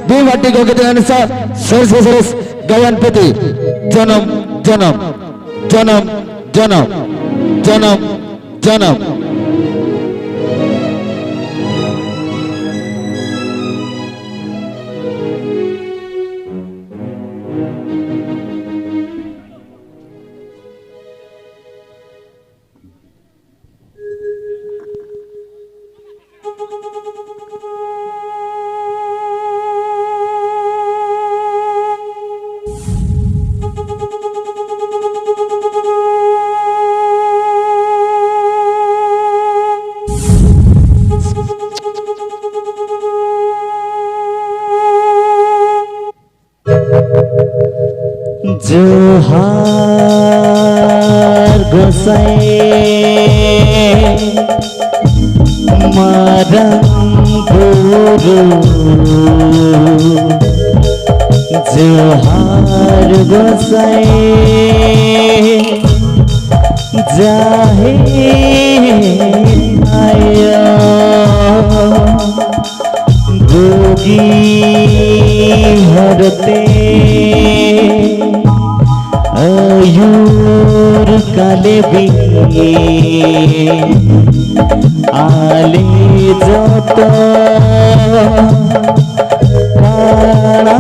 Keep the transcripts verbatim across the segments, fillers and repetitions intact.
B ᱵᱷᱟᱴᱤ ᱜᱚᱢᱠᱮ ᱛᱟᱹᱠᱤᱱ ᱥᱟᱶ ᱥᱚᱨᱮᱥ ᱥᱚᱨᱮᱥ ᱜᱟᱭᱟᱱ ᱯᱩᱛᱷᱤ ᱡᱚᱱᱚᱢ ᱡᱚᱱᱚᱢ, ᱡᱚᱱᱚᱢ ᱡᱚᱱᱚᱢ, ᱡᱚᱱᱚᱢ ᱡᱚᱱᱚᱢ᱾ ᱡᱚᱦᱟᱨ ᱜᱚᱸᱥᱟᱭ ᱢᱟᱨᱟᱝ ᱵᱩᱨᱩ, ᱡᱚᱦᱟᱨ ᱜᱚᱸᱥᱟᱭ ᱡᱟᱦᱮᱨ ᱟᱭᱳ᱾ ᱵᱩᱜᱤ ᱦᱚᱨᱛᱮ ᱟᱹᱭᱩᱨ ᱠᱟᱞᱮ ᱵᱤᱱ ᱟᱞᱮ ᱡᱚᱛᱚ ᱠᱟᱲᱟ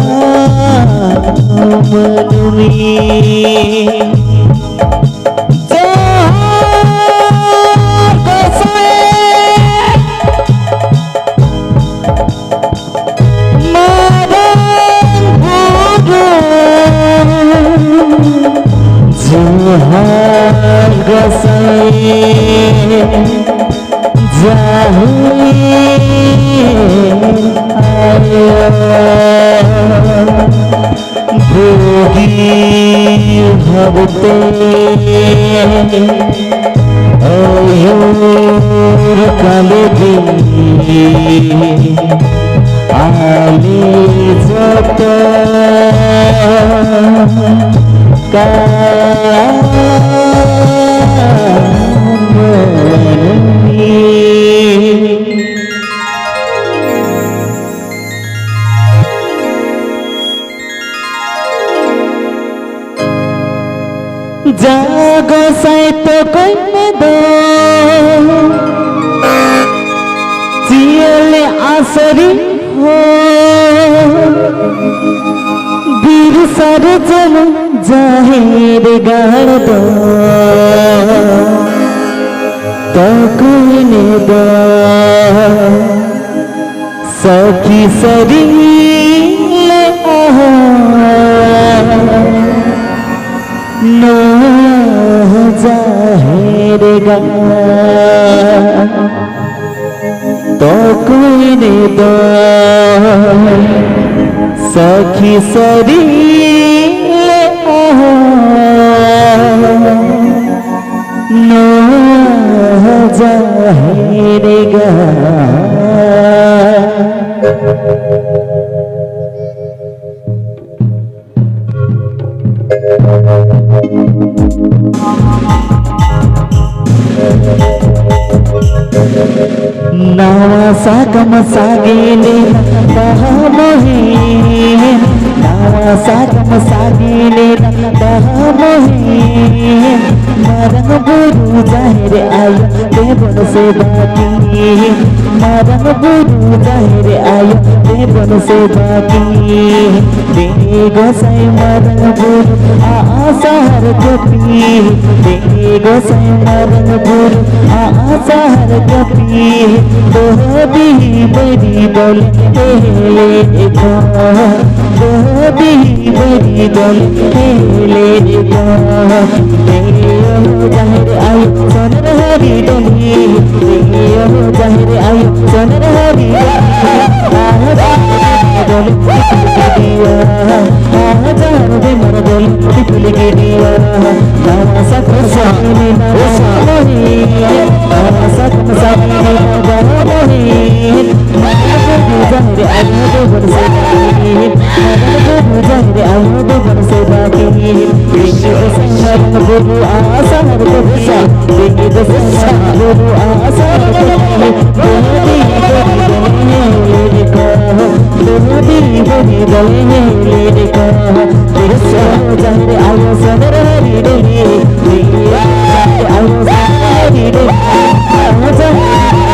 ᱢᱟᱹᱱᱢᱤ᱾ ᱡᱚᱦᱟᱨ ᱜᱚᱸᱥᱟᱭ ᱢᱟᱨᱟᱝ ᱵᱩᱨᱩ, ᱡᱚᱦᱟᱨ ᱜᱚᱸᱥᱟᱭ ᱡᱟᱦᱮᱨ ᱟᱭᱳ᱾ ᱵᱩᱜᱤ ᱵᱷᱟᱵᱛᱮ ᱟᱹᱭᱩᱨ ᱠᱟᱞᱮ ᱵᱤᱱ ᱟᱞᱮ ᱡᱚᱛᱚ ᱠᱟᱲᱟ ᱢᱟᱹᱱᱢᱤ᱾ ᱡᱟ ᱜᱚᱸᱥᱟᱭ ᱛᱚᱠᱚᱭ ᱢᱮ ᱫᱚ ᱡᱤᱭᱟᱹᱞᱤ ᱟᱥᱚᱨᱤ ᱦᱚᱸ, ᱵᱤᱨ ᱥᱟᱨᱡᱚᱢ ᱡᱟᱦᱮᱨ ᱜᱟᱲ ᱫᱚ ᱛᱚᱠᱚᱭ ᱢᱮ ᱫᱚ ᱥᱟᱹᱠᱷᱤ ᱥᱟᱹᱨᱤ ᱞᱮᱜᱼᱟ ᱱᱚᱣᱟ ᱡᱟᱦᱮᱨ ᱜᱟᱲ᱾ ᱛᱚᱠᱚᱭ ᱨᱮᱫᱚ ᱥᱟᱹᱠᱷᱤ ᱥᱟᱹᱨᱤ ᱞᱮᱜᱼᱟ ᱱᱚᱣᱟ ᱡᱟᱦᱮᱨ ᱜᱟᱲ᱾ ᱱᱟᱣᱟ ᱥᱟᱠᱟᱢ ᱥᱟᱜᱮᱱ ᱮᱱᱟ ᱵᱟᱦᱟ ᱢᱚᱦᱮᱱ, ᱱᱟᱣᱟ ᱥᱟᱠᱟᱢ ᱥᱟᱜᱮᱱ ᱮᱱᱟ ᱵᱟᱦᱟ ᱢᱚᱦᱮᱱ, ᱢᱟᱨᱟᱝ ᱵᱩᱨᱩ ᱡᱟᱦᱮᱨ ᱟᱭᱳ ᱛᱮᱵᱚᱱ ᱥᱮᱵᱟ ᱠᱤᱱ, ᱢᱟᱨᱟᱝ ᱵᱩᱨᱩ ᱡᱟᱦᱮᱨ ᱟᱭᱳ ᱛᱮᱵᱚᱱ ᱥᱮᱵᱟ ᱠᱤᱱ᱾ ᱫᱮ ᱜᱚᱸᱥᱟᱭ ᱢᱟᱨᱟᱝ ᱵᱩᱨᱩ ᱟᱜᱼᱥᱟᱨ ᱠᱟᱹᱯᱤ, ᱫᱮ ᱜᱚᱸᱥᱟᱭ ᱢᱟᱨᱟᱝ ᱵᱩᱨᱩ ᱟᱜᱼᱥᱟᱨ ᱠᱟᱹᱯᱤ, ᱫᱚᱦᱚ ᱵᱤᱦᱤ ᱵᱟᱹᱨᱤ ᱫᱚᱞᱮ ᱦᱮᱡ ᱞᱮᱱ ᱠᱷᱚᱱ, ᱫᱚᱦᱚ ᱵᱤᱦᱤ ᱵᱟᱹᱨᱤ ᱫᱚᱞᱮ ᱦᱮᱡ ᱞᱮᱱ ᱠᱷᱚᱱ᱾ ᱫᱮᱭᱳ ᱡᱟᱦᱮᱨ ᱟᱭᱳ ᱥᱚᱱᱮᱨ ᱦᱟᱹᱨᱤ ᱰᱚᱞᱤ, ᱫᱮᱭᱳ ᱡᱟᱦᱮᱨ ᱟᱭᱳ ᱥᱚᱱᱮᱨ ᱦᱟᱹᱨᱤ ᱰᱚᱞᱤ, ᱟᱦ ᱡᱟᱦᱮᱨ ᱵᱮᱢᱟᱨ ᱫᱚᱞᱮ ᱴᱤᱯᱤᱞ ᱜᱤᱰᱤᱭᱟ, ᱟᱦ ᱡᱟᱦᱮᱨ ᱵᱮᱢᱟᱨ ᱫᱚᱞᱮ ᱴᱤᱯᱤᱞ ᱜᱤᱰᱤᱭᱟ᱾ ᱱᱟᱣᱟ ᱥᱟᱠᱟᱢ ᱥᱟᱜᱮᱱ ᱮᱱᱟ ᱵᱟᱦᱟ ᱢᱚᱦᱮᱱ, ᱱᱟᱣᱟ ᱥᱟᱠᱟᱢ ᱥᱟᱜᱮᱱ ᱮᱱᱟ ᱵᱟᱦᱟ ᱢᱚᱦᱮᱱ, ᱢᱟᱨᱟᱝ ᱵᱩᱨᱩ ᱡᱟᱦᱮᱨ ᱟᱭᱳ ᱫᱮᱵᱚᱱ ᱥᱮᱵᱟ ᱠᱤᱱ, ᱢᱟᱨᱟᱝ ᱵᱩᱨᱩ ᱡᱟᱦᱮᱨ ᱟᱭᱳ ᱫᱮᱵᱚᱱ ᱥᱮᱵᱟ ᱠᱤᱱ᱾ ᱵᱤᱱᱤ ᱜᱚᱸᱥᱟᱭ ᱢᱟᱨᱟᱝ ᱵᱩᱨᱩ ᱟᱜᱼᱥᱟᱨ ᱠᱟᱹᱯᱤ, ᱵᱤᱱᱤ ᱜᱚᱸᱥᱟᱭ ᱢᱟᱨᱟᱝ ᱵᱩᱨᱩ ᱟᱜᱼᱥᱟᱨ ᱠᱟᱹᱯᱤ, ᱫᱮᱵᱤ ᱫᱮᱵᱤ ᱫᱮᱵᱤ ᱫᱮᱵᱤ ᱫᱮᱵᱤ᱾ ᱵᱩᱰᱷᱤ ᱵᱩᱰᱷᱤ ᱫᱚᱞᱮ ᱧᱮᱞᱮᱫ ᱠᱚᱣᱟ, ᱛᱤᱥ ᱦᱚᱸ ᱡᱟᱦᱮᱨ ᱟᱭᱳ ᱥᱚᱱᱮᱨ ᱦᱟᱹᱨᱤ ᱰᱟᱹᱞᱤ, ᱛᱤᱥ ᱦᱚᱸ ᱡᱟᱦᱮᱨ ᱟᱭᱳ ᱥᱚᱱᱮᱨ ᱦᱟᱹᱨᱤ ᱰᱟᱹᱞᱤ, ᱟᱡᱟᱨ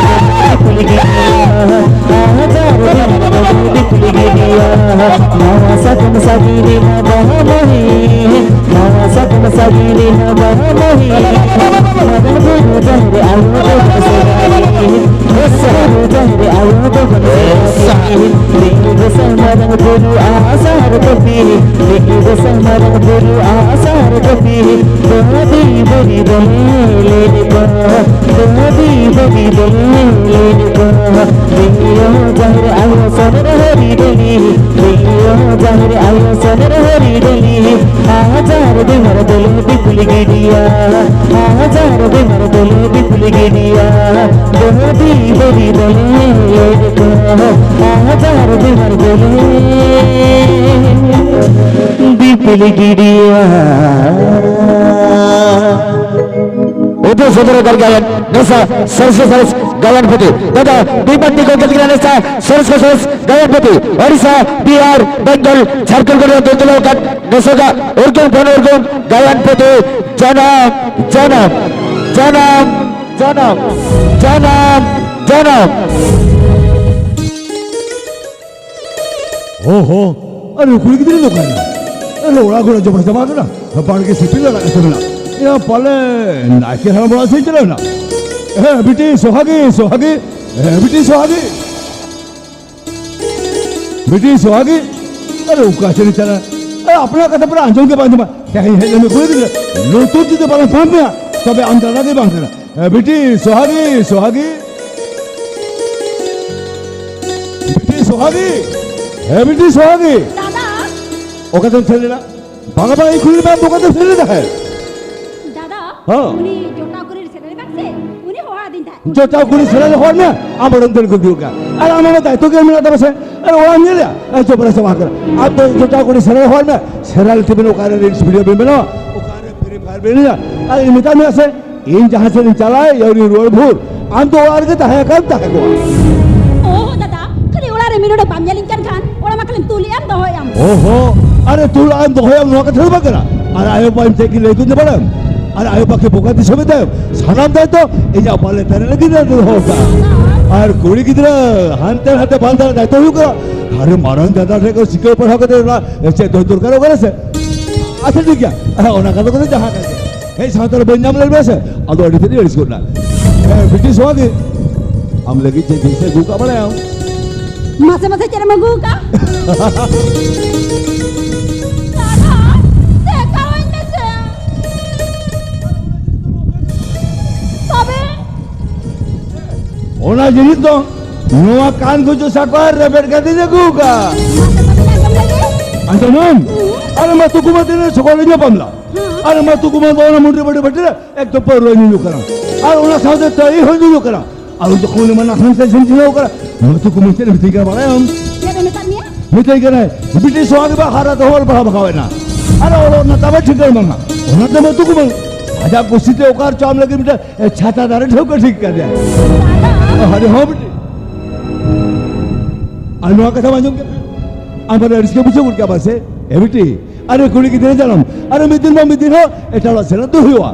ᱠᱩᱞᱤ ᱜᱤᱰᱤᱭᱟ, ᱟᱡᱟᱨ ᱠᱩᱞᱤ ᱜᱤᱰᱤᱭᱟ, ᱱᱟᱣᱟ ᱥᱟᱠᱟᱢ ᱥᱟᱹᱜᱤᱧ ᱨᱮᱢᱟ ᱵᱟᱦᱟ ᱢᱟᱹᱦᱤ, ᱱᱟᱣᱟ ᱥᱟᱠᱟᱢ ᱥᱟᱹᱜᱤᱧ ᱨᱮᱢᱟ ᱵᱟᱦᱟ ᱢᱟᱹᱦᱤ, ᱢᱟᱨᱟᱝ ᱵᱩᱨᱩ ᱡᱟᱦᱮᱨ ᱟᱭᱳ ᱫᱚ ᱵᱟᱝ ᱥᱮ ᱵᱩᱨᱩ ᱡᱟᱦᱮᱨ ᱟᱭᱳ ᱫᱚ ᱵᱟᱝ ᱥᱮ ᱫᱮᱣ ᱜᱚᱸᱥᱟᱭ ᱢᱟᱨᱟᱝ ᱵᱩᱨᱩ ᱟᱥᱟᱨ ᱠᱟᱹᱯᱤ, ᱫᱮᱣ ᱜᱚᱸᱥᱟᱭ ᱢᱟᱨᱟᱝ ᱵᱩᱨᱩ ᱟᱥᱟᱨ ᱠᱟᱹᱯᱤ, ᱵᱟᱹᱫᱤ ᱵᱟᱹᱫᱤ ᱫᱚᱞᱮ ᱞᱮ ᱠᱚ, ᱵᱟᱹᱫᱤ ᱵᱟᱹᱫᱤ ᱫᱚᱞᱮ ᱞᱮ ᱠᱚ, ᱫᱮᱣ ᱡᱟᱦᱮᱨ ᱟᱭᱳ ᱥᱚᱱᱮᱨ ᱦᱟᱹᱨᱤ ᱰᱟᱹᱞᱤ, ᱫᱮᱣ ᱡᱟᱦᱮᱨ ᱟᱭᱳ ᱥᱚᱱᱮᱨ ᱦᱟᱹᱨᱤ ᱰᱟᱹᱞᱤ, ᱟᱡᱟᱨ ᱵᱮᱢᱟᱨ ᱫᱚᱞᱮ ᱫᱤᱯᱤᱞ ᱜᱤᱰᱤᱭᱟ, ᱟᱡᱟᱨ ᱵᱮᱢᱟᱨ ᱫᱚᱞᱮ ᱫᱤᱯᱤᱞ ᱜᱤᱰᱤᱭᱟ, ᱵᱟᱹᱫᱤ ᱵᱟᱹᱫᱤ ᱫᱚᱞᱮ ᱞᱮ ᱠᱚ, ᱟᱡᱟᱨ ᱵᱮᱢᱟᱨ ᱫᱚᱞᱮ ᱫᱤᱯᱤᱞ ᱜᱤᱰᱤᱭᱟ᱾ ᱩᱫᱩᱜ ᱥᱚᱫᱚᱨ ᱟᱠᱟᱫ ᱜᱟᱭᱟᱱ ᱱᱮᱥᱟ ᱥᱚᱨᱮᱥ ᱥᱚᱨᱮᱥ ᱜᱟᱭᱟᱱ ᱯᱩᱛᱷᱤ ᱫᱟᱫᱟ ᱵᱤᱢᱟᱱ ᱴᱤᱠᱚ ᱜᱮᱫ ᱱᱮᱥᱟ ᱥᱚᱨᱮᱥ ᱥᱚᱨᱮᱥ ᱜᱟᱭᱟᱱ ᱯᱩᱛᱷᱤ ᱳᱰᱤᱥᱟ, ᱵᱤᱦᱟᱨ, ᱵᱮᱝᱜᱚᱞ, ᱡᱷᱟᱲᱠᱷᱚᱸᱰ ᱠᱚᱨᱮ ᱫᱩᱞᱟᱹᱣ ᱟᱠᱟᱫ ᱱᱮᱥᱟ ᱩᱨᱜᱩᱢ ᱠᱷᱚᱱ ᱩᱨᱜᱩᱢ ᱜᱟᱭᱟᱱ ᱯᱩᱛᱷᱤ ᱡᱟᱱᱟᱢ ᱡᱟᱱᱟᱢ ᱡᱟᱱᱟᱢ ᱡᱟᱱᱟᱢ ᱡᱟᱱᱟᱢ ᱡᱟᱱᱟᱢ᱾ ᱦᱚ ᱦᱚ, ᱟᱨ ᱠᱩᱲᱤ ᱜᱤᱫᱽᱨᱟᱹ ᱫᱚ ᱚᱠᱟᱭᱮᱱᱟ? ᱟᱨ ᱚᱲᱟᱜ ᱠᱚᱨᱮ ᱡᱚᱢᱟ ᱪᱟᱵᱟ ᱠᱟᱱᱟ, ᱵᱟᱲᱜᱮ ᱥᱤᱯᱤ ᱞᱟᱲᱟᱜ ᱠᱟᱛᱮ ᱢᱮᱱᱟᱜ᱾ ᱮᱭᱟ ᱯᱟᱞᱮ ᱱᱟᱭᱠᱮ ᱦᱟᱲᱟᱢ ᱚᱲᱟᱜ ᱥᱮᱫ ᱪᱟᱞᱟᱣ ᱮᱱᱟ᱾ ᱦᱮᱸ ᱵᱤᱴᱤ ᱥᱚᱦᱟᱜᱤ, ᱥᱚᱦᱟᱜᱤ, ᱦᱮᱸ ᱵᱤᱴᱤ ᱥᱚᱦᱟᱜᱤ, ᱵᱤᱴᱤ ᱥᱚᱦᱟᱜᱤ, ᱟᱨ ᱚᱠᱟ ᱥᱮᱫ ᱪᱟᱞᱟᱜ? ᱟᱨ ᱟᱯᱱᱟᱨ ᱠᱟᱛᱷᱟ ᱯᱮ ᱟᱸᱡᱚᱢ ᱜᱮ ᱵᱟᱝ ᱟᱸᱡᱚᱢᱟ᱾ ᱛᱮᱦᱮᱧ ᱦᱮᱡ ᱞᱮᱱ ᱠᱩᱲᱤ ᱜᱤᱫᱽᱨᱟᱹ, ᱞᱩᱛᱩᱨ ᱡᱩᱫᱤ ᱵᱟᱞᱮ ᱯᱟᱢᱯ ᱢᱮᱭᱟ, ᱛᱚᱵᱮ ᱟᱢ ᱫᱟᱫᱟ ᱜᱮ ᱵᱟᱝ ᱠᱟᱱᱟ᱾ ᱮ, ᱵᱤᱴᱤ ᱥᱚᱦᱟᱜᱤ, ᱥᱚᱦᱟᱜᱤ, ᱵᱤᱴᱤ ᱥᱚᱦᱟᱜᱤ, ᱮ, ᱵᱤᱴᱤ ᱥᱚᱦᱟᱜᱤ᱾ ᱫᱟᱫᱟ᱾ ᱚᱠᱟᱛᱮᱢ ᱥᱮᱱ ᱞᱮᱱᱟ? ᱵᱟᱝᱟ, ᱵᱟᱝᱟ, ᱤᱧ ᱠᱩᱞᱤ ᱢᱮᱭᱟ, ᱚᱠᱟᱛᱮᱢ ᱥᱮᱱ ᱞᱮᱱᱟ ᱛᱟᱦᱮᱸᱫ? ᱫᱟᱫᱟ, ᱦᱚᱸ᱾ ᱩᱱᱤ ᱡᱚᱴᱟᱣ ᱠᱩᱲᱤ ᱥᱮᱴᱮᱨ ᱠᱟᱱ ᱥᱮ, ᱩᱱᱤ ᱦᱚᱦᱚ ᱟᱹᱫᱤᱧ ᱛᱟᱦᱮᱸᱫ᱾ ᱡᱚᱴᱟᱣ ᱠᱩᱲᱤ ᱥᱮᱴᱮᱨ ᱦᱚᱲ ᱢᱮ, ᱟᱢ ᱚᱸᱰᱮᱢ ᱫᱟᱹᱲ ᱜᱚᱫ ᱠᱟᱜᱼᱟ᱾ ᱟᱨ ᱟᱢ ᱚᱱᱟ ᱫᱟᱭᱤᱛᱛᱚ ᱜᱮ ᱢᱮᱱᱟᱜ ᱛᱟᱢᱟ ᱥᱮ? ᱟᱨ ᱚᱲᱟᱜ ᱮᱢ ᱧᱮᱞᱮᱜᱼᱟ? ᱟᱨ ᱡᱚᱵᱽᱨᱟ ᱪᱟᱵᱟ ᱠᱟᱱᱟ᱾ ᱟᱢ ᱫᱚ ᱡᱚᱴᱟᱣ ᱠᱩᱲᱤ ᱥᱮᱴᱮᱨ ᱦᱚᱲ ᱢᱮ, ᱥᱮᱨᱮᱞ ᱴᱤᱵᱷᱤ ᱱᱚᱝᱠᱟ ᱨᱮ reels video ᱵᱤᱱ ᱵᱮᱱᱟᱣᱟ, ᱚᱠᱟᱨᱮ Free Fire ᱵᱤᱱ ᱮᱱᱮᱡᱟ? ᱟᱨ ᱤᱧ ᱢᱮᱛᱟᱫ ᱢᱮᱭᱟ ᱥᱮ, ᱤᱧ ᱡᱟᱦᱟᱸ ᱥᱮᱫ ᱤᱧ ᱪᱟᱞᱟᱜᱼᱟ, ᱭᱟ ᱩᱱᱤ ᱨᱩᱣᱟᱹᱲ ᱵᱷᱳᱨ, ᱟᱢ ᱫᱚ ᱚᱲᱟᱜ ᱨᱮᱜᱮ ᱛᱟᱦᱮᱸ ᱟᱠᱟᱱ ᱛᱟᱦᱮᱸ ᱠᱚᱜᱼᱟ᱾ ᱳ ᱫᱟᱫᱟ, ᱠᱷᱟᱹᱞᱤ ᱚᱲᱟᱜ ᱟᱨ ᱢᱤᱫ ᱱᱚᱰᱮ ᱵᱟᱢ ᱧᱮᱞᱤᱧ ᱠᱟᱱ ᱠᱷᱟᱱ, ᱚᱲᱟᱜ ᱢᱟ ᱠᱷᱟᱹᱞᱤᱢ ᱛᱩᱞᱮᱜᱼᱟᱢ, ᱫᱚᱦᱚᱭᱟᱢ᱾ ᱳᱦᱳ, ᱟᱨᱮ ᱛᱩᱞᱟᱜ ᱟᱢ ᱫᱚᱦᱚᱭᱟᱢ, ᱱᱚᱣᱟ ᱠᱟᱛᱷᱟ ᱫᱚ ᱵᱟᱝ ᱠᱟᱱᱟ᱾ ᱟᱨ ᱟᱭᱳ ᱵᱟᱵᱟ ᱪᱮᱫ ᱠᱤᱱ ᱞᱟᱹᱭ ᱠᱚ ᱵᱟᱲᱟᱭᱟᱢ? ᱟᱨ ᱟᱭᱳ ᱵᱟᱵᱟ ᱠᱤ ᱵᱚᱠᱟ ᱫᱤᱥᱚᱢ ᱮ ᱛᱟᱭᱚᱢ? ᱥᱟᱱᱟᱢ ᱫᱟᱭᱤᱛᱛᱚ ᱤᱧᱟᱜ ᱵᱟᱞᱮ ᱛᱟᱨᱮ ᱞᱟᱹᱜᱤᱫ ᱮ ᱫᱚᱦᱚ ᱠᱟᱜᱼᱟ᱾ ᱟᱨ ᱠᱩᱲᱤ ᱜᱤᱫᱽᱨᱟᱹ ᱦᱟᱱᱛᱮ ᱱᱟᱛᱮ ᱵᱟᱝ ᱫᱟᱲᱟ ᱫᱟᱭᱤᱛᱛᱚ ᱦᱩᱭᱩᱜ ᱠᱟᱱᱟ᱾ ᱟᱨᱮ ᱢᱟᱨᱟᱝ ᱫᱟᱫᱟ ᱴᱷᱮᱱ ᱠᱷᱚᱱ ᱥᱤᱠᱟᱹᱣ ᱯᱟᱲᱦᱟᱣ ᱠᱟᱛᱮ ᱚᱱᱟ ᱪᱮᱫ ᱫᱚ ᱫᱚᱨᱠᱟᱨᱚᱜ ᱠᱟᱱᱟ ᱥᱮ? ᱟᱪᱪᱷᱟ, ᱴᱷᱤᱠ ᱜᱮᱭᱟ, ᱚᱱᱟ ᱠᱟᱛᱷᱟ ᱠᱚᱫᱚ ᱡᱟᱦᱟᱸ ᱠᱟᱱ ᱜᱮ᱾ ᱦᱮᱡ ᱥᱟᱶᱛᱟ ᱨᱮ ᱵᱟᱹᱧ ᱧᱟᱢ ᱞᱮᱫ ᱢᱮᱭᱟ ᱥᱮ, ᱟᱫᱚ ᱟᱹᱰᱤ ᱛᱮᱫ ᱤᱧ ᱟᱹᱲᱤᱥ ᱜᱚᱫ ᱮᱱᱟ᱾ ᱦᱮᱸ, ᱵᱤᱴᱤ ᱥᱚᱦᱟᱜᱤ, ᱟᱢ ᱞᱟᱹᱜᱤᱫ ᱪᱮᱫ ᱡᱤᱱᱤᱥ ᱮ ᱟᱹᱜᱩ ᱠᱟᱜ ᱵᱟᱲᱟᱭᱟᱢ? ᱢᱟᱥᱮ ᱢᱟᱥᱮ ᱪᱮᱫ ᱮᱢ ᱟᱹᱜᱩ ᱠᱟᱜ? ᱫᱟᱫᱟ, ᱫᱮᱠᱷᱟᱣᱟᱹᱧ ᱢᱮᱥᱮ᱾ ᱛᱚᱵᱮ? ᱚᱱᱟ ᱡᱤᱱᱤᱥ ᱫᱚ ᱱᱚᱣᱟ ᱠᱟᱱ ᱠᱚ ᱪᱚᱥᱟ ᱠᱚ ᱟᱨ ᱨᱮᱵᱮᱫ ᱠᱟᱛᱮ ᱟᱹᱜᱩ ᱠᱟᱜ᱾ ᱢᱟᱥᱮ ᱢᱟᱥᱮ ᱟᱸᱡᱚᱢ ᱞᱮᱜᱮ᱾ ᱟᱸᱡᱚᱢᱟᱢ? ᱦᱩᱸ᱾ ᱟᱨ ᱢᱟ ᱛᱩᱠᱩ ᱢᱟ ᱛᱤᱱᱟᱹᱜ ᱥᱚᱠᱚᱞ ᱧᱟᱯᱟᱢ ᱞᱟ᱾ ᱦᱩᱸ᱾ ᱟᱨ ᱢᱟ ᱛᱩᱠᱩ ᱢᱟ ᱫᱚ ᱚᱱᱟ ᱢᱩᱱᱰᱤ ᱵᱟᱹᱴᱤ ᱵᱟᱹᱴᱤ ᱨᱮ ᱮᱠᱫᱚᱢ ᱯᱟᱹᱣᱨᱟᱹ ᱧᱩ ᱠᱟᱱᱟ᱾ ᱟᱨ ᱚᱱᱟ ᱥᱟᱶᱛᱮ ᱛᱟᱹᱭ ᱦᱚᱸ ᱧᱩ ᱠᱟᱱᱟ᱾ ᱟᱨ ᱩᱱ ᱡᱚᱠᱷᱚᱱ ᱩᱱᱤ ᱢᱟ ᱱᱟᱥᱟᱱ ᱥᱮ ᱡᱷᱤᱢ ᱡᱷᱤᱢᱟᱹᱣ ᱠᱟᱱᱟ᱾ ᱢᱟ ᱛᱩᱠᱩ ᱢᱟ ᱪᱮᱫ ᱮᱢ ᱢᱤᱛᱟᱹᱧ ᱠᱟᱱᱟ ᱵᱟᱲᱟᱭᱟᱢ? ᱪᱮᱫ ᱮ ᱢᱮᱛᱟᱫ ᱢᱮᱭᱟ? ᱢᱤᱛᱟᱹᱧ ᱠᱟᱱᱟᱭ, ᱵᱤᱴᱤ ᱥᱚᱦᱟᱜᱤ ᱵᱟ ᱦᱟᱨᱟ ᱫᱚᱦᱚ ᱚᱞ ᱯᱟᱲᱦᱟᱣ ᱵᱷᱟᱜᱟᱣ ᱮᱱᱟ᱾ ᱟᱨ ᱚᱞᱚᱜ ᱨᱮᱱᱟᱜ ᱛᱟᱵᱮ ᱴᱷᱤᱠᱟᱹᱱ ᱵᱟᱝᱟ᱾ ᱚᱱᱟᱛᱮ ᱢᱟ ᱛᱩᱠᱩ ᱢᱟ ᱟᱡᱟᱜ ᱠᱩᱥᱤᱛᱮ ᱚᱠᱟ ᱨᱮᱪᱚ ᱟᱢ ᱞᱟᱹᱜᱤᱫ ᱢᱤᱫᱴᱮᱱ ᱮ, ᱪᱷᱟᱛᱟ ᱫᱟᱨᱮ ᱴᱷᱟᱹᱣᱠᱟᱹ ᱴᱷᱤᱠ ᱠᱟᱫᱮᱭᱟ᱾ ᱫᱟᱫᱟ᱾ ᱟᱨᱮ ᱦᱚᱸ ᱵᱤᱴᱤ᱾ ᱟᱨ ᱱᱚᱣᱟ ᱠᱟᱛᱷᱟᱢ ᱟᱸᱡᱚᱢ ᱠᱮᱫᱟ? ᱟᱢ ᱵᱟᱨᱮ ᱟᱹᱲᱤᱥ ᱜᱮ ᱵᱩᱡᱷᱟᱹᱣ ᱜᱚᱫ ᱠᱮᱫᱟ ᱵᱟᱥᱮ? ᱮ ᱵᱤᱴᱤ, ᱟᱨᱮ ᱠᱩᱲᱤ ᱜᱤᱫᱽᱨᱟᱹ ᱡᱟᱱᱟᱢ, ᱟᱨ ᱢᱤᱫ ᱫᱤᱱ ᱵᱟᱝ ᱢᱤᱫ ᱫᱤᱱ ᱦᱚᱸ ᱮᱴᱟᱜ ᱚᱲᱟᱜ ᱥᱮᱱᱚᱜ ᱫᱚ ᱦᱩᱭᱩᱜᱼᱟ᱾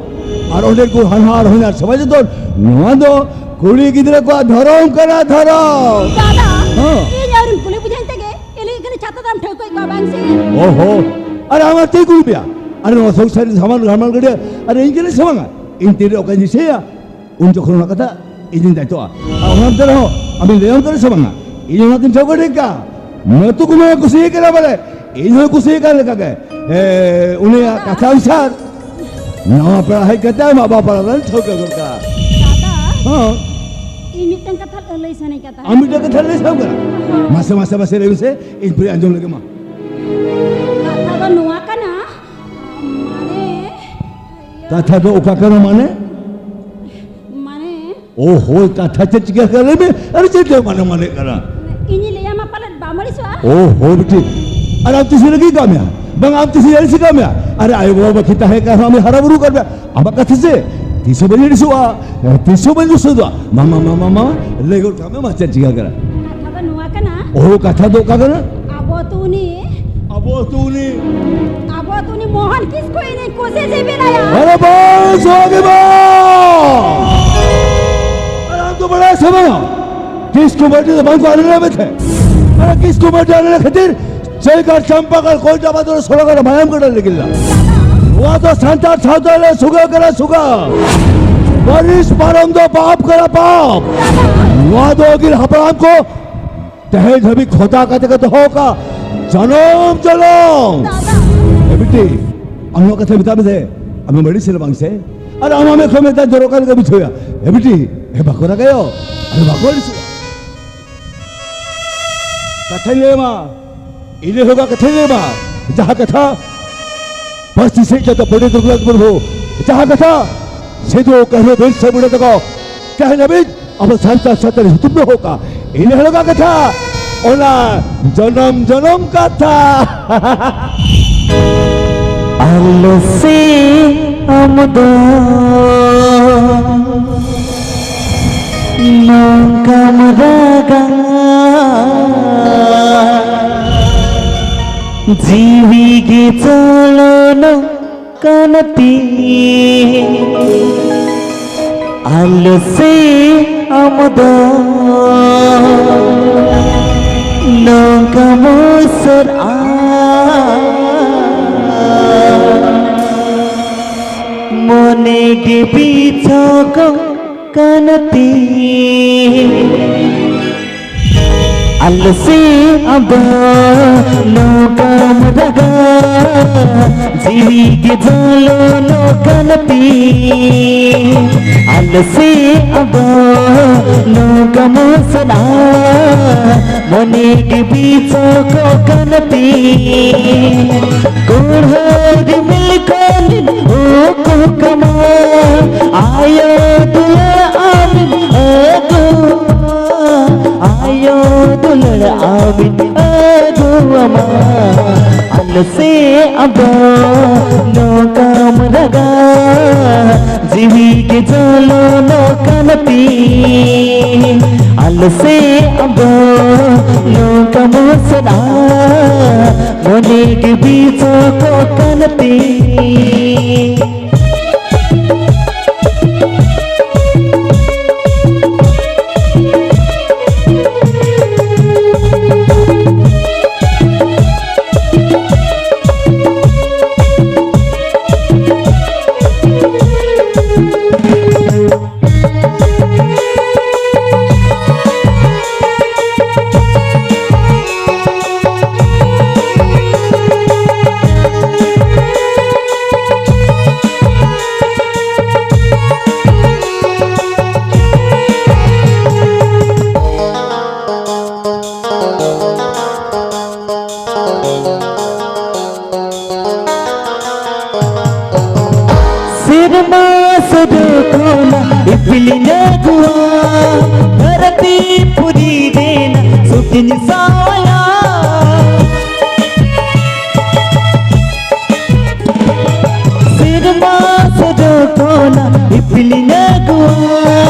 ᱟᱨ ᱚᱸᱰᱮ ᱠᱚ ᱦᱟᱱᱦᱟᱨ ᱦᱚᱧᱦᱟᱨ ᱥᱚᱢᱟᱡᱽ ᱫᱚ ᱱᱚᱣᱟ ᱫᱚ ᱠᱩᱲᱤ ᱜᱤᱫᱽᱨᱟᱹ ᱠᱚᱣᱟᱜ ᱫᱷᱚᱨᱚᱢ ᱠᱟᱱᱟ, ᱫᱷᱚᱨᱚᱢ᱾ ᱫᱟᱫᱟ, ᱦᱮᱸ᱾ ᱤᱧ ᱟᱹᱣᱨᱤᱢ ᱠᱩᱞᱤ ᱵᱩᱡᱷᱟᱹᱣᱤᱧ ᱛᱮᱜᱮ ᱮᱞᱮ ᱠᱟᱱᱟ ᱪᱷᱟᱛᱟ ᱫᱟᱢ ᱴᱷᱟᱹᱣᱠᱟᱹᱭᱮᱫ ᱠᱚᱣᱟ ᱵᱟᱝ ᱥᱮ? ᱳᱦᱳ, ᱟᱨ ᱟᱢᱟᱜ ᱪᱮᱫ ᱠᱩᱞᱤ ᱯᱮᱭᱟ? ᱟᱨ ᱱᱚᱣᱟ ᱥᱚᱝᱥᱟᱨ ᱨᱮ ᱥᱟᱢᱟᱱ ᱜᱷᱟᱢᱟᱞ ᱜᱟᱹᱰᱭᱟᱹ, ᱟᱨ ᱤᱧ ᱠᱟᱹᱱᱟᱹᱧ ᱥᱮ ᱵᱟᱝᱟ? ᱤᱧ ᱛᱤᱨᱮ ᱚᱠᱟᱧ ᱫᱤᱥᱟᱹᱭᱟ? ᱩᱱ ᱡᱚᱠᱷᱚᱱ ᱚᱱᱟ ᱠᱟᱛᱷᱟ ᱤᱧᱤᱧ ᱫᱟᱭᱤᱛᱛᱚᱜᱼᱟ᱾ ᱟᱨ ᱚᱱᱟ ᱫᱚ ᱨᱮᱦᱚᱸ ᱟᱢᱤᱧ ᱞᱟᱹᱭᱟᱢ ᱠᱟᱱᱟ ᱥᱮ ᱵᱟᱝᱟ? ᱤᱧ ᱚᱱᱟᱛᱤᱧ ᱴᱷᱟᱹᱣᱠᱟᱹ ᱴᱷᱤᱠ ᱠᱟᱜᱼᱟ᱾ ᱢᱟᱹᱛᱩ ᱠᱚ ᱢᱟ ᱠᱩᱥᱤ ᱠᱟᱱᱟ ᱵᱚᱞᱮ, ᱤᱧ ᱦᱚᱸ ᱠᱩᱥᱤ ᱠᱟᱱ ᱞᱮᱠᱟ ᱜᱮ᱾ ᱮ, ᱩᱱᱤᱭᱟᱜ ᱠᱟᱛᱷᱟ ᱚᱱᱩᱥᱟᱨ ᱱᱟᱣᱟ ᱯᱮᱲᱟ ᱦᱮᱡ ᱠᱟᱛᱮ ᱟᱢᱟᱜ ᱵᱟᱯᱞᱟ ᱫᱚ ᱴᱷᱟᱹᱣᱠᱟᱹ ᱜᱚᱫ ᱠᱟᱜᱼᱟ᱾ ᱫᱟᱫᱟ, ᱦᱚᱸ᱾ ᱤᱧ ᱢᱤᱫᱴᱟᱝ ᱠᱟᱛᱷᱟ ᱞᱟᱹᱭ ᱥᱟᱱᱟᱧ ᱠᱟᱱ ᱛᱟᱦᱮᱸᱫ᱾ ᱟᱢ ᱢᱤᱫᱴᱟᱝ ᱠᱟᱛᱷᱟ ᱞᱟᱹᱭ ᱥᱟᱱᱟᱢ ᱠᱟᱱᱟ? ᱦᱚᱸ᱾ ᱢᱟᱥᱮ, ᱢᱟᱥᱮ, ᱢᱟᱥᱮ ᱞᱟᱹᱭ ᱢᱮᱥᱮ, ᱤᱧ ᱯᱩᱨᱟᱹ ᱟᱸᱡᱚᱢ ᱞᱮᱜᱮ ᱢᱟ᱾ ᱠᱟᱛᱷᱟ ᱫᱚ ᱱᱚᱣᱟ ᱠᱟᱱᱟ, ᱢᱟᱱᱮ, ᱠᱟᱛᱷᱟ ᱫᱚ ᱚᱠᱟ ᱠᱟᱱᱟ ᱢᱟᱱᱮ? ᱢᱟᱱᱮ, ᱳ ᱦᱳ, ᱠᱟᱛᱷᱟ ᱪᱮᱫ ᱪᱤᱠᱟᱹ ᱠᱟᱱᱟ ᱞᱟᱹᱭ ᱢᱮ? ᱟᱨ ᱪᱮᱫ ᱫᱚ ᱢᱟᱱᱮ ᱢᱟᱱᱮ ᱠᱟᱱᱟ? ᱤᱧᱤᱧ ᱞᱟᱹᱭᱟᱢᱟ ᱯᱟᱞᱮᱫ ᱵᱟᱢ ᱟᱹᱲᱤᱥᱚᱜᱼᱟ᱾ ᱳ ᱦᱳ ᱵᱤᱴᱤ, ᱟᱨ ᱟᱢ ᱛᱤᱥ ᱨᱟᱹᱜᱤ ᱠᱟᱜ ᱢᱮᱭᱟ? ᱵᱟᱝ, ᱟᱢ ᱛᱤᱥ ᱟᱹᱲᱤᱥ ᱠᱟᱜ ᱢᱮᱭᱟ? ᱟᱨ ᱟᱭᱳ ᱵᱟᱵᱟ ᱵᱟᱹᱠᱤ ᱛᱟᱦᱮᱸ ᱠᱟᱱ ᱨᱮᱦᱚᱸ ᱟᱢ ᱦᱟᱨᱟ ᱵᱩᱨᱩ ᱠᱟᱜ ᱢᱮᱭᱟ᱾ ᱟᱢᱟᱜ ᱠᱟᱛᱷᱟ ᱥᱮ ᱛᱤᱥ ᱦᱚᱸ ᱵᱟᱹᱧ ᱟᱹᱲᱤᱥᱚᱜᱼᱟ, ᱛᱤᱥ ᱦᱚᱸ ᱵᱟᱹᱧ ᱨᱩᱥᱟᱹᱫᱚᱜᱼᱟ᱾ ᱢᱟ, ᱢᱟ, ᱢᱟ, ᱢᱟ, ᱢᱟ, ᱞᱟᱹᱭ ᱜᱚᱫ ᱠᱟᱜ ᱢᱮ ᱢᱟ, ᱪᱮᱫ ᱪᱤᱠᱟᱹ ᱠᱟᱱᱟ? ᱠᱟᱛᱷᱟ ᱫᱚ ᱱᱚᱣᱟ ᱠᱟᱱᱟ, ᱚᱦᱚ, ᱠᱟᱛᱷᱟ ᱫᱚ ᱚᱠᱟ ᱠᱟᱱᱟ? ᱟᱵᱚ ᱟᱹᱛᱩ ᱩᱱᱤ, ᱟᱵᱚ ᱟᱹᱛᱩ ᱩᱱᱤ᱾ ᱟᱵᱚ ᱟᱹᱛᱩ ᱩᱱᱤ ᱢᱳᱦᱚᱱ ᱠᱤᱥᱠᱩ ᱤᱧᱤᱧ ᱠᱩᱥᱤ ᱡᱤᱵᱤ ᱞᱟᱭᱟ᱾ ᱟᱨᱮ ᱵᱟᱥ, ᱦᱚᱸ ᱜᱮ ᱵᱟᱥ! ᱟᱨ ᱟᱢ ᱫᱚ ᱵᱟᱲᱟᱭ ᱥᱮ ᱵᱟᱝᱟ? ᱠᱤᱥᱠᱩ ᱢᱟᱨᱰᱤ ᱫᱚ ᱵᱟᱝ ᱠᱚ ᱟᱞᱮ ᱞᱮ ᱢᱮᱛᱷᱮ᱾ ᱟᱨ ᱠᱤᱥᱠᱩ ᱢᱟᱨᱰᱤ ᱟᱞᱮ ᱞᱮ ᱠᱷᱟᱹᱛᱤᱨ ᱪᱟᱹᱭ ᱜᱟᱲ ᱪᱟᱢᱯᱟ ᱜᱟᱲ ᱠᱚᱭᱴᱟ ᱵᱟᱫᱚᱨ ᱥᱚᱞᱚ ᱜᱟᱲ ᱢᱟᱭᱟᱢ ᱜᱟᱰᱟ ᱞᱮ ᱜᱤᱞᱟ᱾ ᱱᱚᱣᱟ ᱫᱚ ᱥᱟᱱᱛᱟᱲ ᱥᱟᱶᱛᱟ ᱨᱮ ᱥᱩᱜᱟᱹ ᱠᱟᱱᱟ, ᱥᱩᱜᱟᱹ᱾ ᱯᱟᱹᱨᱤᱥ ᱯᱟᱨᱚᱢ ᱫᱚ ᱯᱟᱯ ᱠᱟᱱᱟ, ᱯᱟᱯ᱾ ᱱᱚᱣᱟ ᱫᱚ ᱟᱹᱜᱤᱞ ᱦᱟᱯᱲᱟᱢ ᱠᱚ ᱛᱮᱦᱮᱧ ᱫᱷᱟᱹᱵᱤᱡ ᱠᱷᱚᱫᱟ ᱠᱟᱛᱮ ᱠᱚ ᱫᱚᱦᱚ ᱠᱟᱜ, ᱡᱚᱱᱚᱢ ᱡᱚᱱᱚᱢ᱾ ᱫᱟᱫᱟ᱾ ᱮ ᱵᱤᱴᱤ, ᱟᱢ ᱱᱚᱣᱟ ᱠᱟᱛᱷᱟ ᱢᱮᱛᱟᱜ ᱢᱮ ᱥᱮ, ᱟᱢ ᱵᱟᱹᱲᱤᱡ ᱥᱮ ᱵᱟᱝ ᱥᱮ? ᱟᱨ ᱟᱢ ᱟᱢᱮ ᱠᱷᱚᱱ ᱢᱮᱛᱟ ᱡᱚᱨᱚ ᱠᱟᱱ ᱠᱚ ᱵᱩᱡᱷᱟᱹᱣᱭᱟ᱾ ᱮ ᱵᱤᱴᱤ, ᱮ ᱵᱟᱠᱚ ᱨᱟᱜᱟᱭᱚ, ᱟᱨ ᱵᱟᱠᱚ ᱟᱹᱲᱤᱥᱚᱜᱼᱟ᱾ ᱠᱟᱛᱷᱟᱧ ᱞᱟᱹᱭ ᱟᱢᱟ, ᱤᱱᱟᱹ ᱦᱤᱞᱳᱜᱟᱜ ᱠᱟᱛᱷᱟᱧ ᱞᱟᱹᱭ ᱟᱢᱟ, ᱡᱟᱦᱟᱸ ᱠᱟᱛᱷᱟ ᱯᱟᱹᱨᱥᱤ ᱥᱮᱫ ᱡᱚᱛᱚ ᱯᱚᱱᱰᱤᱛ ᱨᱚᱜᱷᱩᱱᱟᱛᱷ ᱢᱩᱨᱢᱩ, ᱡᱟᱦᱟᱸ ᱠᱟᱛᱷᱟ ᱥᱤᱫᱩ, ᱠᱟᱹᱱᱦᱩ, ᱵᱤᱨᱥᱟ ᱢᱩᱱᱰᱟ ᱛᱟᱠᱚ ᱛᱮᱦᱮᱧ ᱦᱟᱹᱵᱤᱡ ᱟᱵᱚ ᱥᱟᱱᱛᱟᱲ ᱥᱟᱶᱛᱟ ᱨᱮ ᱧᱩᱛᱩᱢ ᱫᱚᱦᱚ ᱠᱟᱜᱼᱟ, ᱤᱱᱟᱹ ᱦᱤᱞᱳᱜᱟᱜ ᱠᱟᱛᱷᱟ, ᱚᱱᱟ ᱡᱚᱱᱚᱢ ᱡᱚᱱᱚᱢ ᱠᱟᱛᱷᱟ᱾ ᱟᱞᱚ ᱥᱮ ᱟᱢ ᱫᱚ ᱱᱚᱝᱠᱟᱢ ᱨᱟᱜᱟ, ᱡᱤᱣᱤ ᱜᱮ ᱪᱚᱞᱚᱱᱚᱜ ᱠᱟᱱ ᱛᱤᱧ᱾ ᱟᱞᱚ ᱥᱮ ᱟᱢ ᱫᱚ ᱱᱚᱝᱠᱟᱢ ᱩᱥᱟᱹᱨᱟ, ᱢᱚᱱᱮ ᱜᱮ ᱵᱤᱪᱷᱚᱠᱚᱜ ᱠᱟᱱ ᱛᱤᱧ᱾ ᱟᱞᱚ ᱥᱮ ᱟᱫᱚ ᱱᱚᱝᱠᱟᱢ ᱨᱟᱜᱟ, ᱡᱤᱣᱤ ᱜᱮ ᱡᱚᱞᱚᱱᱚᱜ ᱠᱟᱱ ᱛᱤᱧ᱾ ᱟᱞᱚ ᱥᱮ ᱟᱫᱚ ᱱᱚᱝᱠᱟᱢ ᱩᱥᱟᱹᱨᱟ, ᱢᱚᱱᱮ ᱜᱮ ᱵᱤᱪᱷᱚᱠᱚᱜ ᱠᱟᱱ ᱛᱤᱧ᱾ ᱠᱩᱲᱦᱟᱹ ᱨᱤᱢᱤᱞ ᱠᱷᱚᱱ ᱩᱠᱩ ᱠᱟᱢᱟ, ᱟᱭᱳ ᱫᱩᱞᱟᱹᱲ ᱟᱢᱤᱧ ᱟᱹᱜᱩᱣᱟᱢᱟ, ᱟᱭᱳ ᱫᱩᱞᱟᱹᱲ ᱟᱢᱤᱧ ᱟᱹᱜᱩᱣᱟᱢᱟ᱾ ᱟᱞᱚ ᱥᱮ ᱟᱫᱚ ᱱᱚᱝᱠᱟᱢ ᱨᱟᱜᱟ, ᱡᱤᱣᱤ ᱜᱮ ᱡᱚᱞᱚᱱᱚᱜ ᱠᱟᱱ ᱛᱤᱧ᱾ ᱟᱞᱚ ᱥᱮ ᱟᱫᱚ ᱱᱚᱝᱠᱟᱢ ᱥᱮᱫᱟ, ᱢᱚᱱᱮ ᱜᱮ ᱵᱤᱪᱚᱠᱚᱜ ᱠᱟᱱ ᱛᱤᱧ᱾ ᱥᱮᱨᱢᱟ ᱥᱚᱰᱚᱜ ᱠᱷᱚᱱᱟᱜ ᱤᱯᱤᱞᱤᱧ ᱟᱹᱜᱩᱣᱟ, ᱫᱷᱟᱹᱨᱛᱤ ᱯᱩᱨᱤ ᱨᱮᱱᱟᱜ ᱥᱩᱠᱤᱧ ᱥᱟᱶᱟᱭᱟ᱾ ᱥᱮᱨᱢᱟ ᱥᱚᱰᱚᱜ ᱠᱷᱚᱱᱟᱜ ᱤᱯᱤᱞᱤᱧ ᱟᱹᱜᱩᱣᱟ,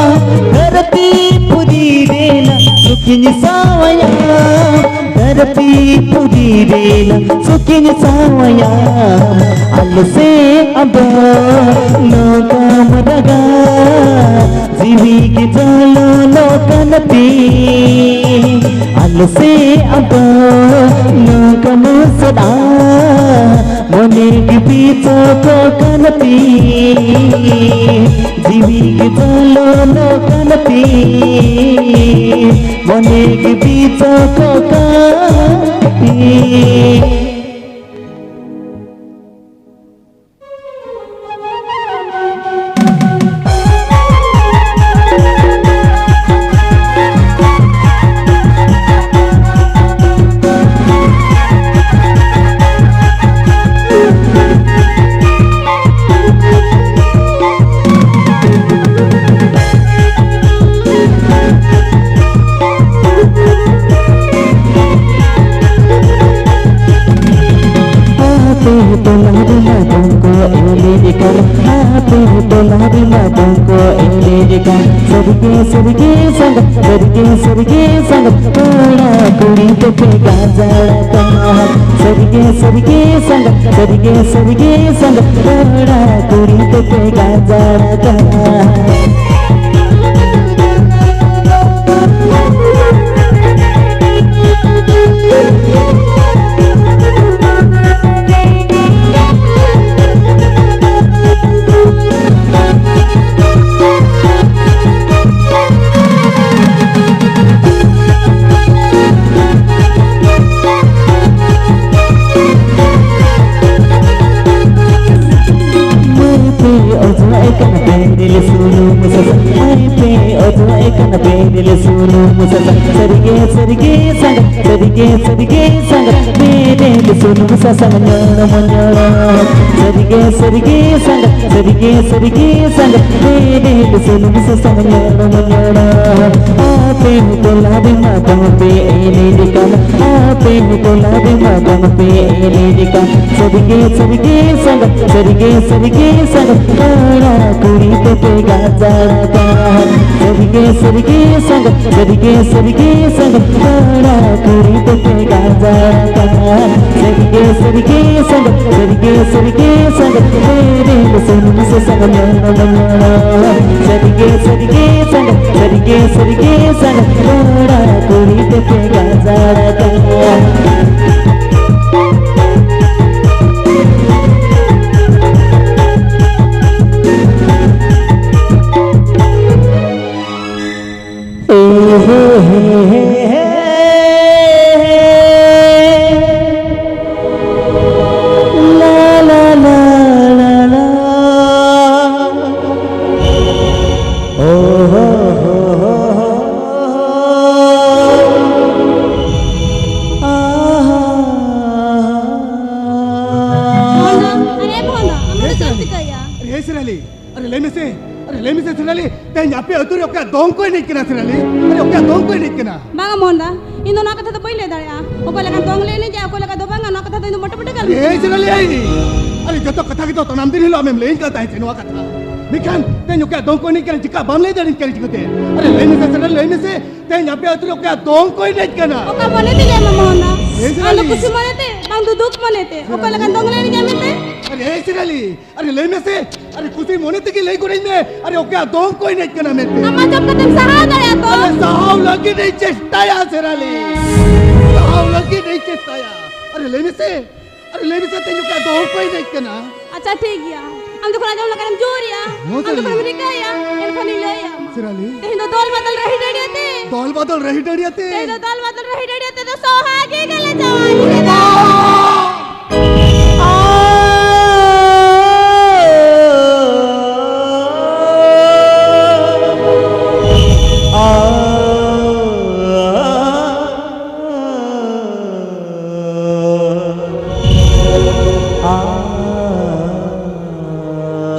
ᱫᱷᱟᱹᱨᱛᱤ ᱯᱩᱨᱤ ᱨᱮᱱᱟᱜ ᱥᱩᱠᱤᱧ ᱥᱟᱶᱟᱭᱟ᱾ ᱫᱷᱟᱹᱨᱛᱤ ᱯᱩᱨᱤ ᱨᱮᱱᱟᱜ ᱥᱩᱠᱤᱧ ᱥᱟᱶᱟᱭᱟ᱾ ᱟᱞᱚ ᱥᱮ ᱟᱫᱚ ᱱᱚᱝᱠᱟᱢ ᱨᱟᱜᱟ, ᱡᱤᱣᱤ ᱜᱮ ᱡᱚᱞᱚᱱᱚᱜ ᱠᱟᱱ ᱛᱤᱧ᱾ ᱟᱞᱚ ᱥᱮ ᱟᱫᱚ ᱱᱚᱝᱠᱟᱢ ᱥᱮᱫᱟ, ᱢᱚᱱᱮ ᱜᱮ ᱵᱤᱪᱚᱠᱚᱜ ᱠᱟᱱ ᱛᱤᱧ᱾ ᱡᱤᱣᱤ ᱜᱮ ᱡᱚᱞᱚᱱᱚᱜ ᱠᱟᱱ ᱛᱤᱧ᱾ ᱢᱚᱱᱮ ᱜᱮ ᱵᱤᱪᱚᱠᱚᱜ ᱠᱟᱱ ᱛᱤᱧ᱾ ᱟᱯᱮ ᱴᱚᱞᱟ ᱨᱮᱢᱟ ᱫᱚᱝ ᱠᱚ ᱮᱱᱮᱡ ᱠᱟᱱ, ᱟᱯᱮ ᱴᱚᱞᱟ ᱨᱮᱢᱟ ᱫᱚᱝ ᱠᱚ ᱮᱱᱮᱡ ᱠᱟᱱ᱾ ᱥᱟᱹᱨᱤᱜᱮ ᱥᱟᱹᱨᱤᱜᱮ ᱥᱟᱸᱜᱟᱛ, ᱥᱟᱹᱨᱤᱜᱮ ᱥᱟᱹᱨᱤᱜᱮ ᱥᱟᱸᱜᱟᱛ, ᱠᱚᱲᱟ ᱠᱩᱲᱤ ᱛᱮᱯᱮ ᱜᱟᱡᱟᱲ ᱠᱟᱱᱟ᱾ ᱥᱟᱹᱨᱤᱜᱮ ᱥᱟᱹᱨᱤᱜᱮ ᱥᱟᱸᱜᱟᱛ, ᱥᱟᱹᱨᱤᱜᱮ ᱥᱟᱹᱨᱤᱜᱮ ᱥᱟᱸᱜᱟᱛ, ᱠᱚᱲᱟ ᱠᱩᱲᱤ ᱛᱮᱯᱮ ᱜᱟᱡᱟᱲ ᱠᱟᱱᱟ᱾ ᱢᱟᱹᱭ ᱯᱮ ᱚᱡᱚᱜ ᱟᱭ ᱠᱟᱱᱟ ᱵᱮᱨᱮᱞ ᱥᱩᱱᱩᱢ ᱥᱟᱥᱟᱝ, ᱢᱟᱹᱭ ᱯᱮ ᱚᱡᱚᱜ ᱟᱭ ᱠᱟᱱᱟ ᱵᱮᱨᱮᱞ ᱥᱩᱱᱩᱢ ᱥᱟᱥᱟᱝ᱾ ᱥᱟᱹᱨᱤᱜᱮ ᱥᱟᱹᱨᱤᱜᱮ ᱥᱟᱸᱜᱟᱛ, ᱥᱟᱹᱨᱤᱜᱮ ᱥᱟᱹᱨᱤᱜᱮ ᱥᱟᱸᱜᱟᱛ, ᱵᱮᱨᱮᱞ ᱥᱩᱱᱩᱢ ᱥᱟᱥᱟᱝ ᱧᱚᱲ ᱢᱚᱧᱚᱲ᱾ ᱥᱟᱹᱨᱤᱜᱮ ᱥᱟᱹᱨᱤᱜᱮ ᱥᱟᱸᱜᱟᱛ, ᱥᱟᱹᱨᱤᱜᱮ ᱥᱟᱹᱨᱤᱜᱮ ᱥᱟᱸᱜᱟᱛ, ᱵᱮᱨᱮᱞ ᱥᱩᱱᱩᱢ ᱥᱟᱥᱟᱝ ᱧᱚᱲ ᱢᱚᱧᱚᱲ᱾ ᱟᱯᱮ ᱴᱚᱞᱟ ᱨᱮᱢᱟ ᱵᱟᱝ ᱯᱮ ᱮᱱᱮᱡ ᱠᱟᱱ, ᱟᱯᱮ ᱴᱚᱞᱟ ᱨᱮᱢᱟ ᱵᱟᱝ ᱯᱮ ᱮᱱᱮᱡ ᱠᱟᱱ᱾ ᱥᱟᱹᱨᱤᱜᱮ ᱥᱟᱹᱨᱤᱜᱮ ᱥᱟᱸᱜᱟᱛ, ᱥᱟᱹᱨᱤᱜᱮ ᱥᱟᱹᱨᱤᱜᱮ ᱥᱟᱸᱜᱟᱛ, ᱠᱚᱲᱟ ᱠᱩᱲᱤ ᱛᱮᱯᱮ ᱜᱟᱡᱟᱲ ᱠᱟᱱ᱾ ᱥᱟᱹᱨᱤᱜᱮ ᱥᱟᱹᱨᱤᱜᱮ ᱥᱟᱸᱜᱟᱛ, ᱥᱟᱹᱨᱤᱜᱮ ᱥᱟᱹᱨᱤᱜᱮ ᱥᱟᱸᱜᱟᱛ, ᱠᱚᱲᱟ ᱠᱩᱲᱤ ᱛᱮᱯᱮ ᱜᱟᱡᱟᱲ ᱠᱟᱱ᱾ ᱥᱟᱹᱨᱤᱜᱮ ᱥᱟᱹᱨᱤᱜᱮ ᱥᱟᱸᱜᱟᱛ, ᱥᱟᱹᱨᱤᱜᱮ ᱥᱟᱹᱨᱤᱜᱮ ᱥᱟᱸᱜᱟᱛ, ᱵᱮᱨᱮᱞ ᱥᱩᱱᱩᱢ ᱥᱟᱥᱟᱝ ᱧᱚᱲ ᱢᱚᱧᱚᱲ᱾ ᱥᱟᱹᱨᱤᱜᱮ ᱥᱟᱹᱨᱤᱜᱮ ᱥᱟᱸᱜᱟᱛ, ᱥᱟᱹᱨᱤᱜᱮ ᱥᱟᱹᱨᱤᱜᱮ ᱥᱟᱸᱜᱟᱛ, ᱠᱚᱲᱟ ᱠᱩᱲᱤ ᱛᱮᱯᱮ ᱜᱟᱡᱟᱲ ᱠᱟᱱᱟ᱾ ᱮ ᱦᱮ ᱦᱮ ᱦᱮ ᱦᱮ᱾ ᱞᱟ ᱞᱟ ᱞᱟ ᱞᱟ ᱞᱟ᱾ ᱳ ᱦᱳ ᱦᱳ ᱦᱳ ᱦᱳ᱾ ᱟᱦᱟ᱾ ᱵᱷᱚᱱᱰᱟ, ᱟᱨᱮ ᱵᱷᱚᱱᱰᱟ, ᱟᱢ ᱫᱚ ᱪᱮᱫ ᱮᱢ ᱪᱤᱠᱟᱹᱭᱟ? ᱟᱨᱮ ᱦᱮ ᱥᱤᱨᱟᱞᱤ, ᱟᱨᱮ ᱞᱟᱹᱭ ᱢᱮᱥᱮ, ᱟᱨᱮ ᱞᱟᱹᱭ ᱢᱮᱥᱮ ᱥᱤᱨᱟᱞᱤ, ᱛᱮᱦᱮᱧ ᱟᱯᱮ ᱟᱹᱛᱩ ᱨᱮ ᱚᱠᱚᱭᱟᱜ ᱫᱚᱝ ᱠᱚ ᱮᱱᱮᱡ ᱠᱟᱱᱟ ᱥᱤᱨᱟᱞᱤ? ᱟᱨᱮ ᱚᱠᱚᱭᱟᱜ ᱫᱚᱝ ᱠᱚ ᱮᱱᱮᱡ ᱠᱟᱱᱟ? ᱵᱟᱝᱟ ᱢᱚᱦᱚᱱ ᱫᱟ, ᱤᱧ ᱫᱚ ᱱᱚᱣᱟ ᱠᱟᱛᱷᱟ ᱫᱚ ᱵᱟᱹᱧ ᱞᱟᱹᱭ ᱫᱟᱲᱮᱭᱟᱜᱼᱟ᱾ ᱚᱠᱚᱭ ᱞᱮᱠᱟ ᱫᱚᱝ ᱞᱮ ᱮᱱᱮᱡᱟ, ᱚᱠᱚᱭ ᱞᱮᱠᱟ ᱫᱚ ᱵᱟᱝᱟ, ᱱᱚᱣᱟ ᱠᱟᱛᱷᱟ ᱫᱚ ᱤᱧ ᱫᱚ ᱯᱚᱴᱮ ᱯᱚᱴᱮ ᱜᱟᱞᱚᱪ ᱮᱭ ᱠᱟᱱᱟ᱾ ᱥᱮᱨᱟᱞᱤ, ᱟᱨᱮ ᱡᱚᱛᱚ ᱠᱟᱛᱷᱟ ᱜᱮᱛᱚ ᱛᱟᱱᱟᱢ ᱫᱤᱱ ᱦᱤᱞᱳᱜ ᱟᱢᱮᱢ ᱞᱟᱹᱭᱟᱹᱧ ᱠᱟᱱ ᱛᱟᱦᱮᱸ ᱥᱮ ᱱᱚᱣᱟ ᱠᱟᱛᱷᱟ᱾ ᱢᱮᱱᱠᱷᱟᱱ ᱛᱮᱦᱮᱧ ᱚᱠᱚᱭᱟᱜ ᱫᱚᱝ ᱠᱚ ᱮᱱᱮᱡ ᱠᱟᱱᱟ ᱪᱤᱠᱟ ᱵᱟᱢ ᱞᱟᱹᱭ ᱫᱟᱲᱮᱭᱟᱹᱧ ᱠᱟᱱᱟ ᱪᱤᱠᱟᱹᱛᱮ? ᱟᱨᱮ ᱞᱟᱹᱭ ᱢᱮᱥᱮ ᱥᱮᱨᱟᱞᱤ, ᱞᱟᱹᱭ ᱢᱮᱥᱮ᱾ ᱛᱮᱦᱮᱧ ᱟᱯᱮ ᱟᱹᱛᱩ ᱨᱮ ᱚᱠᱚᱭᱟᱜ ᱫᱚᱝ ᱠᱚ ᱮᱱᱮᱡ ᱠᱟᱱᱟ? ᱚᱠᱟ ᱢᱚᱱᱮ ᱛᱮ ᱞᱟᱹᱭ ᱟᱢᱟ ᱢᱚᱦᱚᱱᱟ? ᱮᱭ ᱟᱢ ᱫᱚ ᱥᱮᱨᱟᱞᱤ᱾ ᱠᱩᱥᱤ ᱢᱚᱱᱮ ᱛᱮ, ᱵᱟᱝ ᱫᱚ ᱫᱩᱠ ᱢᱚᱱᱮ ᱛᱮ? ᱚᱠᱟ ᱞᱮᱠᱟᱱ ᱫᱚᱝ ᱞᱮ ᱮᱱᱮᱡᱟ ᱢᱮᱱᱛᱮ? ᱟᱨᱮ ᱮᱭ ᱥᱮᱨᱟᱞᱤ, ᱟᱨᱮ ᱞᱟᱹᱭ ᱢᱮᱥᱮ, ᱟᱨᱮ ᱠᱩᱥᱤ ᱢᱚᱱᱮ ᱛᱮᱜᱮ ᱞᱟᱹᱭ ᱜᱚᱫᱟᱹᱧ ᱢᱮ, ᱟᱨᱮ ᱚᱠᱚᱭᱟᱜ ᱫᱚᱝ ᱠᱚ ᱮᱱᱮᱡ ᱠᱟᱱᱟ ᱢᱮᱱᱛᱮ᱾ ᱟᱢᱟᱜ ᱡᱚᱵ ᱠᱟᱛᱮᱢ ᱥᱟᱦᱟᱣ ᱫᱟᱲᱮᱭᱟᱜᱼᱟ ᱛᱚ? ᱟᱨᱮ ᱥᱟᱦᱟᱣ ᱞᱟᱹᱜᱤᱫ ᱤᱧ ᱪᱮᱥᱴᱟᱭᱟ ᱥᱮᱨᱟᱞᱤ, ᱥᱟᱦᱟᱣ ᱞᱟᱹᱜᱤᱫ ᱤᱧ ᱪᱮᱥᱴᱟᱭᱟ᱾ ᱟᱨᱮ ᱞᱟᱹᱭ ᱢᱮᱥᱮ, ᱟᱨᱮ ᱞᱟᱹᱭ ᱢᱮᱥᱮ, ᱛᱮᱦᱮᱧ ᱚᱠᱚᱭᱟᱜ ᱫᱚᱝ ᱠᱚ ᱮᱱᱮᱡ ᱠᱟᱱᱟ? ᱟᱪᱪᱷᱟ, ᱴᱷᱤᱠ ᱜᱮᱭᱟ, ᱟᱢ ᱡᱚᱠᱷᱚᱱ ᱟᱸᱡᱚᱢ ᱞᱮᱠᱟᱱᱮᱢ ᱡᱳᱨ ᱮᱭᱟ, ᱦᱚᱸ ᱟᱢ ᱥᱮᱨᱟᱞᱤ᱾ ᱡᱚᱠᱷᱚᱱᱮᱢ ᱨᱤᱠᱟᱹᱭᱟ, ᱮᱱᱠᱷᱟᱱᱤᱧ ᱞᱟᱹᱭᱟ᱾ ᱥᱮᱨᱟᱞᱤ᱾ ᱛᱮᱦᱮᱧ ᱫᱚ ᱫᱚᱞ ᱵᱟᱫᱚᱞ ᱨᱟᱹᱦᱤ ᱰᱟᱹᱰᱤᱭᱟᱹ ᱛᱮ᱾ ᱫᱚᱞ ᱵᱟᱫᱚᱞ ᱨᱟᱹᱦᱤ ᱰᱟᱹᱰᱤᱭᱟᱹ ᱛᱮ᱾ ᱛᱮᱦᱮᱧ ᱫᱚ ᱫᱚᱞ ᱵᱟᱫᱚᱞ ᱨᱟᱹᱦᱤ ᱰᱟᱹᱰᱤᱭᱟᱹ ᱛᱮ ᱫᱚ ᱥᱚᱦᱟᱜᱤ ᱜᱮᱞᱮ ᱪᱟᱞᱟᱜᱼᱟ᱾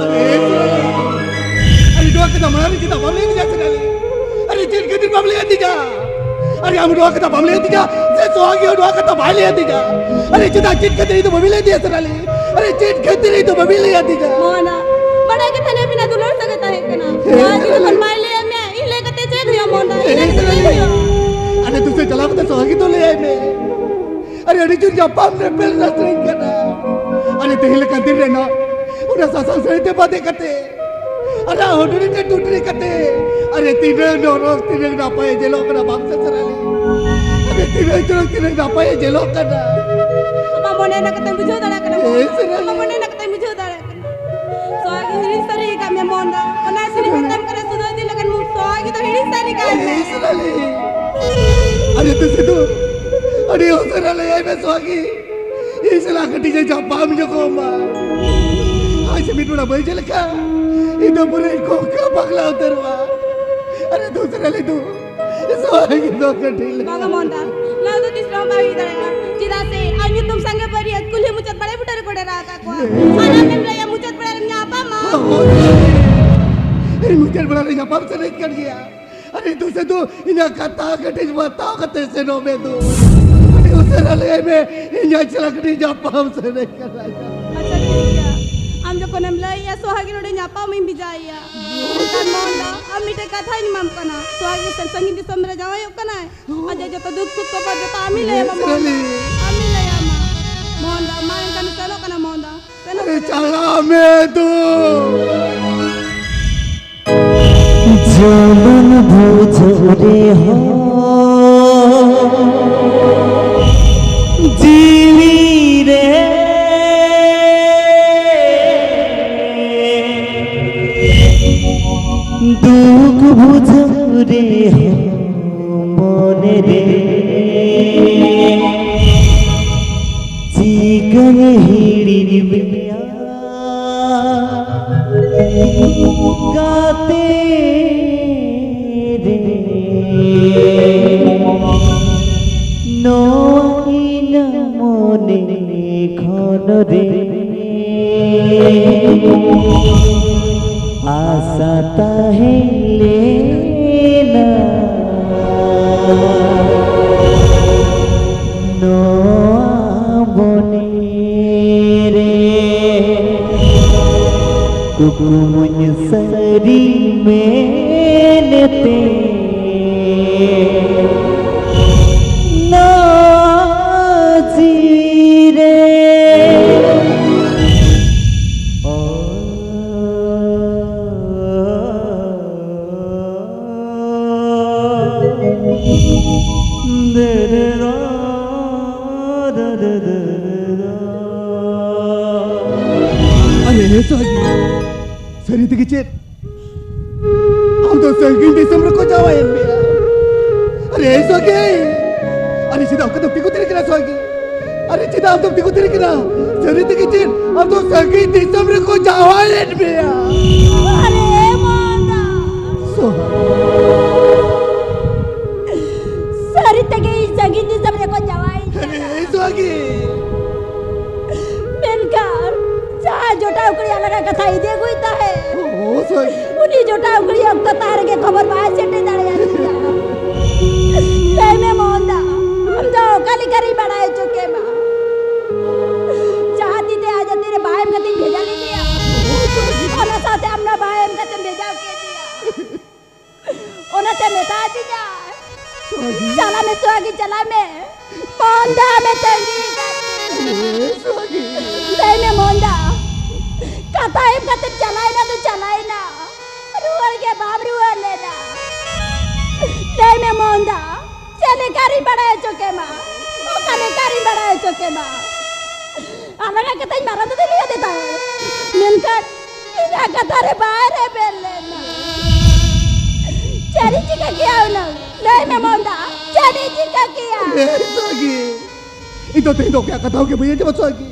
ᱟᱨᱮ ᱥᱮᱨᱟᱞᱤ, ᱟᱨᱮ ᱱᱚᱣᱟ ᱠᱟᱛᱷᱟ ᱢᱟᱲᱟᱝ ᱨᱮ ᱪᱮᱫᱟᱜ ᱵᱟᱢ ᱞᱟᱹᱭ ᱟᱹᱫᱤᱧᱟ ᱥᱮᱨᱟᱞᱤ? ᱟᱨᱮ ᱪᱮᱫ ᱠᱷᱟᱹᱛᱤᱨ ᱵᱟᱢ ᱞᱟᱹᱭ ᱟᱹᱫᱤᱧᱟ? ᱟᱨᱮ ᱟᱢ ᱱᱚᱣᱟ ᱠᱟᱛᱷᱟ ᱵᱟᱢ ᱞᱟᱹᱭ ᱟᱹᱫᱤᱧᱟ ᱥᱮ ᱥᱚᱦᱟᱜᱤ ᱦᱚᱸ ᱱᱚᱣᱟ ᱠᱟᱛᱷᱟ ᱵᱟᱭ ᱞᱟᱹᱭ ᱟᱹᱫᱤᱧᱟ? ᱟᱨᱮ ᱪᱮᱫᱟᱜ, ᱪᱮᱫ ᱠᱷᱟᱹᱛᱤᱨ ᱤᱧ ᱫᱚ ᱵᱟᱹᱵᱤᱱ ᱞᱟᱹᱭ ᱟᱹᱫᱤᱧᱟ ᱥᱮᱨᱟᱞᱤ? ᱟᱨᱮ ᱪᱮᱫ ᱠᱷᱟᱹᱛᱤᱨ ᱤᱧ ᱫᱚ ᱵᱟᱹᱵᱤᱱ ᱞᱟᱹᱭ ᱟᱹᱫᱤᱧᱟ? ᱢᱚᱦᱚᱱᱟ, ᱵᱟᱰᱟᱭ ᱜᱮ ᱛᱟᱦᱮᱸ ᱠᱟᱱᱟ ᱟᱹᱵᱤᱱᱟᱜ ᱫᱩᱞᱟᱹᱲ ᱥᱟᱹᱜᱟᱹᱭ ᱛᱟᱦᱮᱸ ᱠᱟᱱᱟ᱾ ᱦᱮᱸ, ᱥᱚᱦᱟᱜᱤ ᱥᱮᱨᱟᱞᱤ᱾ ᱡᱚᱠᱷᱚᱱ ᱵᱟᱭ ᱞᱟᱹᱭ ᱟᱫ ᱢᱮᱭᱟ, ᱤᱧ ᱞᱟᱹᱭ ᱠᱟᱛᱮ ᱪᱮᱫ ᱦᱩᱭᱩᱜᱼᱟ ᱢᱚᱦᱚᱱᱟ? ᱤᱧ ᱞᱟᱹᱭ ᱠᱟᱛᱮ ᱪᱮᱫ ᱦᱩᱭᱩᱜᱼᱟ? ᱟᱨᱮ ᱫᱩᱥᱮ ᱪᱟᱞᱟᱣ ᱠᱟᱛᱮ ᱥᱚᱦᱟᱜᱤ ᱫᱚ ᱞᱟᱹᱭ ᱟᱭ ᱢᱮ᱾ ᱟᱨᱮ ᱟᱹᱰᱤ ᱡᱳᱨ ᱧᱟᱯᱟᱢ ᱧᱮᱯᱮᱞ ᱨᱮᱱᱟᱜ ᱥᱮᱨᱮᱧ ᱠᱟᱱᱟ᱾ ᱟᱨᱮ ᱛᱮᱦᱮᱧ ᱞᱮᱠᱟᱱ ᱫᱤᱱ ᱨᱮᱱᱟᱜ ᱚᱱᱟ ᱥᱟᱥᱟᱝ ᱥᱟᱹᱲᱤ ᱛᱮ ᱵᱟᱸᱫᱮ ᱠᱟᱛᱮ, ᱟᱨᱮ ᱦᱩᱰᱩᱨᱤ ᱛᱮ ᱴᱩᱴᱩᱨᱤ ᱠᱟᱛᱮ, ᱟᱨᱮ ᱛᱤᱱᱟᱹᱜ ᱱᱚᱨᱚᱠ, ᱛᱤᱱᱟᱹᱜ ᱱᱟᱯᱟᱭᱮ ᱧᱮᱞᱚᱜ ᱠᱟᱱᱟ ᱵᱟᱝ ᱥᱮ ᱥᱮᱨᱟᱞᱤ? ᱟᱨᱮ ᱛᱤᱱᱟᱹᱜ ᱪᱚᱨᱚᱠ, ᱛᱤᱱᱟᱹᱜ ᱱᱟᱯᱟᱭᱮ ᱧᱮᱞᱚᱜ ᱠᱟᱱᱟ᱾ ᱟᱢᱟᱜ ᱢᱚᱱᱮ ᱨᱮᱱᱟᱜ ᱠᱟᱛᱷᱟᱧ ᱵᱩᱡᱷᱟᱹᱣ ᱫᱟᱲᱮᱭᱟᱜ ᱠᱟᱱᱟ᱾ ᱦᱮᱸ, ᱥᱮᱨᱟᱞᱤ᱾ ᱟᱢᱟᱜ ᱢᱚᱱᱮ ᱨᱮᱱᱟᱜ ᱠᱟᱛᱷᱟᱧ ᱵᱩᱡᱷᱟᱹᱣ ᱫᱟᱲᱮᱭᱟᱜ ᱠᱟᱱᱟ᱾ ᱥᱚᱦᱟᱜᱤ ᱦᱤᱲᱤᱧ ᱥᱟᱹᱨᱤ ᱠᱟᱜ ᱢᱮ ᱢᱚᱦᱚᱱᱟ᱾ ᱚᱱᱟ ᱥᱤᱨᱤᱧ ᱢᱮᱛᱟᱢ ᱠᱟᱱᱟ ᱥᱩᱫᱷᱟᱹ ᱤᱫᱤ ᱞᱮᱠᱟᱱ ᱢᱩ-, ᱥᱚᱦᱟᱜᱤ ᱫᱚ ᱦᱤᱲᱤᱧ ᱥᱟᱹᱨᱤ ᱠᱟᱜ ᱢᱮ᱾ ᱦᱮᱸ, ᱥᱮᱨᱟᱞᱤ᱾ ᱟᱨᱮ ᱫᱩᱥᱮ ᱫᱚ ᱟᱹᱰᱤ ᱩᱥᱟᱹᱨᱟ ᱞᱟᱹᱭᱟᱭ ᱢᱮ ᱥᱚᱦᱟᱜᱤ᱾ ᱤᱧ ᱥᱟᱞᱟᱜ ᱠᱟᱹᱴᱤᱡ ᱮ ᱧᱟᱯᱟᱢ ᱧᱚᱜᱚᱜ ᱢᱟ᱾ ᱟᱡ ᱥᱮ ᱢᱤᱫ ᱵᱮᱲᱟ ᱵᱟᱹᱧ ᱪᱮᱫ ᱞᱮᱠᱟ, ᱤᱧ ᱫᱚ ᱯᱩᱨᱟᱹᱧ ᱠᱚᱠᱟ ᱯᱟᱜᱽᱞᱟ ᱩᱛᱟᱹᱨᱚᱜᱼᱟ᱾ ᱟᱨᱮ ᱫᱩᱥᱨᱟ ᱞᱮ ᱫᱩ, ᱥᱚᱦᱟᱜᱤ ᱫᱚ ᱠᱟᱹᱴᱤᱡ ᱞᱮ ᱵᱟᱝᱟ ᱢᱚᱱᱫᱟ, ᱱᱚᱣᱟ ᱫᱚ ᱛᱤᱥ ᱨᱮᱦᱚᱸ ᱵᱟᱭ ᱦᱩᱭ ᱫᱟᱲᱮᱭᱟᱜᱼᱟ᱾ ᱪᱮᱫᱟᱜ ᱥᱮ ᱟᱡ ᱧᱩᱛᱩᱢ ᱥᱟᱸᱜᱮ ᱵᱟᱹᱨᱭᱟᱹᱛ ᱠᱩᱞᱦᱤ ᱢᱩᱪᱟᱹᱫ ᱵᱟᱲᱮ ᱵᱩᱴᱟᱹ ᱨᱮᱠᱚ ᱰᱮᱨᱟ ᱟᱠᱟᱫ ᱠᱚᱣᱟ᱾ ᱟᱨ ᱟᱢᱮᱢ ᱞᱟᱹᱭᱟ ᱢᱩᱪᱟᱹᱫ ᱵᱮᱲᱟ ᱨᱮᱢ ᱧᱟᱯᱟᱢᱟ᱾ ᱤᱧ ᱢᱩᱪᱟᱹᱫ ᱵᱮᱲᱟ ᱨᱮ ᱧᱟᱯᱟᱢ ᱥᱟᱱᱟᱧ ᱠᱟᱱ ᱜᱮᱭᱟ᱾ ᱟᱨᱮ ᱫᱩᱥᱮ ᱫᱩ, ᱤᱧᱟᱹᱜ ᱠᱟᱛᱷᱟ ᱠᱟᱹᱴᱤᱡ ᱵᱟᱛᱟᱣ ᱠᱟᱛᱮ ᱥᱮᱱᱚᱜ ᱢᱮ ᱫᱩ᱾ ᱩᱥᱟᱹᱨᱟ ᱞᱟᱹᱭ ᱢᱮ, ᱤᱧ ᱟᱡ ᱥᱟᱞᱟᱜ ᱠᱟᱹᱴᱤᱡ ᱧᱟᱯᱟᱢ ᱥᱟᱱᱟᱧ ᱠᱟᱱᱟ᱾ ᱟᱪᱪᱷᱟ, ᱴᱷᱤᱠ ᱜᱮᱭᱟ᱾ ᱟᱢ ᱡᱚᱠᱷᱚᱱᱮᱢ ᱞᱟᱹᱭᱮᱜᱼᱟ, ᱥᱚᱦᱟᱜᱤ ᱱᱚᱰᱮ ᱧᱟᱯᱟᱢᱤᱧ ᱵᱷᱮᱡᱟᱭᱮᱭᱟ᱾ ᱢᱮᱱᱠᱷᱟᱱ ᱢᱳᱦᱚᱱ ᱫᱟ, ᱟᱢ ᱢᱤᱫᱴᱮᱡ ᱠᱟᱛᱷᱟᱧ ᱮᱢᱟᱢ ᱠᱟᱱᱟ, ᱥᱚᱦᱟᱜᱤ ᱥᱮ ᱥᱟᱺᱜᱤᱧ ᱫᱤᱥᱚᱢ ᱨᱮ ᱡᱟᱶᱟᱭᱚᱜ ᱠᱟᱱᱟᱭ᱾ ᱟᱡᱟᱜ ᱡᱚᱛᱚ ᱫᱩᱠ ᱥᱩᱠ ᱠᱚ ᱡᱚᱛᱚ ᱟᱢᱤᱧ ᱞᱟᱹᱭᱟᱢᱟ, ᱢᱳᱦᱚᱱ ᱫᱟ᱾ ᱥᱟᱹᱨᱤ᱾ ᱟᱢᱤᱧ ᱞᱟᱹᱭᱟᱢᱟ᱾ ᱢᱳᱦᱚᱱ ᱫᱟ, ᱢᱟ ᱮᱱᱠᱷᱟᱱ ᱥᱮᱱᱚᱜ ᱠᱟᱱᱟ, ᱢᱳᱦᱚᱱ ᱫᱟ᱾ ᱥᱮᱱᱚᱜ ᱟᱨᱮ, ᱠᱟᱱᱟ᱾ ᱪᱟᱞᱟᱜ ᱢᱮ ᱛᱚ᱾ ᱡᱚᱱᱚᱢ ᱵᱩᱡᱷᱟᱹᱣ ᱨᱮᱦᱚᱸ ᱡᱤᱣᱤ ᱨᱮ ᱫᱩᱠ ᱵᱩᱡᱷᱟᱹᱣ ᱨᱮᱦᱚᱸ ᱢᱚᱱᱮ ᱨᱮ ᱪᱤᱠᱟᱹᱧ ᱦᱤᱲᱤᱧ ᱢᱮᱭᱟ᱾ ᱜᱟᱛᱮ ᱨᱮ ᱱᱚᱣᱟ ᱤᱧᱟᱹᱜ ᱢᱚᱱᱮ ᱠᱷᱚᱱ ᱨᱮ ᱟᱥᱟ ᱛᱟᱦᱮᱸ ᱞᱮᱱᱟ᱾ ᱱᱚᱣᱟ ᱢᱚᱱᱮ ᱨᱮ ᱠᱩᱠᱢᱩᱧ ᱥᱟᱹᱨᱤ ᱢᱮᱱᱛᱮ ᱱᱚᱣᱟ ᱡᱤᱣᱤ ᱨᱮ᱾ ᱟᱨᱮ ᱥᱚᱦᱟᱜᱤ, ᱥᱟᱹᱨᱤ ᱛᱮᱜᱮ ᱪᱮᱫ ᱟᱢ ᱫᱚ ᱥᱟᱺᱜᱤᱧ ᱫᱤᱥᱚᱢ ᱨᱮᱠᱚ ᱡᱟᱶᱟᱭᱮᱫ ᱢᱮᱭᱟ? ᱟᱨᱮ ᱥᱚᱦᱟᱜᱤ, ᱟᱨᱮ ᱪᱮᱫᱟᱜ ᱚᱱᱠᱟ ᱫᱚᱢ ᱛᱤᱸᱜᱩ ᱛᱷᱤᱨ ᱠᱟᱱᱟ ᱥᱚᱦᱟᱜᱤ? ᱟᱨᱮ ᱪᱮᱫᱟᱜ ᱟᱢ ᱫᱚᱢ ᱛᱤᱸᱜᱩ ᱛᱷᱤᱨ ᱠᱟᱱᱟ? ᱥᱟᱹᱨᱤ ᱛᱮᱜᱮ ᱪᱮᱫ ᱟᱢ ᱫᱚ ᱥᱟᱺᱜᱤᱧ ᱫᱤᱥᱚᱢ ᱨᱮᱠᱚ ᱡᱟᱶᱟᱭᱮᱫ ᱢᱮᱭᱟ? ᱟᱨᱮ ᱢᱟᱱᱟ᱾ ᱥᱚᱦᱟᱜᱤ᱾ ᱥᱟᱹᱨᱤ ᱛᱮᱜᱮ ᱤᱧ ᱥᱟᱺᱜᱤᱧ ᱫᱤᱥᱚᱢ ᱨᱮᱠᱚ ᱡᱟᱶᱟᱭᱤᱧ ᱠᱟᱱᱟ᱾ ᱟᱨᱮ ᱥᱚᱦᱟᱜᱤ᱾ ᱢᱮᱱᱠᱷᱟᱱ ᱡᱟᱦᱟᱸ ᱡᱚᱴᱟᱣ ᱠᱩᱲᱤ ᱟᱞᱟᱝᱟᱜ ᱠᱟᱛᱷᱟ ᱤᱫᱤ ᱟᱹᱜᱩᱭ ᱛᱟᱦᱮᱸᱫ, ᱚ, ᱥᱚᱦᱟᱜᱤ᱾ ᱩᱱᱤ ᱡᱚᱴᱟᱣ ᱠᱩᱲᱤ ᱚᱠᱛᱚ ᱛᱟᱦᱮᱸ ᱨᱮᱜᱮ ᱠᱷᱚᱵᱚᱨ ᱵᱟᱭ ᱥᱮᱴᱮᱨ ᱫᱟᱲᱮᱭᱟᱫᱤᱧᱟ᱾ ᱞᱟᱹᱭ ᱢᱮ ᱢᱳᱦᱚᱱ ᱫᱟ, ᱟᱢ ᱫᱚ ᱚᱠᱟ ᱠᱟᱨᱤ ᱵᱟᱲᱟᱭ ᱦᱚᱪᱚ ᱠᱮᱢᱟ᱾ ᱡᱟᱦᱟᱸ ᱛᱤᱱᱟᱹᱜ ᱟᱡ ᱛᱤᱨᱮ ᱵᱟᱭ ᱮᱢ ᱠᱟᱛᱮᱧ ᱵᱷᱮᱡᱟ ᱞᱮᱫᱮᱭᱟ, ᱚᱱᱟ ᱥᱟᱶᱛᱮ ᱟᱢ ᱱᱚᱣᱟ ᱵᱟᱭ ᱮᱢ ᱠᱟᱛᱮᱢ ᱵᱷᱮᱡᱟ ᱠᱮᱫᱮᱭᱟ᱾ ᱚᱱᱟᱛᱮ ᱢᱮᱛᱟ ᱫᱤᱧᱟ, ᱥᱚᱦᱟᱜᱤ᱾ ᱪᱟᱞᱟᱜ ᱢᱮ ᱥᱚᱦᱟᱜᱤ, ᱪᱟᱞᱟᱜ ᱢᱮ᱾ ᱢᱚᱱᱫᱟ ᱢᱮ ᱛᱟᱺᱜᱤ ᱠᱟᱫᱮ᱾ ᱮ, ᱥᱚᱦᱟᱜᱤ᱾ ᱞᱟᱹᱭ ᱢᱮ ᱢᱚᱱᱫᱟ, ᱠᱟᱛᱷᱟ ᱮᱢ ᱠᱟᱛᱮᱢ ᱪᱟᱞᱟᱣᱮᱱᱟ ᱫᱚ ᱪᱟᱞᱟᱣᱮᱱᱟ, ᱨᱩᱣᱟᱹᱲ ᱜᱮ ᱵᱟᱢ ᱨᱩᱣᱟᱹᱲ ᱞᱮᱱᱟ᱾ ᱞᱟᱹᱭ ᱢᱮ ᱢᱚᱱᱫᱟ, ᱪᱮᱫ ᱞᱮᱠᱟ ᱨᱤᱧ ᱵᱟᱲᱟᱭ ᱦᱚᱪᱚ ᱠᱮᱢᱟ? ᱚᱠᱟ ᱞᱮᱠᱟ ᱨᱤᱧ ᱵᱟᱲᱟᱭ ᱦᱚᱪᱚ ᱠᱮᱢᱟ? ᱟᱞᱟᱝᱟᱜ ᱠᱟᱛᱷᱟᱧ ᱢᱟᱨᱟᱝ ᱫᱟᱫᱟ ᱞᱟᱹᱭ ᱟᱫᱮ ᱛᱟᱦᱮᱸᱫ, ᱢᱮᱱᱠᱷᱟᱱ ᱤᱧᱟᱹᱜ ᱠᱟᱛᱷᱟ ᱨᱮ ᱵᱟᱭ ᱨᱮᱵᱮᱱ ᱞᱮᱱᱟ᱾ ᱪᱮᱫ ᱤᱧ ᱪᱤᱠᱟᱹ ᱠᱮᱭᱟ ᱦᱩᱱᱟᱹᱝ? ᱞᱟᱹᱭ ᱢᱮ ᱢᱚᱱᱫᱟ, ᱪᱮᱫ ᱤᱧ ᱪᱤᱠᱟᱹ ᱠᱮᱭᱟ? ᱮ, ᱥᱚᱦᱟᱜᱤ, ᱤᱧ ᱫᱚ ᱛᱮᱦᱮᱧ ᱫᱚ ᱚᱠᱚᱭᱟᱜ ᱠᱟᱛᱷᱟ ᱦᱚᱸ ᱜᱮ ᱵᱟᱹᱧ ᱟᱸᱡᱚᱢᱟ, ᱥᱚᱦᱟᱜᱤ᱾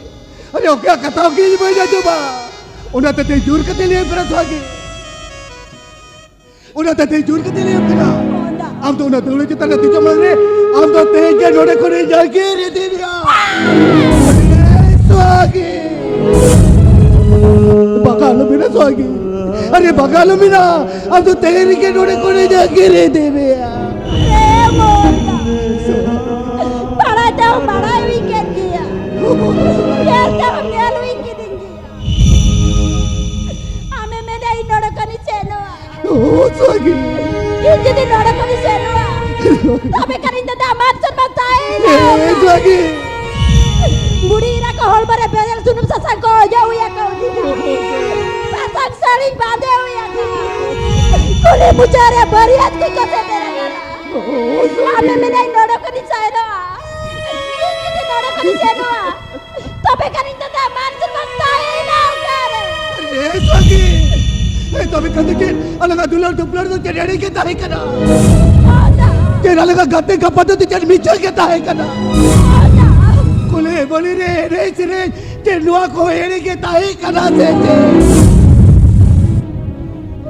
ᱟᱨᱮ, ᱚᱠᱚᱭᱟᱜ ᱠᱟᱛᱷᱟ ᱦᱚᱸ ᱜᱮ ᱵᱟᱹᱧ ᱟᱸᱡᱚᱢᱟ᱾ ᱚᱱᱟᱛᱮ ᱛᱮᱦᱮᱧ ᱡᱳᱨ ᱠᱟᱛᱮ ᱞᱟᱹᱭᱟᱢ ᱠᱟᱱᱟ, ᱥᱚᱦᱟᱜᱤ᱾ ᱚᱱᱟᱛᱮ ᱛᱮᱦᱮᱧ ᱡᱳᱨ ᱠᱟᱛᱮ ᱞᱟᱹᱭᱟᱢ ᱠᱟᱱᱟ᱾ ᱢᱚᱱᱫᱟ᱾ ᱟᱢ ᱫᱚ ᱚᱱᱟ ᱫᱟᱹᱣᱲᱟᱹ ᱪᱮᱛᱟᱱ ᱨᱮ ᱫᱮᱡᱚᱜ ᱢᱟᱲᱟᱝ ᱨᱮ, ᱟᱢ ᱫᱚ ᱛᱮᱦᱮᱧ ᱜᱮ ᱱᱚᱰᱮ ᱠᱷᱚᱱᱤᱧ ᱡᱟᱸᱜᱮ ᱤᱫᱤ ᱢᱮᱭᱟ᱾ ᱥᱚᱦᱟᱜᱤ᱾ ᱵᱟᱠᱟ ᱟᱞᱚᱢ ᱢᱮᱱᱟ, ᱥᱚᱦᱟᱜᱤ᱾ ᱟᱨᱮ, ᱵᱟᱠᱟ ᱟᱞᱚᱢ ᱢᱮᱱᱟ᱾ ᱟᱢ ᱫᱚ ᱛᱮᱦᱮᱧ ᱨᱮᱜᱮ ᱱᱚᱰᱮ ᱠᱷᱚᱱᱤᱧ ᱡᱟᱸᱜᱮ ᱤᱫᱤ ᱢᱮᱭᱟ᱾ ᱮ ᱢᱚᱱᱫᱟ᱾ ᱵᱟᱲᱟᱭ ᱛᱮᱦᱚᱸ ᱵᱟᱲᱟᱭ ᱦᱩᱭ ᱠᱮᱫ ᱜᱮᱭᱟ᱾ ᱧᱮᱞ ᱛᱮᱦᱚᱸ ᱧᱮᱞ ᱦᱩᱭ ᱠᱤᱫᱤᱧ ᱜᱮᱭᱟ᱾ ᱟᱢᱮᱢ ᱢᱮᱱᱟ ᱤᱧ ᱱᱚᱰᱮ ᱠᱷᱚᱱᱤᱧ ᱥᱮᱱᱚᱜᱼᱟ᱾ ᱳ, ᱥᱚᱦᱟᱜᱤ᱾ ᱤᱧ ᱡᱩᱫᱤ ᱱᱚᱰᱮ ᱠᱷᱚᱱᱤᱧ ᱥᱮᱱᱚᱜᱼᱟ, ᱛᱚᱵᱮ ᱠᱷᱟᱱ ᱤᱧ ᱫᱟᱫᱟ ᱟᱢᱟᱜ ᱥᱮᱨᱢᱟ ᱛᱟᱦᱮᱸᱭᱮᱱᱟ᱾ ᱮ, ᱥᱚᱦᱟᱜᱤ᱾ ᱵᱩᱲᱦᱤ ᱮᱨᱟ ᱠᱚ ᱦᱚᱲᱢᱚ ᱨᱮ ᱵᱮᱨᱮᱞ ᱥᱩᱱᱩᱢ ᱥᱟᱥᱟᱝ ᱠᱚ ᱚᱡᱚᱜ ᱦᱩᱭ ᱟᱠᱟᱫ ᱫᱤᱧᱟ᱾ ᱥᱟᱥᱟᱝ ᱥᱟᱹᱲᱤᱧ ᱵᱟᱸᱫᱮ ᱦᱩᱭ ᱟᱠᱟᱫ᱾ ᱠᱩᱞᱦᱤ ᱢᱩᱪᱟᱹᱫ ᱨᱮ ᱵᱟᱹᱨᱭᱟᱹᱛ ᱠᱚᱠᱚ ᱥᱮᱴᱮᱨ ᱟᱠᱟᱱᱟ᱾ ᱟᱢᱮᱢ ᱢᱮᱱᱟ ᱤᱧ ᱱᱚᱰᱮ ᱠᱷᱚᱱᱤᱧ ᱥᱮᱱᱚᱜᱼᱟ᱾ ᱤᱧ ᱡᱩᱫᱤ ᱱᱚᱰᱮ ᱠᱷᱚᱱᱤᱧ ᱥᱮᱱᱚᱜᱼᱟ, ᱛᱚᱵᱮ ᱠᱷᱟᱱ ᱤᱧ ᱫᱟᱫᱟ ᱢᱟᱱ ᱥᱮ ᱵᱟᱝ ᱛᱟᱦᱮᱸᱭᱮᱱᱟ ᱚᱠᱟᱨᱮ? ᱮ, ᱥᱚᱦᱟᱜᱤ᱾ ᱮ, ᱛᱚᱵᱮ ᱠᱷᱟᱱ ᱫᱚ ᱪᱮᱫ ᱟᱞᱟᱝᱟᱜ ᱫᱩᱞᱟᱹᱲ ᱫᱩᱯᱞᱟᱹᱲ ᱫᱚ ᱪᱮᱫ ᱮᱲᱮ ᱜᱮ ᱛᱟᱦᱮᱸ ᱠᱟᱱᱟ? ᱵᱟᱝᱟ᱾ ᱪᱮᱫ ᱟᱞᱟᱝᱟᱜ ᱜᱟᱛᱮ ᱜᱟᱯᱟᱛᱮ ᱫᱚ ᱪᱮᱫ ᱢᱤᱪᱷᱟᱹ ᱜᱮ ᱛᱟᱦᱮᱸ ᱠᱟᱱᱟ? ᱵᱟᱝᱟ᱾ ᱠᱩᱞᱦᱤ ᱵᱟᱹᱞᱤ ᱨᱮ ᱮᱱᱮᱡ ᱥᱮᱨᱮᱧ ᱪᱮᱫ ᱱᱚᱣᱟ ᱠᱚ ᱮᱲᱮ ᱜᱮ ᱛᱟᱦᱮᱸ ᱠᱟᱱᱟ ᱥᱮ ᱪᱮᱫ?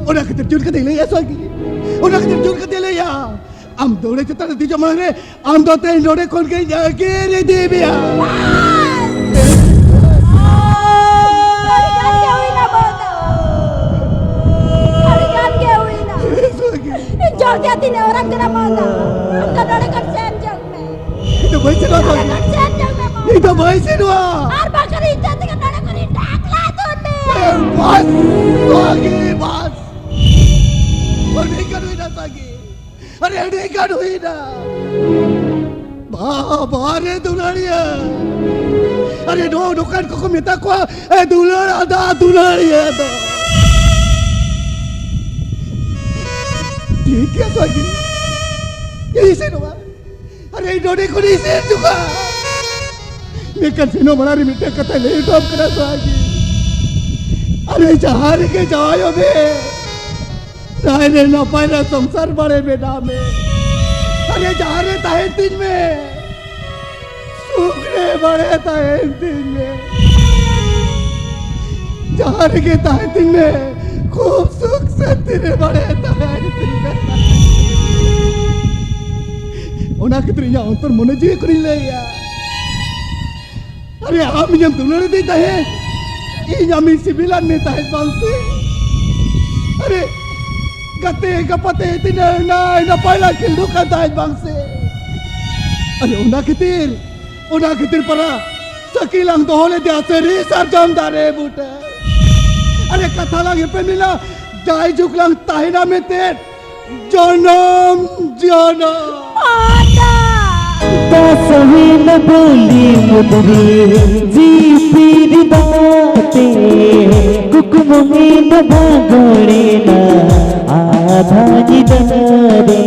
ᱚᱱᱟ ᱠᱷᱟᱹᱛᱤᱨ ᱡᱳᱨ ᱠᱟᱛᱮᱧ ᱞᱟᱹᱭᱟ ᱥᱚᱦᱟᱜᱤ᱾ ᱚᱱᱟ ᱠᱷᱟᱹᱛᱤᱨ ᱡᱳᱨ ᱠᱟᱛᱮᱧ ᱞᱟᱹᱭᱟ᱾ ᱟᱢ ᱫᱟᱹᱣᱲᱟᱹ ᱪᱮᱛᱟᱱ ᱨᱮ ᱫᱮᱡᱚᱜ ᱢᱟᱲᱟᱝ ᱨᱮ ᱟᱢ ᱫᱚ ᱛᱮᱦᱮᱧ ᱱᱚᱰᱮ ᱠᱷᱚᱱ ᱜᱮ ᱡᱟᱸᱜᱮ ᱤᱫᱤ ᱢᱮᱭᱟ᱾ ᱟᱹᱰᱤ ᱜᱟᱱ ᱜᱮ ᱦᱩᱭᱱᱟ ᱵᱟᱹᱵᱩ᱾ ᱟᱹᱰᱤ ᱜᱟᱱ ᱜᱮ ᱦᱩᱭᱱᱟ᱾ ᱤᱧ ᱡᱚᱞ ᱛᱮ ᱛᱤᱱᱟᱹᱜ ᱦᱚᱨᱟᱜ ᱠᱟᱱᱟ ᱵᱟᱹᱵᱩ᱾ ᱟᱢ ᱫᱚ ᱱᱚᱰᱮ ᱠᱷᱚᱱ ᱥᱮᱱ ᱡᱚᱝ ᱢᱮ᱾ ᱤᱧ ᱫᱚ ᱵᱟᱹᱧ ᱥᱮᱱᱚᱜᱼᱟ ᱥᱚᱦᱟᱜᱤ᱾ ᱥᱮᱱ ᱧᱚᱜ ᱢᱮ ᱢᱟ᱾ ᱤᱧ ᱫᱚ ᱵᱟᱹᱧ ᱥᱮᱱᱚᱜᱼᱟ᱾ ᱟᱨ ᱵᱟᱝᱠᱷᱟᱱ ᱤᱧ ᱡᱟᱹᱛᱤ ᱠᱟᱱᱟ ᱠᱚ ᱤᱧ ᱰᱟᱠᱞᱟ ᱛᱩᱫ ᱢᱮ᱾ ᱵᱟᱥ ᱥᱚᱦᱟᱜᱤ, ᱵᱟᱥ᱾ ᱟᱹᱰᱤ ᱜᱟᱱ ᱦᱩᱭᱱᱟ ᱥᱚᱦᱟᱜᱤ᱾ ᱟᱨᱮ ᱟᱹᱰᱤ ᱜᱟᱱ ᱦᱩᱭᱱᱟ᱾ ᱵᱟᱵᱟ ᱨᱮ ᱫᱩᱞᱟᱹᱲᱤᱭᱟᱹ᱾ ᱟᱨᱮ ᱱᱚᱣᱟ ᱫᱚᱠᱟᱱ ᱠᱚᱠᱚ ᱢᱮᱛᱟ ᱠᱚᱣᱟ, "ᱮ ᱫᱩᱞᱟᱹᱲ ᱟᱫᱟ ᱫᱩᱞᱟᱹᱲᱤᱭᱟᱹ ᱫᱚ᱾" ᱴᱷᱤᱠ ᱜᱮᱭᱟ ᱥᱚᱦᱟᱜᱤ᱾ ᱤᱧ ᱥᱮᱱᱚᱜᱼᱟ᱾ ᱟᱨᱮ ᱱᱚᱰᱮ ᱠᱷᱚᱱᱤᱧ ᱥᱮᱱ ᱦᱤᱡᱩᱜᱼᱟ᱾ ᱢᱮᱱᱠᱷᱟᱱ ᱥᱮᱱᱚᱜ ᱢᱟᱲᱟᱝ ᱨᱮ ᱢᱤᱫᱴᱟᱝ ᱠᱟᱛᱷᱟᱧ ᱞᱟᱹᱭ ᱦᱚᱴᱚ ᱟᱢ ᱠᱟᱱᱟ ᱥᱚᱦᱟᱜᱤ᱾ ᱟᱨᱮ ᱡᱟᱦᱟᱸ ᱨᱮᱜᱮ ᱡᱟᱶᱟᱭᱚᱜ ᱢᱮ, ᱱᱟᱭ ᱨᱮ ᱱᱟᱯᱟᱭ ᱨᱮ ᱥᱚᱝᱥᱟᱨ ᱵᱟᱲᱮ ᱵᱮᱱᱟᱣ ᱢᱮ᱾ ᱟᱨᱮ ᱡᱟᱦᱟᱸ ᱨᱮ ᱛᱟᱦᱮᱱ ᱛᱤᱧ ᱢᱮ, ᱥᱩᱠ ᱨᱮ ᱵᱟᱲᱮ ᱛᱟᱦᱮᱱ ᱛᱤᱧ ᱢᱮ᱾ ᱡᱟᱦᱟᱸ ᱨᱮᱜᱮ ᱛᱟᱦᱮᱱ ᱛᱤᱧ ᱢᱮ, ᱠᱷᱩᱵ ᱥᱩᱠ ᱥᱟᱱᱛᱤ ᱨᱮ ᱵᱟᱲᱮ ᱛᱟᱦᱮᱱ ᱛᱤᱧ ᱢᱮ᱾ ᱚᱱᱟ ᱠᱷᱟᱹᱛᱤᱨ ᱤᱧᱟᱹᱜ ᱚᱱᱛᱚᱨ ᱢᱚᱱᱮ ᱡᱤᱣᱤ ᱠᱷᱚᱱᱤᱧ ᱞᱟᱹᱭᱟ᱾ ᱟᱨᱮ ᱟᱢ ᱤᱧᱮᱢ ᱫᱩᱞᱟᱹᱲ ᱤᱫᱤ ᱛᱟᱦᱮᱸᱫ, ᱤᱧ ᱟᱢᱤᱧ ᱥᱤᱵᱤᱞᱟᱫ ᱢᱮ ᱛᱟᱦᱮᱸᱫ ᱵᱟᱝ ᱥᱮ? ᱟᱨᱮ ᱜᱟᱛᱮ ᱜᱟᱯᱟᱛᱮ ᱛᱤᱱᱟᱹᱜ ᱱᱟᱭ ᱱᱟᱯᱟᱭ ᱞᱟᱝ ᱠᱷᱮᱞᱰᱩ ᱠᱟᱱ ᱛᱟᱦᱮᱸᱫ ᱵᱟᱝ ᱥᱮ? ᱟᱨᱮ ᱚᱱᱟ ᱠᱷᱟᱹᱛᱤᱨ, ᱚᱱᱟ ᱠᱷᱟᱹᱛᱤᱨ ᱯᱟᱨᱟ ᱥᱟᱹᱠᱷᱤ ᱞᱟᱝ ᱫᱚᱦᱚ ᱞᱮᱫᱮᱭᱟ ᱥᱟᱹᱨᱤ ᱥᱟᱨᱡᱚᱢ ᱫᱟᱨᱮ ᱵᱩᱴᱟᱹ᱾ ᱟᱨᱮ ᱠᱟᱛᱷᱟ ᱞᱟᱝ ᱮᱯᱮᱢ ᱞᱮᱱᱟ, ᱡᱟᱭᱡᱩᱜᱽ ᱞᱟᱝ ᱛᱟᱦᱮᱱᱟ ᱢᱮᱱᱛᱮ ᱡᱚᱱᱚᱢ ᱡᱚᱱᱚᱢ᱾ ᱯᱟᱛᱟ᱾ ᱫᱟᱥ ᱦᱩᱭᱱᱟ ᱵᱟᱹᱞᱤ ᱢᱩᱫᱽᱨᱤ ᱡᱤᱯᱤᱨ ᱫᱟᱛᱮ, ᱠᱩᱠᱢᱩ ᱦᱩᱭᱱᱟ ᱵᱟᱜᱚᱲᱮᱱᱟ ᱟᱫᱷᱟ ᱧᱤᱫᱟᱹ ᱨᱮ᱾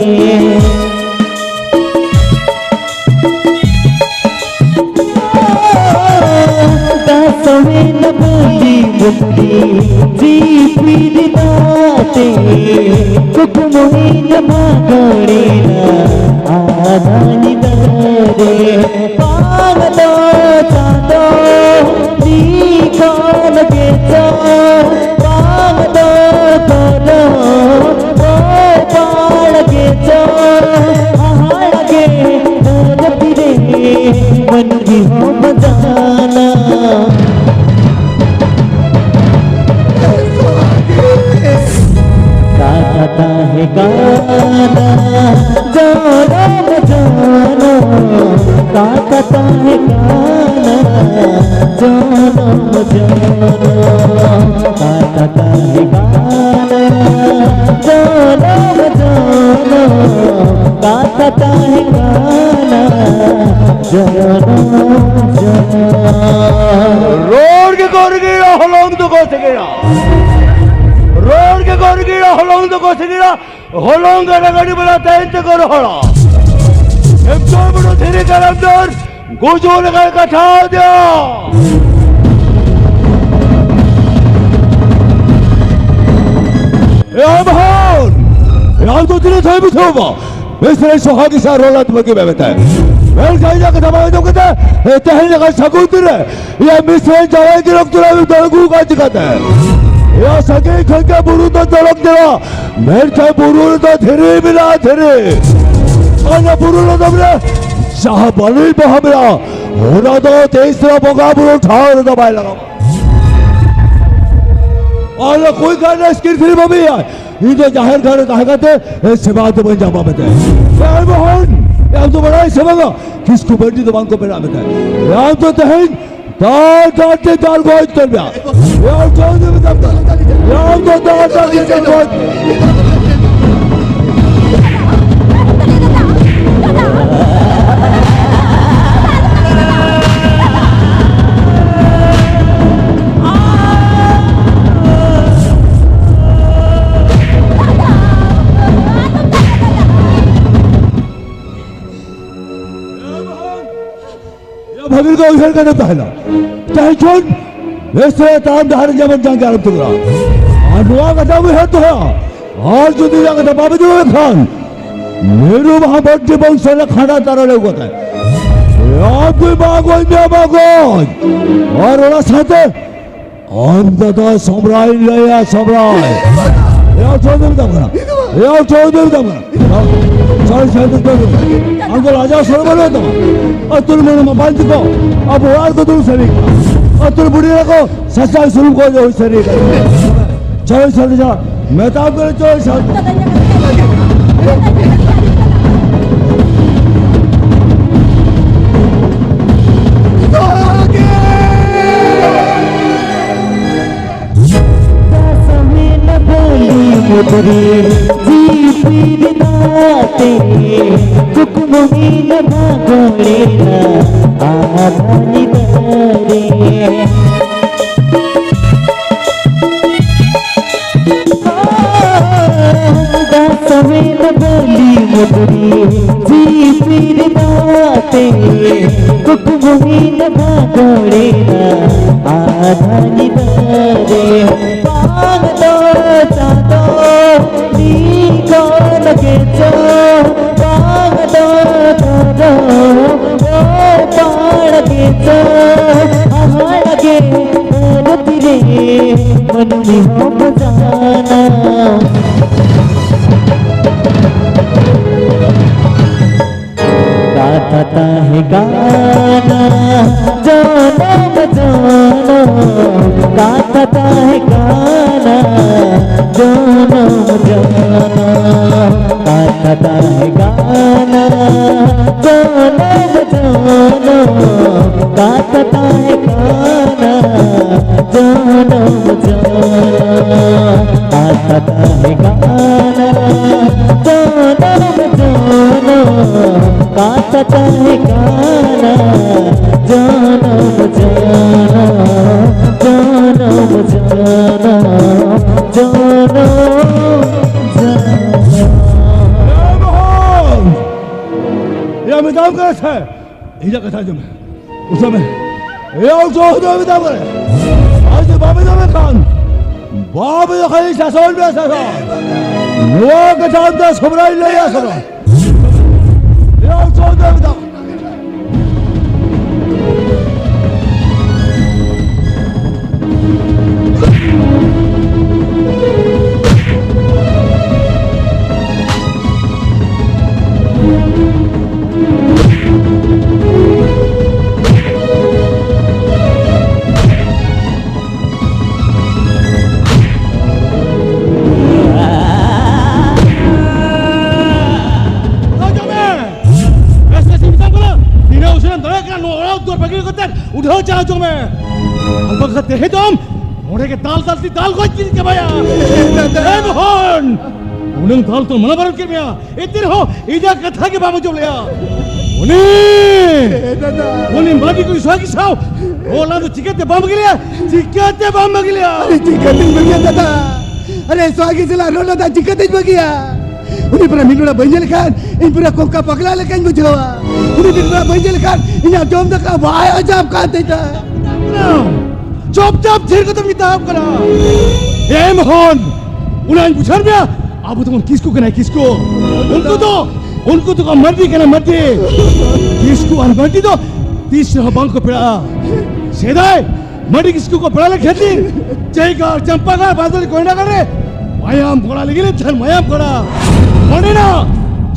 ᱫᱟᱥ ᱦᱩᱭᱱᱟ ᱵᱟᱹᱞᱤ ᱢᱩᱫᱽᱨᱤ ᱡᱤᱯᱤᱨ ᱫᱟᱛᱮ, ᱠᱩᱠᱢᱩ ᱦᱩᱭᱱᱟ ᱵᱟᱜᱚᱲᱮᱱᱟ ᱟᱫᱷᱟ ᱧᱤᱫᱟᱹ ᱨᱮ᱾ ᱵᱟᱝ ᱫᱚ ᱪᱟᱸᱫᱚ ᱱᱤᱠᱚᱞ ᱜᱮᱪᱚ, ᱵᱟᱝ ᱫᱚ ᱜᱚᱨᱚᱢ ᱜᱚᱯᱟᱲ ᱜᱮᱪᱚ, ᱦᱟᱦᱟᱲ ᱜᱮ ᱫᱷᱟᱹᱨᱛᱤ ᱨᱮ ᱢᱟᱹᱱᱢᱤ ᱦᱚᱸ ᱵᱟᱡᱟᱱᱟ᱾ ᱠᱟᱛᱷᱟ ᱛᱟᱦᱮᱸ ᱠᱟᱱᱟ ᱡᱚᱱᱚᱢ ᱡᱚᱱᱚᱢ, ᱡᱚᱱᱚᱢ ᱡᱚᱱᱚᱢ ᱠᱟᱛᱷᱟ ᱛᱟᱦᱮᱸ ᱠᱟᱱᱟ, ᱡᱚᱱᱚᱢ ᱡᱚᱱᱚᱢ ᱠᱟᱛᱷᱟ ᱛᱟᱦᱮᱸ ᱠᱟᱱᱟ, ᱡᱚᱱᱚᱢ ᱡᱚᱱᱚᱢ᱾ ᱨᱚᱲ ᱜᱮᱠᱚ ᱨᱤᱜᱤᱲᱟ, ᱦᱚᱞᱚᱝ ᱫᱚᱠᱚ ᱥᱤᱜᱤᱲᱟ᱾ ᱨᱚᱲ ᱜᱮᱠᱚ ᱨᱤᱜᱤᱲᱟ, ᱦᱚᱞᱚᱝ ᱫᱚᱠᱚ ᱥᱤᱜᱤᱲᱟ᱾ ᱦᱚᱞᱚᱝ ᱜᱟᱰᱟ ᱜᱟᱹᱰᱤ ᱵᱟᱞᱟ ᱛᱟᱭᱚᱢ ᱛᱮᱠᱚ ᱨᱚᱦᱚᱲᱟ᱾ ᱮᱠᱫᱚᱢ ᱵᱩᱰᱷᱚ ᱫᱷᱤᱨᱤ ᱠᱟᱨᱟᱢ ᱰᱟᱹᱨ ᱜᱩᱡᱩᱜ ᱞᱮᱠᱟᱭ ᱠᱟᱴᱷᱟ ᱟᱫᱮᱭᱟ᱾ ᱮ ᱟᱢ ᱦᱚᱲ! ᱮ ᱟᱢ ᱫᱚ ᱛᱤᱱᱟᱹᱜ ᱫᱷᱟᱣ ᱵᱩᱡᱷᱟᱹᱣ ᱵᱟ? ᱢᱤᱥᱨᱟᱭ ᱥᱚᱦᱟᱜᱤ ᱥᱟᱨ ᱨᱚᱞᱟᱫ ᱵᱟᱹᱜᱤ ᱢᱮ ᱢᱮᱛᱟᱭ᱾ ᱢᱮᱱᱠᱷᱟᱱ ᱤᱧᱟᱹᱜ ᱠᱟᱛᱷᱟ ᱵᱟᱝ ᱟᱸᱡᱚᱢ ᱠᱟᱛᱮ, ᱮ ᱛᱮᱦᱮᱧ ᱞᱮᱠᱟ ᱥᱟᱹᱜᱩᱱ ᱫᱤᱱ ᱨᱮ ᱤᱭᱟᱹ ᱢᱤᱥᱨᱟᱭ ᱡᱟᱶᱟᱭ ᱜᱤᱨᱟᱹ ᱛᱩᱞᱟᱹᱣ ᱫᱟᱹᱲ ᱟᱹᱜᱩ ᱠᱟᱜ ᱪᱤᱠᱟᱹᱛᱮ? ᱤᱭᱟᱹ ᱥᱟᱺᱜᱤᱧ ᱠᱷᱚᱱ ᱜᱮ ᱵᱩᱨᱩ ᱫᱚ ᱪᱚᱨᱚᱠ ᱧᱮᱞᱚᱜᱼᱟ, ᱢᱮᱱᱠᱷᱟᱱ ᱵᱩᱨᱩ ᱨᱮᱫᱚ ᱫᱷᱤᱨᱤ ᱢᱮᱱᱟᱜᱼᱟ, ᱫᱷᱤᱨᱤ᱾ ᱚᱱᱟ ᱵᱩᱨᱩ ᱞᱚᱫᱚᱢ ᱨᱮ ᱡᱟᱦᱟᱸ ᱵᱟᱹᱞᱤ ᱵᱟᱦᱟ ᱢᱮᱱᱟᱜᱼᱟ, ᱚᱱᱟ ᱫᱚ ᱛᱤᱥ ᱨᱮ ᱵᱚᱸᱜᱟ ᱵᱩᱨᱩ ᱴᱷᱟᱶ ᱨᱮᱫᱚ ᱵᱟᱭ ᱞᱟᱜᱟᱜᱼᱟ᱾ ᱟᱨ ᱚᱠᱚᱭ ᱠᱟᱱ ᱥᱠᱤᱨ ᱫᱷᱤᱨᱤ ᱵᱟᱹᱵᱤᱭᱟ? ᱤᱧ ᱫᱚ ᱡᱟᱦᱮᱨ ᱜᱟᱲ ᱨᱮ ᱛᱟᱦᱮᱸ ᱠᱟᱛᱮ ᱥᱮᱵᱟ ᱫᱚ ᱵᱟᱹᱧ ᱧᱟᱢᱟ ᱢᱮᱱᱛᱮ᱾ ᱮ ᱢᱚᱦᱚᱱ, ᱟᱢ ᱫᱚ ᱵᱟᱲᱟᱭ ᱥᱮ ᱵᱟᱝᱟ? ᱠᱤᱥᱠᱩ ᱵᱟᱹᱱᱰᱤ ᱫᱚ ᱵᱟᱝ ᱠᱚ ᱵᱮᱱᱟᱣ ᱢᱮᱛᱟᱭ᱾ ᱟᱢ ᱫᱚ ᱛᱮᱦᱮᱧ ᱫᱟᱞ ᱰᱟᱹᱰᱤ ᱫᱟᱞ ᱜᱚᱡ ᱩᱛᱟᱹᱨ ᱢᱮᱭᱟ᱾ ᱭᱟ ᱪᱚᱣᱫᱷᱩᱨᱤ ᱢᱮᱛᱟᱢ ᱠᱟᱱᱟ᱾ ᱭᱟ ᱫᱚ ᱫᱟᱞ ᱰᱟᱹᱰᱤ ᱫᱟᱞ ᱜᱚᱡ᱾ ᱵᱷᱟᱹᱜᱤ ᱞᱮᱠᱟ ᱩᱭᱦᱟᱹᱨ ᱠᱟᱛᱮ ᱛᱟᱦᱮᱱᱟ᱾ ᱛᱮᱦᱮᱧ ᱠᱷᱚᱱ ᱵᱮᱥ ᱛᱮ ᱛᱟᱲᱟᱢ ᱰᱟᱦᱟᱨ ᱡᱮᱢᱚᱱ ᱡᱟᱸᱜᱟ ᱟᱞᱚᱢ ᱛᱤᱸᱜᱩᱱᱟ᱾ ᱟᱨ ᱱᱚᱣᱟ ᱠᱟᱛᱷᱟ ᱩᱭᱦᱟᱹᱨ ᱫᱚᱦᱚᱭᱟ᱾ ᱟᱨ ᱡᱩᱫᱤ ᱱᱚᱣᱟ ᱠᱟᱛᱷᱟ ᱵᱟᱢ ᱟᱸᱡᱚᱢ ᱞᱮᱠᱷᱟᱱ, ᱢᱤᱨᱩ ᱵᱟᱦᱟ ᱵᱟᱹᱰᱤ ᱵᱚᱝᱥᱚ ᱨᱮ ᱠᱷᱟᱸᱰᱟ ᱛᱟᱨᱟ ᱞᱮ ᱩᱜᱚᱛᱟᱭ᱾ ᱟᱢ ᱫᱚ ᱢᱟ ᱜᱚᱡ ᱢᱮ, ᱢᱟ ᱜᱚᱡ᱾ ᱟᱨ ᱚᱱᱟ ᱥᱟᱶᱛᱮ ᱟᱢ ᱫᱟᱫᱟ ᱥᱚᱢᱨᱟᱭ ᱞᱟᱹᱭᱟ, ᱥᱚᱢᱨᱟᱭ᱾ ᱮᱭᱟ ᱪᱚᱣᱫᱷᱩᱨᱤ ᱢᱮᱛᱟᱢ ᱠᱟᱱᱟ᱾ ᱮᱭᱟ ᱪᱚᱣᱫᱷᱩᱨᱤ ᱢᱮᱛᱟᱢ ᱠᱟᱱᱟ᱾ ᱥᱚᱨᱤ, ᱥᱚᱨᱤ, ᱥᱚᱨᱤ᱾ ᱟᱢ ᱫᱚ ᱞᱟᱡᱟᱣ ᱥᱚᱨᱚᱢ ᱵᱟᱹᱱᱩᱜ ᱛᱟᱢᱟ᱾ ᱟᱹᱛᱩ ᱨᱮ ᱢᱟᱹᱱ ᱢᱟᱯᱟᱱ ᱛᱮᱠᱚ ᱟᱵᱚ ᱚᱲᱟᱜ ᱨᱮᱠᱚ ᱫᱩᱲᱩᱵ ᱥᱟᱹᱨᱤ ᱠᱟᱱᱟ᱾ ᱟᱹᱛᱩ ᱨᱮ ᱵᱩᱰᱷᱤ ᱮᱨᱟ ᱠᱚ ᱥᱟᱥᱟᱝ ᱥᱩᱱᱩᱢ ᱠᱚ ᱚᱡᱚᱜ ᱦᱩᱭ ᱥᱟᱹᱨᱤ ᱠᱟᱱᱟ᱾ ᱪᱚᱞᱚ, ᱪᱚᱞᱚ, ᱪᱚᱞᱚ᱾ ᱢᱮᱛᱟᱢ ᱠᱟᱱᱟ, ᱪᱚᱞᱚ, ᱪᱚᱞᱚ᱾ ᱡᱤᱯᱤᱨ ᱫᱟᱜ ᱛᱮ ᱠᱩᱠᱢᱩ ᱜᱮᱞᱮ ᱵᱷᱟᱜᱚᱲᱮᱱᱟ ᱟᱫᱷᱟ ᱧᱤᱫᱟᱹ ᱨᱮ᱾ ᱫᱟᱜ ᱥᱟᱶᱮᱱ ᱵᱟᱹᱞᱤ ᱢᱩᱫᱽᱨᱤ ᱡᱤᱯᱤᱨ ᱫᱟᱜ ᱛᱮ ᱠᱩᱠᱢᱩ ᱜᱮᱞᱮ ᱵᱷᱟᱜᱚᱲᱮᱱᱟ ᱟᱫᱷᱟ ᱧᱤᱫᱟᱹ ᱨᱮ᱾ ᱵᱟᱝ ᱫᱚ ᱪᱟᱸᱫᱚ ᱱᱤᱠᱚᱱ ᱜᱮᱪᱚ, ᱵᱟᱝ ᱫᱚ ᱫᱷᱚᱨᱚᱢ ᱨᱚᱯᱟᱲ ᱜᱮᱪᱚ, ᱦᱟᱦᱟᱲ ᱜᱮ ᱫᱷᱟᱹᱨᱛᱤ ᱨᱮ ᱢᱟᱹᱱᱢᱤ ᱦᱚᱸᱠᱚ ᱡᱟᱱᱟᱢ᱾ ᱠᱟᱛᱷᱟ ᱛᱟᱦᱮᱸ ᱠᱟᱱᱟ ᱡᱚᱱᱚᱢ ᱡᱚᱱᱚᱢ, ᱠᱟᱛᱷᱟ ᱛᱟᱦᱮᱸ ᱠᱟᱱᱟ ᱡᱚᱱᱚᱢ ᱡᱚᱱᱚᱢ, ᱠᱟᱛᱷᱟ ᱛᱟᱦᱮᱸ ᱠᱟᱱᱟ ᱡᱚᱱᱚᱢ ᱡᱚᱱᱚᱢ, ᱠᱟᱛᱷᱟ ᱛᱟᱦᱮᱸ ᱠᱟᱱᱟ ᱡᱚᱱᱚᱢ ᱡᱚᱱᱚᱢ, ᱠᱟᱛᱷᱟ ᱛᱟᱦᱮᱸ ᱠᱟᱱᱟ ᱡᱚᱱᱚᱢ ᱡᱚᱱᱚᱢ, ᱠᱟᱛᱷᱟ ᱛᱟᱦᱮᱸ ᱠᱟᱱᱟ ᱡᱚᱱᱚᱢ ᱡᱚᱱᱚᱢ, ᱡᱚᱱᱚᱢ ᱡᱚᱱᱚᱢ, ᱡᱚᱱᱚᱢ ᱡᱚᱱᱚᱢ᱾ ᱮ ᱢᱚᱦᱚᱱ! ᱭᱟ, ᱢᱮᱛᱟᱢ ᱠᱟᱱᱟ ᱥᱮ? ᱤᱧᱟᱹᱜ ᱠᱟᱛᱷᱟ ᱟᱸᱡᱚᱢ ᱢᱮ᱾ ᱩᱥᱟᱹ ᱢᱮ᱾ ᱮᱭᱟ, ᱩᱥᱟᱹ ᱫᱚ ᱢᱮᱛᱟᱢ ᱠᱟᱱᱟ᱾ ᱟᱨ ᱡᱩᱫᱤ ᱵᱟᱢ ᱟᱸᱡᱚᱢ ᱢᱮ ᱠᱷᱟᱱ, ᱵᱟᱢ ᱟᱸᱡᱚᱢ ᱠᱷᱟᱱ ᱤᱧ ᱥᱟᱥᱚᱱ ᱢᱮᱭᱟ, ᱥᱟᱥᱚᱱ᱾ ᱱᱚᱣᱟ ᱠᱟᱛᱷᱟ ᱟᱢ ᱫᱚ ᱥᱚᱢᱨᱟᱭ ᱞᱟᱹᱭᱟ, ᱥᱚᱢᱨᱟᱭ᱾ ᱮᱭᱟ, ᱩᱥᱟᱹ ᱫᱚ ᱢᱮᱛᱟᱢ ᱠᱟᱱᱟ᱾ ᱛᱤᱱᱟᱹᱜ ᱩᱥᱟᱹᱨᱟᱢ ᱫᱟᱲᱮᱭᱟᱜ ᱠᱟᱱᱟ, ᱱᱚᱣᱟ ᱚᱲᱟᱜ ᱫᱩᱣᱟᱹᱨ ᱵᱟᱹᱜᱤ ᱠᱟᱛᱮ ᱩᱰᱷᱟᱹᱣ ᱪᱟᱞᱟᱣ ᱦᱚᱪᱚᱜ ᱢᱮ᱾ ᱟᱢ ᱫᱚ ᱛᱮᱦᱮᱧ ᱫᱚᱢ ᱚᱸᱰᱮ ᱜᱮ ᱫᱟᱞ ᱫᱟᱞ ᱛᱮ ᱫᱟᱞ ᱜᱚᱡ ᱠᱤᱱ ᱪᱟᱵᱟᱭᱟ᱾ ᱫᱟᱫᱟ᱾ ᱮ ᱢᱳᱦᱚᱱ, ᱩᱱᱟᱹᱝ ᱫᱟᱞ ᱛᱚ ᱢᱟᱱᱟ ᱵᱟᱨᱚᱱ ᱠᱮᱫ ᱢᱮᱭᱟ, ᱮᱱᱛᱮ ᱨᱮᱦᱚᱸ ᱤᱧᱟᱹᱜ ᱠᱟᱛᱷᱟ ᱜᱮ ᱵᱟᱢ ᱟᱸᱡᱚᱢ ᱞᱮᱭᱟ᱾ ᱩᱱᱤ, ᱮ ᱫᱟᱫᱟ᱾ ᱩᱱᱤ ᱢᱟᱹᱰᱤ ᱠᱩᱲᱤ ᱥᱚᱦᱟᱜᱤ ᱥᱟᱶ ᱨᱚᱲ ᱞᱟᱸᱫᱟ ᱪᱤᱠᱟᱹᱛᱮ ᱵᱟᱢ ᱵᱟᱹᱜᱤ ᱞᱮᱭᱟ? ᱪᱤᱠᱟᱹᱛᱮ ᱵᱟᱢ ᱵᱟᱹᱜᱤ ᱞᱮᱭᱟ? ᱟᱨᱮ ᱪᱤᱠᱟᱹᱛᱮᱧ ᱵᱟᱹᱜᱤᱭᱟ ᱫᱟᱫᱟ? ᱟᱨᱮ ᱥᱚᱦᱟᱜᱤ ᱥᱟᱞᱟᱜ ᱨᱚᱲ ᱞᱟᱸᱫᱟ ᱪᱤᱠᱟᱹᱛᱮᱧ ᱵᱟᱹᱜᱤᱭᱟ? ᱩᱱᱤ ᱯᱩᱨᱟᱹ ᱢᱤᱫ ᱰᱚᱸᱰᱟ ᱵᱟᱹᱧ ᱧᱮᱞ ᱞᱮᱠᱷᱟᱱ ᱤᱧ ᱯᱩᱨᱟᱹ ᱠᱚᱝᱠᱟ ᱯᱟᱜᱽᱞᱟ ᱞᱮᱠᱟᱧ ᱵᱩᱡᱷᱟᱹᱣᱟ᱾ ᱩᱱᱤ ᱢᱤᱫ ᱰᱚᱸᱰᱟ ᱵᱟᱹᱧ ᱧᱮᱞ ᱞᱮᱠᱷᱟᱱ ᱤᱧᱟᱹᱜ ᱡᱚᱢ ᱫᱟᱠᱟ ᱵᱟᱭ ᱦᱟᱡᱟᱢ ᱠᱟᱱ ᱛᱤᱧᱟ᱾ ᱪᱩᱯᱪᱟᱯ ᱛᱷᱤᱨ ᱠᱟᱛᱮᱢ ᱢᱮᱛᱟᱢ ᱠᱟᱱᱟ᱾ ᱮ ᱢᱳᱦᱚᱱ, ᱚᱱᱟᱧ ᱵᱩᱡᱷᱟᱹᱣ ᱢᱮᱭᱟ, ᱟᱵᱚ ᱫᱚᱵᱚᱱ ᱠᱤᱥᱠᱩ ᱠᱟᱱᱟ, ᱠᱤᱥᱠᱩ᱾ ᱩᱱᱠᱩ ᱫᱚ, ᱩᱱᱠᱩ ᱫᱚᱠᱚ ᱢᱟᱹᱨᱰᱤ ᱠᱟᱱᱟ, ᱢᱟᱹᱨᱰᱤ᱾ ᱠᱤᱥᱠᱩ ᱟᱨ ᱢᱟᱹᱨᱰᱤ ᱫᱚ ᱛᱤᱥ ᱨᱮᱦᱚᱸ ᱵᱟᱝ ᱠᱚ ᱯᱮᱲᱟᱜᱼᱟ᱾ ᱥᱮᱫᱟᱭ ᱢᱟᱹᱨᱰᱤ ᱠᱤᱥᱠᱩ ᱠᱚ ᱯᱮᱲᱟ ᱞᱮᱱ ᱠᱷᱟᱹᱛᱤᱨ ᱪᱟᱹᱭᱜᱟᱲ, ᱪᱟᱢᱯᱟᱜᱟᱲ, ᱵᱟᱸᱫᱽᱞᱤ, ᱠᱚᱭᱰᱟᱜᱟᱲ ᱨᱮ ᱢᱟᱭᱟᱢ ᱜᱚᱲᱟ ᱞᱟᱹᱜᱤᱫ ᱞᱮ ᱛᱟᱦᱮᱱ, ᱢᱟᱭᱟᱢ ᱜᱚᱲᱟ᱾ ᱚᱸᱰᱮᱱᱟᱜ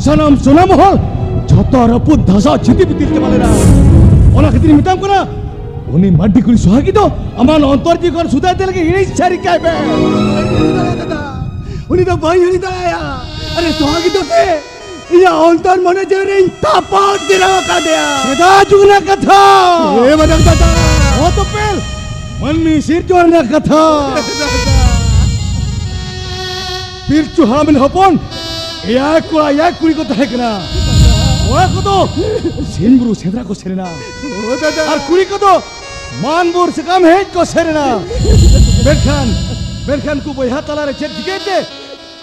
ᱥᱟᱱᱟᱢ ᱥᱚᱱᱟ ᱢᱚᱦᱚᱞ ᱡᱷᱚᱛᱚ ᱨᱟᱹᱯᱩᱫ ᱫᱷᱟᱥᱟᱣ ᱪᱷᱤᱛᱤ ᱵᱤᱛᱤᱞ ᱪᱟᱵᱟ ᱞᱮᱱᱟ᱾ ᱚᱱᱟ ᱠᱷᱟᱹᱛᱤᱨ ᱤᱧ ᱢᱮᱛᱟᱢ ᱠᱟᱱᱟ, ᱩᱱᱤ ᱢᱟᱹᱨᱰᱤ ᱠᱩᱲᱤ ᱥᱚᱦᱟᱜᱤ ᱫᱚ ᱟᱢᱟᱜ ᱚᱱᱛᱚᱨ ᱡᱤᱣᱤ ᱠᱷᱚᱱ ᱥᱩᱫᱷᱟᱹ ᱤᱫᱤ ᱞᱟᱹᱜᱤᱫ ᱦᱤᱲᱤᱧ ᱥᱟᱹᱨᱤ ᱠᱟᱭ ᱢᱮ᱾ ᱩᱱᱤ ᱫᱚ ᱵᱟᱹᱧ ᱦᱤᱲᱤᱧ ᱫᱟᱲᱮᱭᱟᱜᱼᱟ᱾ ᱟᱨᱮ ᱥᱚᱦᱟᱜᱤ ᱫᱚ ᱥᱮ ᱤᱧᱟᱹᱜ ᱚᱱᱛᱚᱨ ᱢᱚᱱᱮ ᱡᱤᱣᱤ ᱨᱮᱧ ᱛᱟᱯᱟᱢ ᱜᱤᱨᱟᱹᱣ ᱟᱠᱟᱫᱮᱭᱟ᱾ ᱥᱮᱫᱟᱭ ᱡᱩᱜᱽ ᱨᱮᱱᱟᱜ ᱠᱟᱛᱷᱟ᱾ ᱦᱮᱸ ᱢᱟᱨᱟᱝ ᱫᱟᱫᱟ᱾ ᱚᱛᱚᱯᱮᱞ ᱢᱟᱹᱱᱢᱤ ᱥᱤᱨᱡᱚᱱ ᱨᱮᱱᱟᱜ ᱠᱟᱛᱷᱟ᱾ ᱯᱤᱞᱪᱩ ᱦᱟᱲᱟᱢ ᱨᱮᱱ ᱦᱚᱯᱚᱱ ᱮᱭᱟᱭ ᱠᱚᱲᱟ ᱮᱭᱟᱭ ᱠᱩᱲᱤ ᱠᱚ ᱛᱟᱦᱮᱸ ᱠᱟᱱᱟ᱾ ᱠᱚᱲᱟ ᱠᱚᱫᱚ ᱥᱤᱧ ᱵᱩᱨᱩ ᱥᱮᱸᱫᱽᱨᱟ ᱠᱚ ᱥᱮᱱ ᱮᱱᱟ᱾ ᱚ ᱫᱟᱫᱟ᱾ ᱟᱨ ᱠᱩᱲᱤ ᱠᱚᱫᱚ ᱢᱟᱱ ᱵᱩᱨ ᱥᱟᱠᱟᱢ ᱦᱮᱡ ᱠᱚ ᱥᱮᱱ ᱮᱱᱟ᱾ ᱢᱮᱱᱠᱷᱟᱱ, ᱢᱮᱱᱠᱷᱟᱱ ᱠᱚ ᱵᱚᱭᱦᱟ ᱛᱟᱞᱟᱨᱮ ᱪᱮᱫ ᱪᱤᱠᱟᱹᱭ ᱛᱮ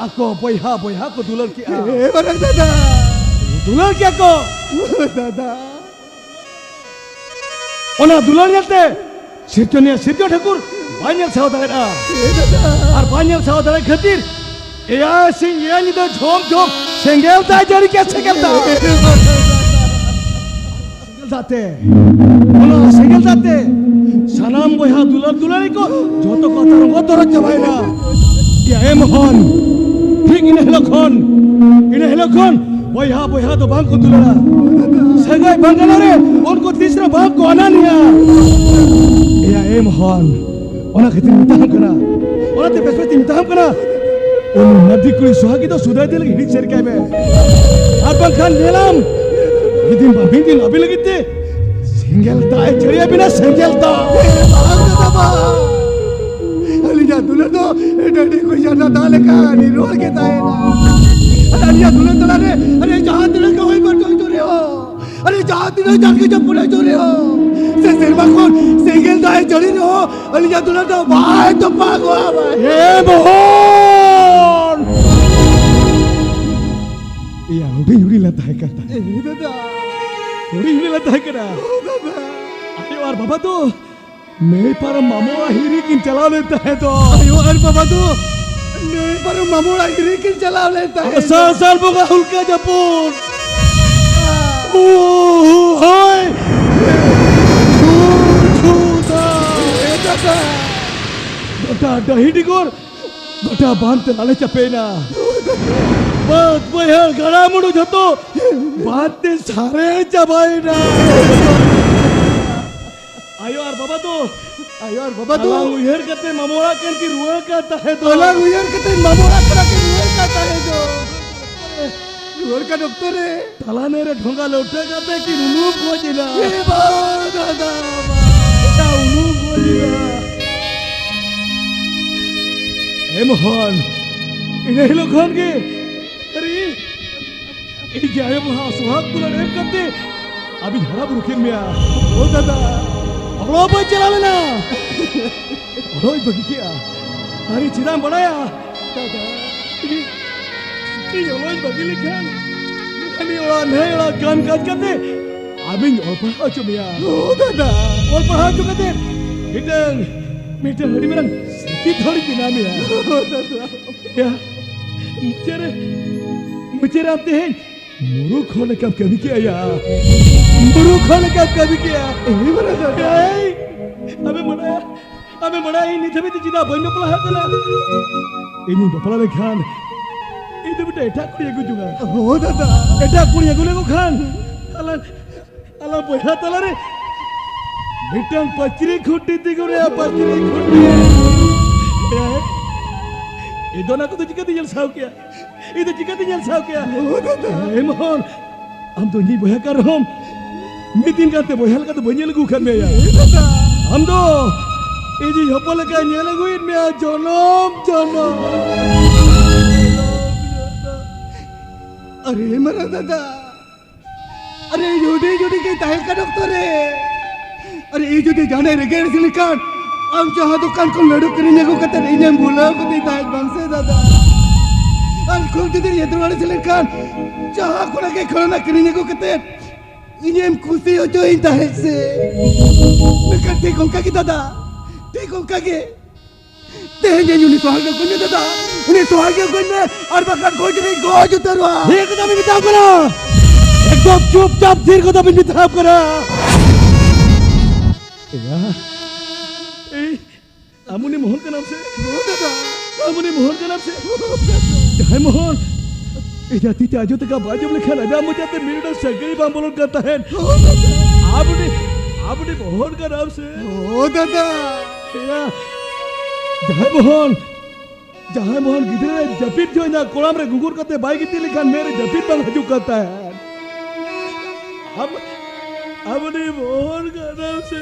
ᱟᱠᱚ ᱵᱚᱭᱦᱟ ᱵᱚᱭᱦᱟ ᱠᱚ ᱫᱩᱞᱟᱹᱲ ᱠᱮᱜᱼᱟ᱾ ᱦᱮᱸ ᱢᱟᱨᱟᱝ ᱫᱟᱫᱟ᱾ ᱫᱩᱞᱟᱹᱲ ᱠᱮᱜᱼᱟ ᱠᱚ᱾ ᱚ ᱫᱟᱫᱟ᱾ ᱚᱱᱟ ᱫᱩᱞᱟᱹᱲ ᱧᱮᱞᱛᱮ ᱥᱤᱨᱡᱚᱱᱤᱭᱟᱹ ᱥᱤᱨᱡᱚᱱ ᱴᱷᱟᱹᱠᱩᱨ ᱵᱟᱭ ᱧᱮᱞ ᱥᱟᱦᱟᱣ ᱫᱟᱲᱮᱭᱟᱜᱼᱟ᱾ ᱟᱨ ᱵᱟᱭ ᱧᱮᱞ ᱥᱟᱦᱟᱣ ᱫᱟᱲᱮᱭᱟᱜ ᱠᱷᱟᱹᱛᱤᱨ ᱮᱭᱟᱭ ᱥᱤᱧ ᱮᱭᱟᱭ ᱧᱤᱫᱟᱹ ᱡᱷᱚᱢ ᱡᱷᱚᱢ ᱥᱮᱸᱜᱮᱞ ᱫᱟᱜ ᱡᱟᱹᱲᱤ ᱠᱮᱫ, ᱥᱮᱸᱜᱮᱞ ᱫᱟᱜ᱾ ᱥᱮᱸᱜᱮᱞ ᱫᱟᱜ ᱛᱮ, ᱚᱱᱟ ᱥᱮᱸᱜᱮᱞ ᱫᱟᱜ ᱛᱮ ᱥᱟᱱᱟᱢ ᱵᱚᱭᱦᱟ ᱫᱩᱞᱟᱹᱲ ᱫᱩᱞᱟᱹᱲᱤ ᱠᱚ ᱡᱷᱚᱛᱚ ᱠᱚ ᱛᱚᱨᱚᱡ ᱛᱚᱨᱚᱡ ᱪᱟᱵᱟᱭᱮᱱᱟ᱾ ᱮᱭᱟ ᱮ ᱢᱳᱦᱚᱱ, ᱴᱷᱤᱠ ᱤᱱᱟᱹ ᱦᱤᱞᱳᱜ ᱠᱷᱚᱱ, ᱤᱱᱟᱹ ᱦᱤᱞᱳᱜ ᱠᱷᱚᱱ ᱵᱚᱭᱦᱟ ᱵᱚᱭᱦᱟ ᱫᱚ ᱵᱟᱝ ᱠᱚ ᱫᱩᱞᱟᱹᱲᱟ᱾ ᱥᱟᱹᱜᱟᱹᱭ ᱵᱟᱝ ᱜᱟᱱᱚᱜ ᱨᱮ ᱩᱱᱠᱩ ᱛᱤᱥ ᱨᱮ ᱵᱟᱝ ᱠᱚ ᱟᱱᱟᱱᱤᱭᱟ᱾ ᱮᱭᱟ ᱮ ᱢᱳᱦᱚᱱ, ᱚᱱᱟ ᱠᱷᱟᱹᱛᱤᱨ ᱢᱮᱛᱟᱢ ᱠᱟᱱᱟ, ᱚᱱᱟᱛᱮ ᱵᱮᱥ ᱵᱮᱥ ᱛᱤᱧ ᱢᱮᱛᱟᱢ ᱠᱟᱱᱟ, ᱩᱱᱤ ᱢᱟᱹᱨᱰᱤ ᱠᱩᱲᱤ ᱥᱚᱦᱟᱜᱤ ᱫᱚ ᱥᱩᱫᱷᱟᱹ ᱤᱫᱤ ᱞᱟᱹᱜᱤᱫ ᱦᱤᱲᱤᱡ ᱥᱮᱨ ᱠᱟᱭ ᱢᱮ᱾ ᱟᱨ ᱵᱟᱝᱠᱷᱟᱱ ᱧᱮᱞᱟᱢ, ᱢᱤᱫ ᱫᱤᱱ ᱵᱟᱝ ᱢᱤᱫ ᱫᱤᱱ ᱟᱹᱵᱤᱱ ᱞᱟᱹᱜᱤᱫ ᱛᱮ ᱥᱮᱸᱜᱮᱞ ᱫᱟᱜ ᱮ ᱡᱟᱹᱲᱤ ᱟᱵᱤᱱᱟ, ᱥᱮᱸᱜᱮᱞ ᱫᱟᱜ᱾ ᱵᱟᱝ ᱫᱟᱫᱟ ᱵᱟᱝ᱾ ᱟᱹᱞᱤᱧᱟᱜ ᱫᱩᱞᱟᱹᱲ ᱫᱚ ᱰᱟᱹᱰᱤ ᱠᱷᱚᱱ ᱡᱷᱟᱨᱱᱟ ᱫᱟᱜ ᱞᱮᱠᱟ ᱱᱤᱨᱚᱲ ᱜᱮ ᱛᱟᱦᱮᱱᱟ᱾ ᱟᱨ ᱟᱹᱞᱤᱧᱟᱜ ᱫᱩᱞᱟᱹᱲ ᱛᱟᱞᱟᱨᱮ ᱟᱹᱞᱤᱧ ᱡᱟᱦᱟᱸ ᱛᱤᱱᱟᱹᱜ ᱜᱮ ᱦᱚᱭ ᱵᱟᱹᱨᱰᱩ ᱦᱤᱡᱩᱜ ᱨᱮᱦᱚᱸ, ᱟᱹᱞᱤᱧ ᱡᱟᱦᱟᱸ ᱛᱤᱱᱟᱹᱜ ᱡᱟᱨᱜᱮ ᱡᱟᱹᱯᱩᱫ ᱦᱤᱡᱩᱜ ᱨᱮᱦᱚᱸ, ᱥᱮ ᱥᱮᱨᱢᱟ ᱠᱷᱚᱱ ᱥᱮᱸᱜᱮᱞ ᱫᱟᱜ ᱮ ᱡᱟᱹᱲᱤ ᱨᱮᱦᱚᱸ, ᱟᱹᱞᱤᱧᱟᱜ ᱫᱩᱞᱟᱹᱲ ᱫᱚ ᱵᱟᱭ ᱛᱚᱯᱟᱜᱚᱜᱼᱟ, ᱵᱟᱭ᱾ ᱮ ᱢᱳᱦᱚᱱ! ᱮᱭᱟ, ᱦᱩᱰᱤᱧ ᱦᱩᱰᱤᱧ ᱞᱮ ᱛᱟᱦᱮᱸ ᱠᱟᱱ ᱛᱟᱦᱮᱸ᱾ ᱮ ᱫᱟᱫᱟ᱾ ᱦᱩᱰᱤᱧ ᱦᱩᱰᱤᱧ ᱞᱮ ᱛᱟᱦᱮᱸ ᱠᱟᱱᱟ᱾ ᱚ ᱫᱟᱫᱟ᱾ ᱟᱭᱳ ᱟᱨ ᱵᱟᱵᱟ ᱫᱚ ᱱᱟᱹᱭ ᱯᱟᱨᱚᱢ ᱢᱟᱢᱚ ᱚᱲᱟᱜ ᱦᱤᱨᱤ ᱠᱤᱱ ᱪᱟᱞᱟᱣ ᱞᱮᱱ ᱛᱟᱦᱮᱸ ᱫᱚ᱾ ᱟᱭᱳ ᱟᱨ ᱵᱟᱵᱟ ᱫᱚ ᱱᱟᱹᱭ ᱯᱟᱨᱚᱢ ᱢᱟᱢᱚ ᱚᱲᱟᱜ ᱦᱤᱨᱤ ᱠᱤᱱ ᱪᱟᱞᱟᱣ ᱞᱮᱱ ᱛᱟᱦᱮᱸ᱾ ᱟᱥᱟᱲ ᱥᱟᱱ ᱵᱚᱸᱜᱟ ᱦᱩᱞᱠᱟ ᱡᱟᱹᱯᱩᱫ᱾ ᱩ, ᱦᱩ, ᱦᱚᱭ᱾ ᱩ, ᱦᱩ, ᱫᱟᱜ᱾ ᱮ ᱫᱟᱫᱟ᱾ ᱜᱚᱴᱟ ᱰᱟᱹᱦᱤ ᱰᱤᱜᱚᱨ, ᱜᱚᱴᱟ ᱵᱟᱸᱫ ᱛᱮ ᱞᱟᱞᱮ ᱪᱟᱯᱮᱭᱮᱱᱟ᱾ ᱵᱟᱹᱫᱽ ᱵᱟᱹᱭᱦᱟᱹᱲ ᱜᱟᱰᱟ ᱢᱩᱰᱩ ᱡᱷᱚᱛᱚ ᱵᱟᱸᱫ ᱛᱮ ᱥᱟᱨᱮᱲ ᱪᱟᱵᱟᱭᱮᱱᱟ᱾ ᱟᱭᱳ ᱟᱨ ᱵᱟᱵᱟ ᱫᱚ ᱟᱭᱳ ᱟᱨ ᱵᱟᱵᱟ ᱫᱚ ᱟᱞᱟᱝ ᱩᱭᱦᱟᱹᱨ ᱠᱟᱛᱮ ᱢᱟᱢᱚ ᱚᱲᱟᱜ ᱠᱷᱚᱱ ᱠᱤᱱ ᱨᱩᱣᱟᱹᱲ ᱠᱟᱱ ᱛᱟᱦᱮᱸ ᱫᱚ᱾ ᱟᱞᱟᱝ ᱩᱭᱦᱟᱹᱨ ᱠᱟᱛᱮ ᱢᱟᱢᱚ ᱚᱲᱟᱜ ᱠᱷᱚᱱᱟᱜ ᱠᱤᱱ ᱨᱩᱣᱟᱹᱲ ᱠᱟᱱ ᱛᱟᱦᱮᱸ ᱫᱚ᱾ ᱨᱩᱣᱟᱹᱲ ᱠᱟᱱ ᱚᱠᱛᱚ ᱨᱮ ᱛᱟᱞᱟ ᱱᱟᱹᱭ ᱨᱮ ᱰᱷᱚᱸᱜᱟ ᱞᱟᱹᱣᱴᱟᱹ ᱠᱟᱛᱮ ᱠᱤᱱ ᱩᱱᱩᱢ ᱜᱚᱡ ᱮᱱᱟ᱾ ᱮ ᱵᱟᱵᱟ, ᱫᱟᱫᱟ, ᱵᱟᱵᱟ᱾ ᱮᱴᱟ ᱩᱱᱩᱢ ᱜᱚᱡ ᱮᱱᱟ᱾ ᱮ ᱢᱳᱦᱚᱱ, ᱤᱱᱟᱹ ᱦᱤᱞᱳᱜ ᱠᱷᱚᱱ ᱜᱮ ᱟᱨ ᱤᱧ ᱤᱧ ᱜᱮ ᱟᱭᱳ ᱵᱟᱵᱟ ᱥᱚᱦᱟᱜ ᱫᱩᱞᱟᱹᱲ ᱮᱢ ᱠᱟᱛᱮ ᱟᱹᱵᱤᱧ ᱦᱟᱨᱟ ᱵᱩᱨᱩ ᱠᱮᱫ ᱢᱮᱭᱟ᱾ ᱚ ᱫᱟᱫᱟ, ᱚᱞᱚᱜ ᱵᱟᱹᱧ ᱪᱟᱞᱟᱣ ᱞᱮᱱᱟ᱾ ᱚᱞᱚᱜ ᱤᱧ ᱵᱟᱹᱜᱤ ᱠᱮᱜᱼᱟ᱾ ᱟᱨ ᱤᱧ ᱪᱮᱫᱟᱜ ᱮᱢ ᱵᱟᱲᱟᱭᱟ? ᱫᱟᱫᱟ, ᱤᱧ, ᱤᱧ ᱚᱞᱚᱜ ᱤᱧ ᱵᱟᱹᱜᱤ ᱞᱮᱠᱷᱟᱱ ᱦᱟᱹᱱᱤ ᱚᱲᱟᱜ ᱱᱟᱹᱭ ᱚᱲᱟᱜ ᱜᱟᱱ ᱠᱟᱡ ᱠᱟᱛᱮ ᱟᱹᱵᱤᱧ ᱚᱞ ᱯᱟᱲᱦᱟᱣ ᱦᱚᱪᱚ ᱢᱮᱭᱟ᱾ ᱚ ᱫᱟᱫᱟ᱾ ᱚᱞ ᱯᱟᱲᱦᱟᱣ ᱦᱚᱪᱚ ᱠᱟᱛᱮ ᱢᱤᱫᱴᱟᱝ, ᱢᱤᱫᱴᱟᱝ ᱟᱹᱰᱤ ᱢᱟᱨᱟᱝ ᱥᱤᱠᱠᱷᱤᱛ ᱦᱚᱲᱤᱧ ᱵᱮᱱᱟᱣ ᱢᱮᱭᱟ᱾ ᱚ ᱫᱟᱫᱟ᱾ ᱭᱟ, ᱢᱩᱪᱟᱹᱫ ᱨᱮ, ᱢᱩᱪᱟᱹᱫ ᱨᱮ ᱟᱢ ᱛᱮᱦᱮᱧ ᱢᱩᱨᱩᱠᱷ ᱦᱚᱲ ᱞᱮᱠᱟᱢ ᱠᱟᱹᱢᱤ ᱠᱮᱜᱼᱟ ᱭᱟ᱾ ᱢᱩᱨᱩᱠᱷ ᱦᱚᱲ ᱞᱮᱠᱟᱢ ᱠᱟᱹᱢᱤ ᱠᱮᱜᱼᱟ᱾ ᱮᱭ ᱵᱟᱨᱟ ᱫᱟᱫᱟ᱾ ᱮᱭ, ᱟᱢᱮᱢ ᱵᱟᱰᱟᱭᱟ, ᱟᱢᱮᱢ ᱵᱟᱰᱟᱭᱟ ᱤᱧ ᱱᱤᱛ ᱦᱟᱹᱵᱤᱡ ᱛᱮ ᱪᱮᱫᱟᱜ ᱵᱟᱹᱧ ᱵᱟᱯᱞᱟ ᱟᱠᱟᱱᱟ? ᱤᱧᱤᱧ ᱵᱟᱯᱞᱟ ᱞᱮᱱᱠᱷᱟᱱ ᱤᱧ ᱫᱚ ᱢᱤᱫᱴᱟᱝ ᱮᱴᱟᱜ ᱠᱩᱲᱤ ᱟᱹᱜᱩ ᱡᱚᱝᱟ᱾ ᱦᱳ ᱫᱟᱫᱟ᱾ ᱮᱴᱟᱜ ᱠᱩᱲᱤ ᱟᱹᱜᱩ ᱞᱮᱠᱚ ᱠᱷᱟᱱ ᱟᱞᱟᱝ ᱟᱞᱟᱝ ᱵᱚᱭᱦᱟ ᱛᱟᱞᱟᱨᱮ ᱢᱤᱫᱴᱟᱝ ᱯᱟᱹᱪᱨᱤ ᱠᱷᱩᱱᱴᱤ ᱛᱤᱸᱜᱩ ᱨᱮᱭᱟᱜ ᱯᱟᱹᱪᱨᱤ ᱠᱷᱩᱱᱴᱤ᱾ ᱮ, ᱤᱧ ᱫᱚ ᱚᱱᱟ ᱠᱚᱫᱚ ᱪᱤᱠᱟᱹᱛᱮᱧ ᱧᱮᱞ ᱥᱟᱦᱟᱣ ᱠᱮᱭᱟ? ᱤᱧ ᱫᱚ ᱪᱤᱠᱟᱹᱛᱮᱧ ᱧᱮᱞ ᱥᱟᱦᱟᱣ ᱠᱮᱭᱟ? ᱮ ᱢᱳᱦᱚᱱ, ᱟᱢ ᱫᱚ ᱤᱧᱤᱡ ᱵᱚᱭᱦᱟ ᱠᱟᱱ ᱨᱮᱦᱚᱸᱢ, ᱢᱤᱫ ᱫᱤᱱ ᱜᱟᱱᱛᱮ ᱵᱚᱭᱦᱟ ᱞᱮᱠᱟ ᱫᱚ ᱵᱟᱹᱧ ᱧᱮᱞ ᱟᱹᱜᱩ ᱟᱠᱟᱫ ᱢᱮᱭᱟ᱾ ᱟᱢ ᱫᱚ ᱤᱧᱤᱡ ᱦᱚᱯᱚᱱ ᱞᱮᱠᱟ ᱧᱮᱞ ᱟᱹᱜᱩᱭᱮᱫ ᱢᱮᱭᱟ ᱡᱚᱱᱚᱢ ᱡᱚᱱᱚᱢ᱾ ᱟᱨᱮ ᱢᱟᱨᱟᱝ ᱫᱟᱫᱟ, ᱟᱨᱮ ᱤᱧ ᱦᱩᱰᱤᱧ ᱦᱩᱰᱤᱧ ᱜᱤᱧ ᱛᱟᱦᱮᱸ ᱠᱟᱱ ᱚᱠᱛᱚ ᱨᱮ, ᱟᱨᱮ ᱤᱧ ᱡᱩᱫᱤ ᱡᱟᱦᱟᱱᱟᱜ ᱨᱮᱸᱜᱮᱡ ᱨᱮᱥᱤ ᱞᱮᱠᱷᱟᱱ, ᱟᱢ ᱡᱟᱦᱟᱸ ᱫᱚᱠᱟᱱ ᱠᱷᱚᱱ ᱞᱟᱹᱰᱩ ᱠᱤᱨᱤᱧ ᱟᱹᱜᱩ ᱠᱟᱛᱮ ᱤᱧᱮᱢ ᱵᱷᱩᱞᱟᱹᱣ ᱠᱟᱹᱫᱤᱧ ᱛᱟᱦᱮᱸᱫ ᱵᱟᱝ ᱥᱮ ᱫᱟᱫᱟ? ᱟᱨ ᱠᱷᱩᱵ ᱡᱩᱫᱤ ᱮᱫᱽᱨᱮ ᱨᱮᱥᱤ ᱞᱮᱱᱠᱷᱟᱱ, ᱡᱟᱦᱟᱸ ᱠᱷᱚᱱᱟᱜ ᱜᱮ ᱠᱷᱮᱞᱳᱱᱟ ᱠᱤᱨᱤᱧ ᱟᱹᱜᱩ ᱠᱟᱛᱮ ᱤᱧᱮᱢ ᱠᱩᱥᱤ ᱦᱚᱪᱚᱭᱤᱧ ᱛᱟᱦᱮᱸᱫ ᱥᱮ? ᱢᱮᱱᱠᱷᱟᱱ ᱴᱷᱤᱠ ᱚᱱᱠᱟ ᱜᱮ ᱫᱟᱫᱟ, ᱴᱷᱤᱠ ᱚᱱᱠᱟ ᱜᱮ᱾ ᱛᱮᱦᱮᱧ ᱤᱧ ᱩᱱᱤ ᱥᱚᱦᱟᱜᱤᱭᱟᱹ ᱜᱚᱡ ᱢᱮ ᱫᱟᱫᱟ, ᱩᱱᱤ ᱥᱚᱦᱟᱜᱤᱭᱟᱹ ᱜᱚᱡ ᱢᱮ, ᱟᱨ ᱵᱟᱠᱷᱟᱱ ᱜᱚᱡ ᱨᱮᱧ ᱜᱚᱡ ᱩᱛᱟᱹᱨᱚᱜᱼᱟ᱾ ᱴᱷᱤᱠ ᱠᱟᱛᱷᱟ ᱵᱤᱱ ᱢᱮᱛᱟᱢ ᱠᱟᱱᱟ, ᱮᱠᱫᱚᱢ ᱪᱩᱯᱪᱟᱯ ᱛᱷᱤᱨ ᱠᱟᱛᱷᱟ ᱵᱤᱱ ᱢᱮᱛᱟᱢ ᱠᱟᱱᱟ᱾ ᱮᱭᱟ, ᱮᱭ, ᱟᱢ ᱩᱱᱤ ᱢᱳᱦᱚᱱ ᱠᱟᱱᱟᱢ ᱥᱮ? ᱦᱳᱭ ᱫᱟᱫᱟ᱾ ᱟᱢ ᱩᱱᱤ ᱢᱳᱦᱚᱱ ᱠᱟᱱᱟᱢ ᱥᱮ? ᱡᱟᱦᱟᱸᱭ ᱢᱳᱦᱚᱱ ᱮᱡᱟ ᱛᱤ ᱛᱮ ᱟᱡᱚ ᱛᱮᱠᱟ ᱵᱟᱭ ᱡᱚᱢ ᱞᱮᱠᱷᱟᱱ ᱟᱡᱟᱜ ᱢᱚᱪᱟ ᱛᱮ ᱢᱤᱨᱩᱰᱟᱹ ᱥᱟᱹᱜᱟᱹᱭ ᱵᱟᱝ ᱵᱚᱞᱚᱱ ᱠᱟᱱ ᱛᱟᱦᱮᱸᱫ᱾ ᱦᱳᱭ ᱫᱟᱫᱟ᱾ ᱟᱢ ᱩᱱᱤ, ᱟᱢ ᱩᱱᱤ ᱢᱳᱦᱚᱱ ᱠᱟᱱᱟᱢ ᱥᱮ? ᱦᱳᱭ ᱫᱟᱫᱟ᱾ ᱮᱭᱟ, ᱡᱟᱦᱟᱸᱭ ᱢᱳᱦᱚᱱ, ᱡᱟᱦᱟᱸᱭ ᱢᱳᱦᱚᱱ ᱜᱤᱫᱽᱨᱟᱹ ᱨᱮ ᱡᱟᱹᱯᱤᱫ ᱡᱚᱦᱚᱜ ᱤᱧᱟᱹᱜ ᱠᱚᱲᱟᱢ ᱨᱮ ᱜᱩᱜᱩᱨ ᱠᱟᱛᱮ ᱵᱟᱭ ᱜᱤᱛᱤᱡ ᱞᱮᱠᱷᱟᱱ ᱢᱮᱫ ᱨᱮ ᱡᱟᱹᱯᱤᱫ ᱵᱟᱝ ᱦᱤᱡᱩᱜ ᱠᱟᱱ ᱛᱟᱦᱮᱸᱫ᱾ ᱟᱢ, ᱟᱢ ᱩᱱᱤ ᱢᱳᱦᱚᱱ ᱠᱟᱱᱟᱢ ᱥᱮ?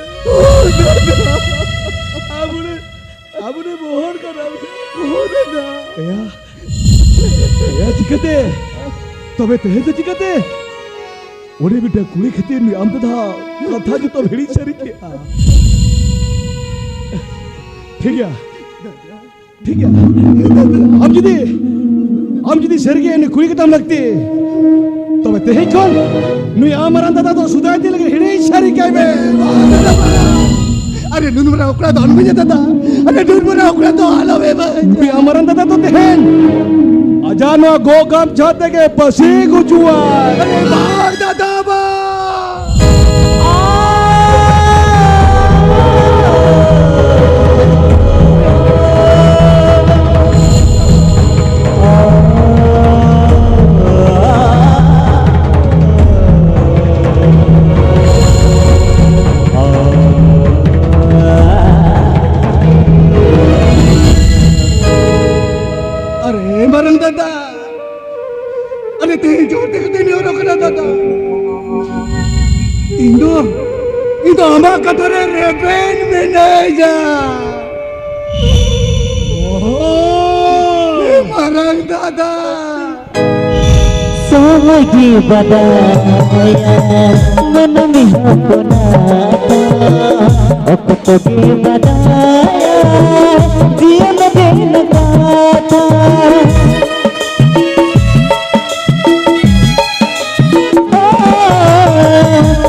ᱟᱢ ᱩᱱᱤ, ᱟᱢ ᱩᱱᱤ ᱢᱳᱦᱚᱱ ᱠᱟᱱᱟᱢ ᱥᱮ? ᱮᱭᱟ, ᱮᱭᱟ, ᱪᱤᱠᱟᱹᱛᱮ? ᱛᱚᱵᱮ ᱛᱮᱦᱮᱧ ᱫᱚ ᱪᱤᱠᱟᱹᱛᱮ? ᱚᱸᱰᱮ ᱢᱤᱫᱴᱟᱝ ᱠᱩᱲᱤ ᱠᱷᱟᱹᱛᱤᱨ ᱱᱩᱭ ᱟᱢ ᱫᱟᱫᱟ ᱠᱟᱛᱷᱟ ᱡᱚᱛᱚᱢ ᱦᱤᱲᱤᱧ ᱥᱟᱹᱨᱤ ᱠᱮᱫᱼᱟ᱾ ᱴᱷᱤᱠ ᱜᱮᱭᱟ, ᱴᱷᱤᱠ ᱜᱮᱭᱟ᱾ ᱟᱢ ᱡᱩᱫᱤ, ᱟᱢ ᱡᱩᱫᱤ ᱥᱟᱹᱨᱤᱜᱮ ᱩᱱᱤ ᱠᱩᱲᱤ ᱜᱮᱛᱟᱢ ᱞᱟᱹᱠᱛᱤ, ᱛᱚᱵᱮ ᱛᱮᱦᱮᱧ ᱠᱷᱚᱱ ᱱᱩᱭ ᱟᱢ ᱢᱟᱨᱟᱝ ᱫᱟᱫᱟ ᱫᱚ ᱥᱩᱫᱷᱟᱹ ᱤᱫᱤ ᱞᱟᱹᱜᱤᱫ ᱦᱤᱲᱤᱧ ᱥᱟᱹᱨᱤ ᱠᱟᱭ ᱢᱮ᱾ ᱟᱨᱮ ᱱᱩᱱ ᱢᱟᱨᱟᱝ ᱚᱠᱲᱟ ᱫᱚ ᱟᱞᱚᱢ ᱤᱧᱟ ᱫᱟᱫᱟ, ᱟᱨᱮ ᱱᱩᱱ ᱢᱟᱨᱟᱝ ᱚᱠᱲᱟ ᱫᱚ ᱟᱞᱚᱢ ᱮᱢᱟᱹᱧᱟ᱾ ᱱᱩᱭ ᱟᱢ ᱢᱟᱨᱟᱝ ᱫᱟᱫᱟ ᱫᱚ ᱛᱮᱦᱮᱧ ᱟᱡᱟᱜ ᱱᱚᱣᱟ ᱜᱚᱜ ᱜᱟᱢᱪᱷᱟ ᱛᱮᱜᱮ ᱯᱟᱹᱥᱤ ᱜᱩᱡᱩᱜᱼᱟᱭ᱾ ᱟᱨᱮ ᱵᱟᱝ ᱫᱟᱫᱟ, ᱵᱟᱝ᱾ ᱟᱨᱮ ᱢᱟᱨᱟᱝ ᱫᱟᱫᱟ, ᱟᱞᱮ ᱛᱮᱦᱮᱧ ᱡᱳᱨ ᱛᱮ ᱠᱟᱹᱴᱤᱡ ᱞᱮ ᱚᱰᱚᱠ ᱠᱟᱱᱟ ᱫᱟᱫᱟ᱾ ᱟᱢᱟᱜ ᱠᱟᱛᱷᱟ ᱨᱮ ᱨᱮᱵᱮᱱ ᱢᱮᱱᱟᱭᱟ᱾ ᱳᱦᱳ᱾ ᱢᱟᱨᱟᱝ ᱫᱟᱫᱟ᱾ ᱥᱚᱢᱚᱭ ᱜᱮ ᱵᱟᱰᱟᱭᱟ ᱢᱟᱹᱱᱢᱤ ᱦᱚᱯᱚᱱᱟᱜ ᱫᱚ, ᱚᱠᱛᱚ ᱜᱮ ᱵᱟᱰᱟᱭᱟ ᱡᱤᱭᱚᱱ ᱨᱮᱱᱟᱜ ᱠᱟᱛᱷᱟ᱾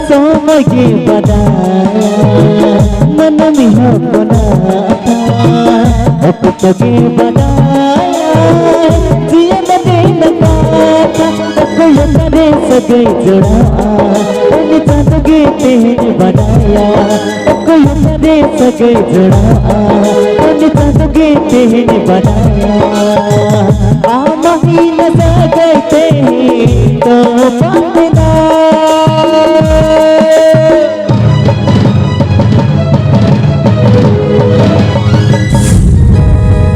ᱥᱚᱢᱚᱭ ᱜᱮ ᱵᱟᱰᱟᱭᱟ ᱢᱟᱹᱱᱢᱤ ᱦᱚᱯᱚᱱᱟᱜ ᱫᱚ, ᱚᱠᱛᱚ ᱜᱮ ᱵᱟᱰᱟᱭᱟ ᱡᱤᱭᱚᱱ ᱨᱮᱱᱟᱜ ᱠᱟᱛᱷᱟ᱾ ᱚᱠᱚᱭ ᱚᱠᱟᱨᱮ ᱥᱟᱹᱜᱟᱹᱭ ᱡᱚᱲᱟᱜᱼᱟ, ᱩᱱᱤ ᱪᱟᱸᱫᱚ ᱜᱮ ᱛᱮᱦᱮᱧ ᱵᱟᱰᱟᱭᱟ᱾ ᱚᱠᱚᱭ ᱚᱠᱟᱨᱮ ᱥᱟᱹᱜᱟᱹᱭ ᱡᱚᱲᱟᱜᱼᱟ, ᱩᱱᱤ ᱪᱟᱸᱫᱚ ᱜᱮ ᱛᱮᱦᱮᱧ ᱵᱟᱰᱟᱭᱟ᱾ ᱟᱢᱟᱜ ᱤᱧ ᱥᱟᱹᱜᱟᱹᱭ ᱛᱮᱦᱮᱧ ᱛᱚᱯᱟᱜ ᱮᱱᱟ᱾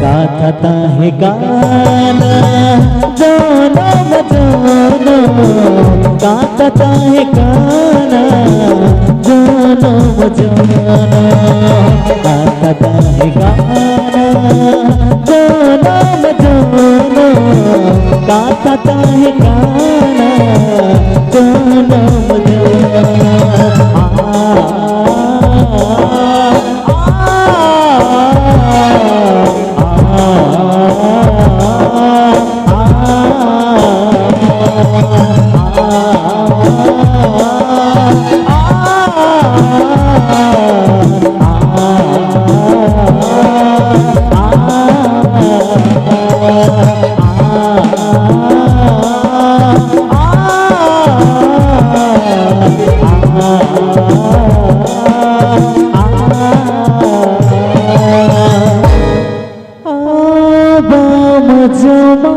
ᱠᱟᱛᱷᱟ ᱛᱟᱦᱮᱸ ᱠᱟᱱᱟ ᱡᱚᱱᱚᱢ ᱡᱚᱱᱚᱢ, ᱠᱟᱛᱷᱟ ᱛᱟᱦᱮᱸ ᱠᱟᱱᱟ ᱡᱚᱱᱚᱢ ᱡᱚᱱᱚᱢ, ᱠᱟᱛᱷᱟ ᱛᱟᱦᱮᱸ ᱠᱟᱱᱟ ᱡᱚᱱᱚᱢ ᱡᱚᱱᱚᱢ, ᱠᱟᱛᱷᱟ ᱛᱟᱦᱮᱸ ᱠᱟᱱᱟ ᱡᱚᱱᱚᱢ ᱡᱚᱱᱚᱢ᱾ ᱟᱵᱟᱢ ᱡᱚᱢᱟ,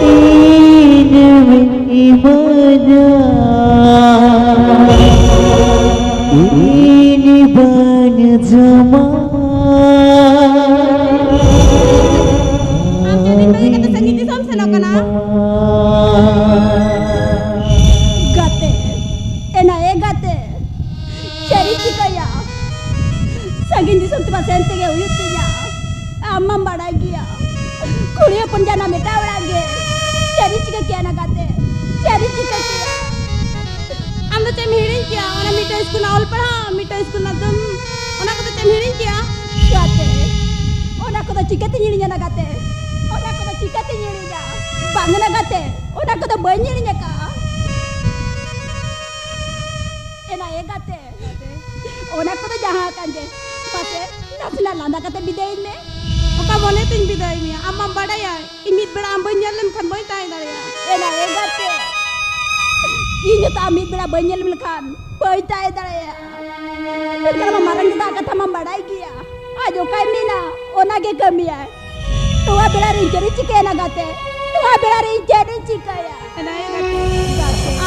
ᱤᱧᱮᱢ ᱤᱢᱟᱹᱧᱟ, ᱤᱧ ᱵᱟᱹᱧ ᱡᱚᱢᱟ᱾ ᱟᱢ ᱡᱩᱫᱤ ᱵᱟᱹᱜᱤ ᱠᱟᱛᱮ ᱥᱟᱺᱜᱤᱧ ᱫᱤᱥᱚᱢ ᱥᱮᱱᱚᱜ ᱠᱟᱱᱟ, ᱜᱟᱛᱮ᱾ ᱥᱮᱱ ᱛᱮᱜᱮ ᱦᱩᱭᱩᱜ ᱛᱤᱧᱟ᱾ ᱟᱢ ᱢᱟᱢ ᱵᱟᱲᱟᱭ ᱜᱮᱭᱟ, ᱠᱩᱲᱤ ᱦᱚᱯᱚᱱ ᱡᱟᱱᱟᱢ ᱮᱴᱟᱜ ᱚᱲᱟᱜ ᱜᱮ᱾ ᱪᱮᱫ ᱤᱧ ᱪᱤᱠᱟᱹ ᱠᱮᱭᱟ ᱱᱟᱜᱟᱛᱮ? ᱪᱮᱫ ᱤᱧ ᱪᱤᱠᱟᱹ ᱠᱮᱭᱟ? ᱟᱢ ᱫᱚ ᱪᱮᱫ ᱮᱢ ᱦᱤᱲᱤᱧ ᱠᱮᱭᱟ? ᱚᱱᱟ ᱢᱤᱫᱴᱟᱝ ᱥᱠᱩᱞ ᱨᱮᱱᱟᱜ ᱚᱞ ᱯᱟᱲᱦᱟᱣ, ᱢᱤᱫᱴᱟᱝ ᱥᱠᱩᱞ ᱨᱮᱱᱟᱜ ᱫᱚ, ᱚᱱᱟ ᱠᱚᱫᱚ ᱪᱮᱫ ᱮᱢ ᱦᱤᱲᱤᱧ ᱠᱮᱭᱟ? ᱜᱟᱛᱮ, ᱚᱱᱟ ᱠᱚᱫᱚ ᱪᱤᱠᱟᱹᱛᱤᱧ ᱦᱤᱲᱤᱧᱟ ᱱᱟᱜᱟᱛᱮ? ᱚᱱᱟ ᱠᱚᱫᱚ ᱪᱤᱠᱟᱹᱛᱤᱧ ᱦᱤᱲᱤᱧᱟ? ᱵᱟᱝ ᱱᱟᱜᱟᱛᱮ, ᱚᱱᱟ ᱠᱚᱫᱚ ᱵᱟᱹᱧ ᱦᱤᱲᱤᱧ ᱟᱠᱟᱫᱼᱟ᱾ ᱮᱱᱟ ᱮ ᱜᱟᱛᱮ, ᱚᱱᱟ ᱠᱚᱫᱚ ᱡᱟᱦᱟᱸ ᱟᱠᱟᱱ ᱜᱮ, ᱢᱟᱥᱮ ᱱᱟᱥᱮᱱᱟᱜ ᱞᱟᱸᱫᱟ ᱠᱟᱛᱮ ᱵᱤᱫᱟᱹᱭᱤᱧ ᱢᱮ᱾ ᱚᱠᱟ ᱢᱚᱱᱮ ᱛᱤᱧ ᱵᱤᱫᱟᱹᱭ ᱢᱮᱭᱟ? ᱟᱢ ᱢᱟᱢ ᱵᱟᱰᱟᱭᱟ, ᱤᱧ ᱢᱤᱫ ᱵᱮᱲᱟ ᱟᱢ ᱵᱟᱹᱧ ᱧᱮᱞ ᱞᱮᱱᱠᱷᱟᱱ ᱵᱟᱹᱧ ᱛᱟᱦᱮᱸ ᱫᱟᱲᱮᱭᱟᱜᱼᱟ᱾ ᱮᱱᱟ ᱮ ᱜᱟᱛᱮ, ᱤᱧ ᱦᱚᱸᱛᱚ ᱟᱢ ᱢᱤᱫ ᱵᱮᱲᱟ ᱵᱟᱹᱧ ᱧᱮᱞ ᱞᱮᱠᱷᱟᱱ ᱵᱟᱹᱧ ᱛᱟᱦᱮᱸ ᱫᱟᱲᱮᱭᱟᱜᱼᱟ᱾ ᱢᱮᱱᱠᱷᱟᱱ ᱟᱢᱟᱜ ᱢᱟᱨᱟᱝ ᱫᱟᱫᱟ ᱠᱟᱛᱷᱟ ᱢᱟᱢ ᱵᱟᱰᱟᱭ ᱜᱮᱭᱟ, ᱟᱡ ᱚᱠᱟᱭ ᱢᱮᱱᱟ ᱚᱱᱟ ᱜᱮ ᱠᱟᱹᱢᱤᱭᱟᱭ᱾ ᱱᱚᱣᱟ ᱵᱮᱲᱟ ᱨᱮ ᱤᱧ ᱪᱮᱫ ᱤᱧ ᱪᱤᱠᱟᱹᱭᱟ ᱱᱟᱜᱟᱛᱮ? ᱱᱚᱣᱟ ᱵᱮᱲᱟ ᱨᱮ ᱤᱧ ᱪᱮᱫ ᱤᱧ ᱪᱤᱠᱟᱹᱭᱟ? ᱮᱱᱟ ᱮ ᱜᱟᱛᱮ,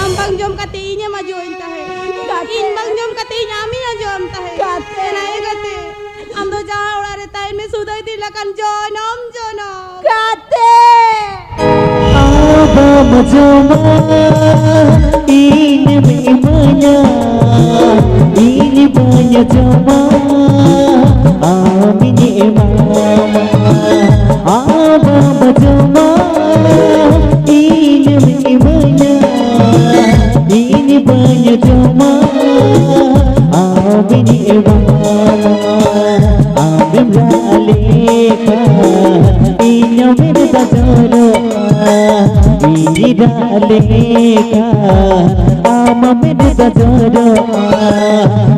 ᱟᱢ ᱵᱟᱝ ᱡᱚᱢ ᱠᱟᱛᱮ ᱤᱧᱮᱢ ᱟᱡᱚᱢ ᱛᱟᱦᱮᱸ, ᱜᱟᱛᱮ᱾ ᱤᱧ ᱵᱟᱝ ᱡᱚᱢ ᱠᱟᱛᱮ ᱤᱧ ᱟᱢᱤᱧ ᱟᱡᱚᱢ ᱛᱟᱦᱮᱸ᱾ ᱜᱟᱛᱮ᱾ ᱮᱱᱟ ᱮ ᱜᱟᱛᱮ, ᱟᱢ ᱫᱚ ᱡᱟᱦᱟᱸ ᱚᱲᱟᱜ ᱨᱮ ᱛᱟᱦᱮᱱ ᱢᱮ, ᱥᱩᱫᱷᱟᱹᱭ ᱫᱤᱱ ᱞᱮᱠᱟᱱ ᱡᱚᱱᱚᱢ ᱡᱚᱱᱚᱢ᱾ ᱜᱟᱛᱮ᱾ ᱟᱵᱟᱢ ᱡᱚᱢᱟ, ᱤᱧᱮᱢ ᱤᱢᱟᱹᱧᱟ, ᱤᱧ ᱵᱟᱹᱧ ᱡᱚᱢᱟ, ᱟᱢᱤᱧ ᱮᱢᱟᱢᱟ᱾ ᱟᱵᱟᱢ ᱡᱚᱢᱟ, ᱤᱧᱮᱢ ᱤᱢᱟᱹᱧᱟ, ᱤᱧ ᱵᱟᱹᱧ ᱡᱚᱢᱟ, ᱟᱢᱤᱧ ᱮᱢᱟᱢᱟ᱾ ᱟᱢᱮᱢ ᱨᱟᱜ ᱞᱮᱠᱷᱟᱱ ᱤᱧ ᱦᱚᱸ ᱢᱮᱫ ᱫᱟᱜ ᱡᱚᱨᱚᱜᱼᱟ, ᱤᱧ ᱨᱟᱜ ᱞᱮᱠᱷᱟᱱ ᱟᱢ ᱦᱚᱸ ᱢᱮᱫ ᱫᱟᱜ ᱡᱚᱨᱚᱜᱼᱟ᱾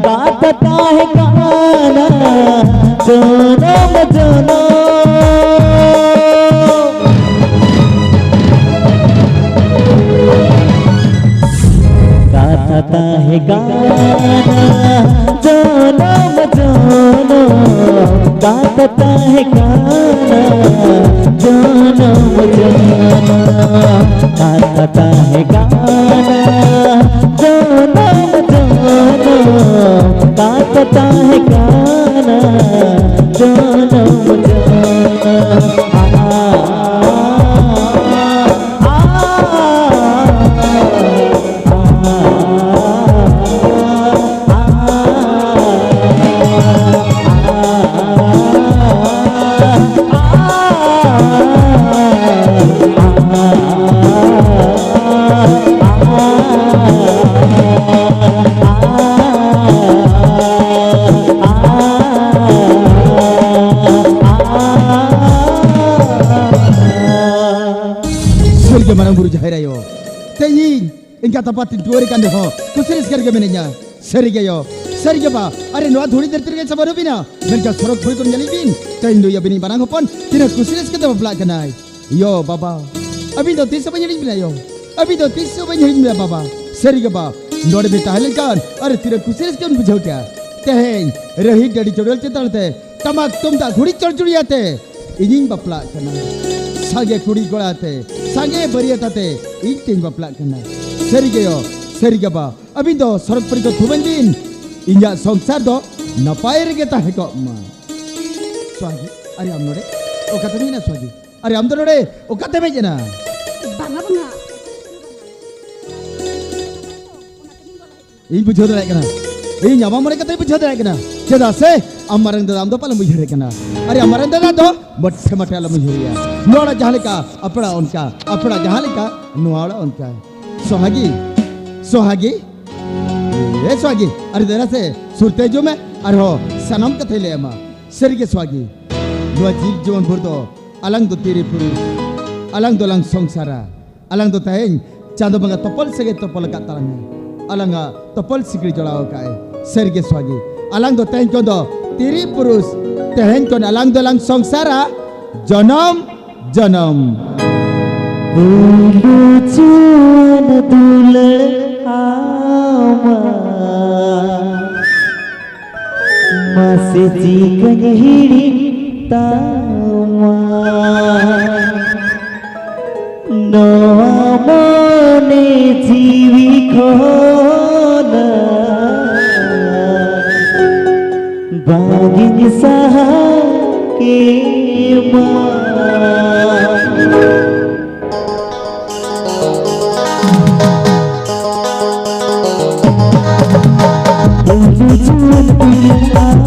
ᱠᱟᱛᱷᱟ ᱛᱟᱦᱮᱸ ᱠᱟᱱᱟ ᱡᱚᱱᱚᱢ ᱡᱚᱱᱚᱢ᱾ ᱠᱟᱛᱷᱟ ᱛᱟᱦᱮᱸ ᱠᱟᱱᱟ ᱡᱚᱱᱚᱢ ᱡᱚᱱᱚᱢ, ᱠᱟᱛᱷᱟ ᱛᱟᱦᱮᱸ ᱠᱟᱱᱟ ᱡᱚᱱᱚᱢ ᱡᱚᱱᱚᱢ, ᱠᱟᱛᱷᱟ ᱛᱟᱦᱮᱸ ᱠᱟᱱᱟ ᱡᱚᱱᱚᱢ ᱡᱚᱱᱚᱢ, ᱠᱟᱛᱷᱟ ᱛᱟᱦᱮᱸ ᱠᱟᱱᱟ ᱡᱚᱱᱚᱢ ᱡᱚᱱᱚᱢ᱾ ᱛᱟᱯᱟᱛᱤᱧ ᱴᱩᱣᱟᱹᱨ ᱠᱟᱱ ᱨᱮᱦᱚᱸ ᱠᱩᱥᱤ ᱨᱟᱹᱥᱠᱟᱹ ᱨᱮᱜᱮ ᱢᱮᱱᱟᱹᱧᱟ᱾ ᱥᱟᱹᱨᱤ ᱜᱮ ᱭᱚ, ᱥᱟᱹᱨᱤ ᱜᱮ ᱵᱟ᱾ ᱟᱨᱮ, ᱱᱚᱣᱟ ᱫᱷᱩᱲᱤ ᱫᱷᱟᱹᱨᱛᱤ ᱨᱮᱜᱮ ᱥᱮ ᱵᱟᱹᱱᱩᱜ ᱵᱤᱱᱟ? ᱢᱮᱱᱠᱷᱟᱱ ᱥᱚᱨᱚᱜᱽ ᱯᱩᱨᱤ ᱠᱷᱚᱱ ᱧᱮᱞᱤᱧ ᱵᱤᱱ, ᱛᱮᱦᱮᱧ ᱱᱩᱭ ᱟᱹᱵᱤᱱᱤᱡ ᱢᱟᱨᱟᱝ ᱦᱚᱯᱚᱱ ᱛᱤᱱᱟᱹᱜ ᱠᱩᱥᱤ ᱨᱟᱹᱥᱠᱟᱹ ᱛᱮ ᱵᱟᱯᱞᱟᱜ ᱠᱟᱱᱟᱭ᱾ ᱭᱚ ᱵᱟᱵᱟ, ᱟᱹᱵᱤᱱ ᱫᱚ ᱛᱤᱥ ᱦᱚᱸ ᱵᱟᱹᱧ ᱦᱤᱲᱤᱧ ᱵᱤᱱᱟ ᱭᱚ, ᱟᱹᱵᱤᱱ ᱫᱚ ᱛᱤᱥ ᱦᱚᱸ ᱵᱟᱹᱧ ᱦᱤᱲᱤᱧ ᱵᱤᱱᱟ ᱵᱟᱵᱟ᱾ ᱥᱟᱹᱨᱤ ᱜᱮ ᱵᱟ, ᱱᱚᱰᱮ ᱵᱤᱱ ᱛᱟᱦᱮᱸ ᱞᱮᱱᱠᱷᱟᱱ ᱟᱨᱮ ᱛᱤᱱᱟᱹᱜ ᱠᱩᱥᱤ ᱨᱟᱹᱥᱠᱟᱹ ᱵᱤᱱ ᱵᱩᱡᱷᱟᱹᱣ ᱠᱮᱭᱟ᱾ ᱛᱮᱦᱮᱧ ᱨᱟᱹᱦᱤ ᱰᱟᱹᱰᱤ ᱪᱚᱰᱚᱞ ᱪᱮᱛᱟᱱ ᱛᱮ ᱴᱟᱢᱟᱠ ᱛᱩᱢᱫᱟᱜ ᱜᱷᱩᱲᱤ ᱪᱚᱲᱪᱩᱲᱤ ᱟᱛᱮ ᱤᱧᱤᱧ ᱵᱟᱯᱞᱟᱜ ᱠᱟᱱᱟ᱾ ᱥᱟᱸᱜᱮ ᱠᱩᱲᱤ ᱠᱚᱲᱟ ᱟᱛᱮ, ᱥᱟᱸᱜᱮ ᱵᱟᱹᱨᱭᱟᱹᱛ ᱟᱛᱮ ᱤᱧ ᱛᱮᱧ ᱵᱟᱯᱞᱟᱜ ᱠᱟᱱᱟ᱾ ᱥᱟᱹᱨᱤ ᱜᱮ ᱭᱚ, ᱥᱟᱹᱨᱤ ᱜᱮ ᱵᱟ, ᱟᱹᱵᱤᱱ ᱫᱚ ᱥᱚᱨᱚᱜᱽ ᱯᱩᱨᱤ ᱠᱚ ᱛᱷᱩᱢᱟᱹᱧ ᱵᱤᱱ, ᱤᱧᱟᱹᱜ ᱥᱚᱝᱥᱟᱨ ᱫᱚ ᱱᱟᱯᱟᱭ ᱨᱮᱜᱮ ᱛᱟᱦᱮᱸ ᱠᱚᱜ ᱢᱟ᱾ ᱥᱚᱦᱟᱜᱤ, ᱟᱨᱮ ᱟᱢ ᱱᱚᱰᱮ ᱚᱠᱟᱛᱮᱢ ᱦᱮᱡ ᱮᱱᱟ ᱥᱚᱦᱟᱜᱤ? ᱟᱨᱮ ᱟᱢ ᱫᱚ ᱱᱚᱰᱮ ᱚᱠᱟᱛᱮᱢ ᱦᱮᱡ ᱮᱱᱟ? ᱵᱟᱝᱟ, ᱵᱟᱝᱟ᱾ ᱤᱧ ᱵᱩᱡᱷᱟᱹᱣ ᱫᱟᱲᱮᱭᱟᱜ ᱠᱟᱱᱟ, ᱤᱧ ᱟᱢᱟᱜ ᱢᱚᱱᱮ ᱠᱟᱛᱷᱟᱧ ᱵᱩᱡᱷᱟᱹᱣ ᱫᱟᱲᱮᱭᱟᱜ ᱠᱟᱱᱟ᱾ ᱪᱮᱫᱟᱜ ᱥᱮ ᱟᱢ ᱢᱟᱨᱟᱝ ᱫᱟᱫᱟ ᱟᱢ ᱫᱚ ᱯᱟᱞᱮᱢ ᱩᱭᱦᱟᱹᱨᱮ ᱠᱟᱱᱟ᱾ ᱟᱨᱮ ᱟᱢ ᱢᱟᱨᱟᱝ ᱫᱟᱫᱟ ᱫᱚ ᱢᱚᱴᱷᱮ ᱢᱚᱴᱷᱮ ᱟᱞᱚᱢ ᱩᱭᱦᱟᱹᱨᱮᱭᱟ᱾ ᱱᱚᱣᱟ ᱚᱲᱟᱜ ᱡᱟᱦᱟᱸ ᱞᱮᱠᱟ, ᱟᱯᱲᱟ ᱚᱱᱠᱟ, ᱟᱯᱲᱟ ᱡᱟᱦᱟᱸ ᱞᱮᱠᱟ, ᱱᱚᱣᱟ ᱚᱲᱟᱜ ᱚᱱᱠᱟ᱾ ᱥᱚᱦᱟᱜᱤ, ᱥᱚᱦᱟᱜᱤ, ᱮ ᱥᱚᱦᱟᱜᱤ, ᱟᱨᱮ ᱫᱮᱞᱟ ᱥᱮ ᱥᱩᱨᱛᱮ ᱦᱤᱡᱩᱜ ᱢᱮ, ᱟᱨᱦᱚᱸ ᱥᱟᱱᱟᱢ ᱠᱟᱛᱷᱟᱧ ᱞᱟᱹᱭ ᱟᱢᱟ᱾ ᱥᱟᱹᱨᱤᱜᱮ ᱥᱚᱦᱟᱜᱤ, ᱱᱚᱣᱟ ᱡᱤᱵᱽ ᱡᱤᱵᱚᱱ ᱵᱷᱳᱨ ᱫᱚ ᱟᱞᱟᱝ ᱫᱚ ᱛᱤᱨᱤ ᱯᱩᱨᱩᱥ, ᱟᱞᱟᱝ ᱫᱚᱞᱟᱝ ᱥᱚᱝᱥᱟᱨᱟ᱾ ᱟᱞᱟᱝ ᱫᱚ ᱛᱮᱦᱮᱧ ᱪᱟᱸᱫᱚ ᱵᱚᱸᱜᱟ ᱛᱚᱯᱚᱞ ᱥᱟᱹᱜᱟᱹᱭ ᱛᱚᱯᱚᱞ ᱟᱠᱟᱫ ᱛᱟᱞᱟᱝᱟ᱾ ᱟᱞᱟᱝᱟᱜ ᱛᱚᱯᱚᱞ ᱥᱤᱠᱲᱤ ᱡᱚᱲᱟᱣ ᱟᱠᱟᱫ ᱟᱭ᱾ ᱥᱟᱹᱨᱤᱜᱮ ᱥᱚᱦᱟᱜᱤ, ᱟᱞᱟᱝ ᱫᱚ ᱛᱮᱦᱮᱧ ᱠᱷᱚᱱ ᱫᱚ ᱛᱤᱨᱤ ᱯᱩᱨᱩᱥ, ᱛᱮᱦᱮᱧ ᱠᱷᱚᱱ ᱟᱞᱟᱝ ᱫᱚᱞᱟᱝ ᱥᱚᱝᱥᱟᱨᱟ ᱡᱚᱱᱚᱢ ᱡᱚᱱᱚᱢ᱾ ᱯᱩᱭᱞᱩ ᱡᱩᱣᱟᱹᱱ ᱫᱩᱞᱟᱹᱲ ᱟᱢᱟᱜ, ᱢᱟᱥᱮ ᱪᱤᱠᱟᱹᱧ ᱦᱤᱲᱤᱧ ᱛᱟᱢᱟ᱾ ᱱᱚᱣᱟ ᱢᱚᱱᱮ ᱡᱤᱣᱤ ᱠᱷᱚᱱᱟᱜ ᱵᱟᱝᱤᱧ ᱥᱟᱦᱟ ᱠᱮᱢᱟ᱾ ᱯᱩᱭᱞᱩ ᱡᱩᱣᱟᱹᱱ ᱠᱩᱲᱤ ᱟᱢ,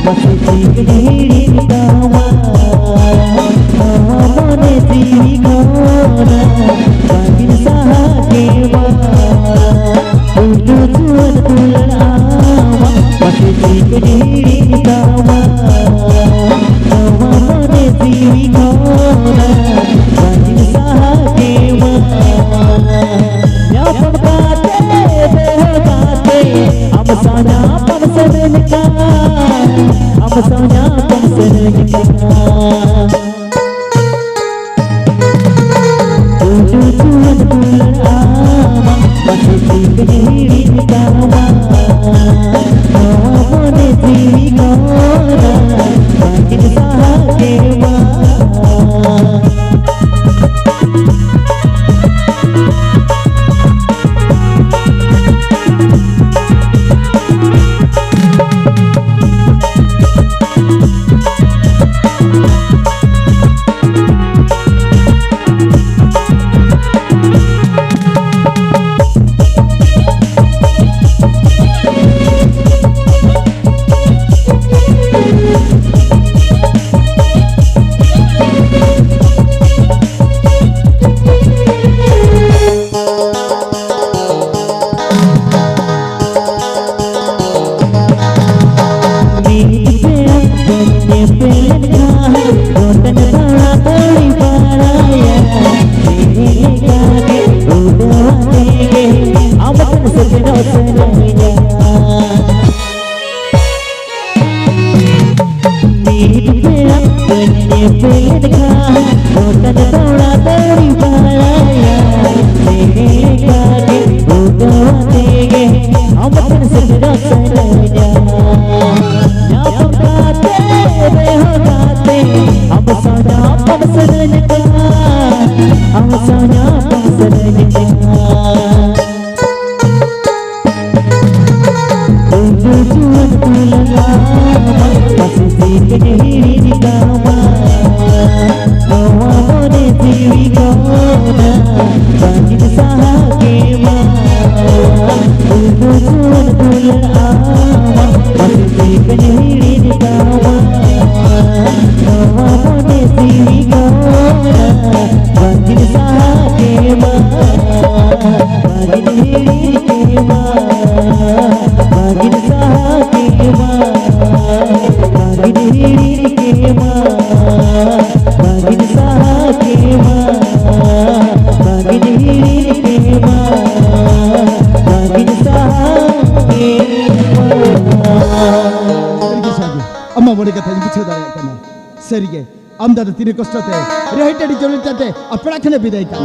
ᱢᱟᱥᱮ ᱪᱤᱠᱟᱹᱧ ᱦᱤᱲᱤᱧ ᱛᱟᱢᱟ᱾ ᱱᱚᱣᱟ ᱢᱚᱱᱮ ᱡᱤᱣᱤ ᱠᱷᱚᱱᱟᱜ ᱵᱟᱝᱤᱧ ᱥᱟᱦᱟ ᱠᱮᱢᱟ᱾ ᱯᱩᱭᱞᱩ ᱡᱩᱣᱟᱹᱱ ᱫᱩᱞᱟᱹᱲ ᱟᱢ, ᱢᱟᱥᱮ ᱪᱤᱠᱟᱹᱧ ᱦᱤᱲᱤᱧ ᱛᱟᱢᱟ᱾ ᱱᱚᱣᱟ ᱢᱚᱱᱮ ᱡᱤᱣᱤ ᱠᱷᱚᱱᱟᱜ ᱵᱟᱝᱤᱧ ᱥᱟᱦᱟ ᱠᱮᱢᱟ᱾ ᱧᱟᱯᱟᱢ ᱥᱮᱴᱮᱨᱚᱜ ᱥᱟᱱᱟᱧᱟ᱾ ᱱᱤᱛ ᱯᱮᱲᱟ ᱠᱚᱧ ᱧᱮᱯᱮᱞ ᱞᱮᱱ ᱠᱷᱟᱱ ᱜᱚᱴᱟᱧ ᱫᱚᱲᱟ ᱫᱟᱹᱲᱤ ᱵᱟᱲᱟᱭᱟ᱾ ᱪᱮᱬᱮ ᱞᱮᱠᱟᱜᱮ ᱩᱰᱟᱹᱣ ᱟᱛᱮ ᱜᱮ ᱟᱢ ᱴᱷᱮᱱ ᱥᱮᱴᱮᱨᱚᱜ ᱥᱟᱱᱟᱧᱟ᱾ ᱧᱟᱯᱟᱢ ᱠᱟᱛᱮ ᱨᱮᱦᱚᱸ ᱜᱟᱛᱮ ᱟᱢ ᱥᱟᱶ ᱧᱟᱯᱟᱢ ᱥᱟᱱᱟᱧ ᱠᱟᱱᱟ, ᱟᱢ ᱥᱟᱶ ᱧᱟᱯᱟᱢ ᱥᱟᱱᱟᱧ ᱠᱟᱱᱟ᱾ ᱩᱱᱠᱩ ᱡᱩᱣᱟᱹᱱ ᱠᱚ ᱞᱟᱜᱟᱣᱟ, ᱯᱟᱹᱥᱤ ᱛᱮᱧ ᱦᱤᱲᱤᱧ ᱛᱟᱢᱟ᱾ ᱱᱚᱣᱟ ᱢᱚᱱᱮ ᱡᱤᱣᱤ ᱠᱷᱚᱱᱟᱜ ᱵᱟᱝᱤᱧ ᱥᱟᱦᱟ ᱠᱮᱢᱟ᱾ ᱩᱱᱠᱩ ᱡᱩᱣᱟᱹᱱ ᱠᱚ ᱞᱟᱜᱟᱣᱟ, ᱯᱟᱹᱥᱤ ᱛᱮᱧ ᱦᱤᱲᱤᱧ ᱛᱟᱢᱟ᱾ ᱱᱚᱣᱟ ᱢᱚᱱᱮ ᱡᱤᱣᱤ ᱠᱷᱚᱱᱟᱜ ᱵᱟᱝᱤᱧ ᱥᱟᱦᱟ ᱠᱮᱢᱟ᱾ ᱵᱟᱝᱤᱧ ᱦᱤᱲᱤᱧ ᱠᱮᱢᱟ, ᱵᱟᱝᱤᱧ ᱥᱟᱦᱟ ᱠᱮᱢᱟ, ᱵᱟᱝᱤᱧ ᱦᱤᱲᱤᱧ ᱠᱮᱢᱟ, ᱵᱟᱝᱤᱧ ᱥᱟᱦᱟ ᱠᱮᱢᱟ, ᱵᱟᱝᱤᱧ ᱦᱤᱲᱤᱧ ᱠᱮᱢᱟ, ᱵᱟᱝᱤᱧ ᱥᱟᱦᱟ ᱠᱮᱢᱟ᱾ ᱥᱟᱹᱨᱤᱜᱮ ᱥᱟᱹᱨᱤ, ᱟᱢᱟᱜ ᱢᱚᱱᱮ ᱠᱟᱛᱷᱟᱧ ᱵᱩᱡᱷᱟᱹᱣ ᱫᱟᱲᱮᱭᱟᱜ ᱠᱟᱱᱟ᱾ ᱥᱟᱹᱨᱤᱜᱮ, ᱟᱢ ᱫᱟᱫᱟ ᱛᱤᱱᱟᱹᱜ ᱠᱚᱥᱴᱚ ᱛᱮ ᱨᱮᱦᱮᱫ ᱴᱟᱺᱰᱤ ᱡᱚᱞᱮ ᱴᱟᱺᱰᱤ ᱟᱯᱲᱟ ᱠᱷᱚᱱᱮ ᱵᱤᱫᱟᱹᱭ ᱠᱟᱱ᱾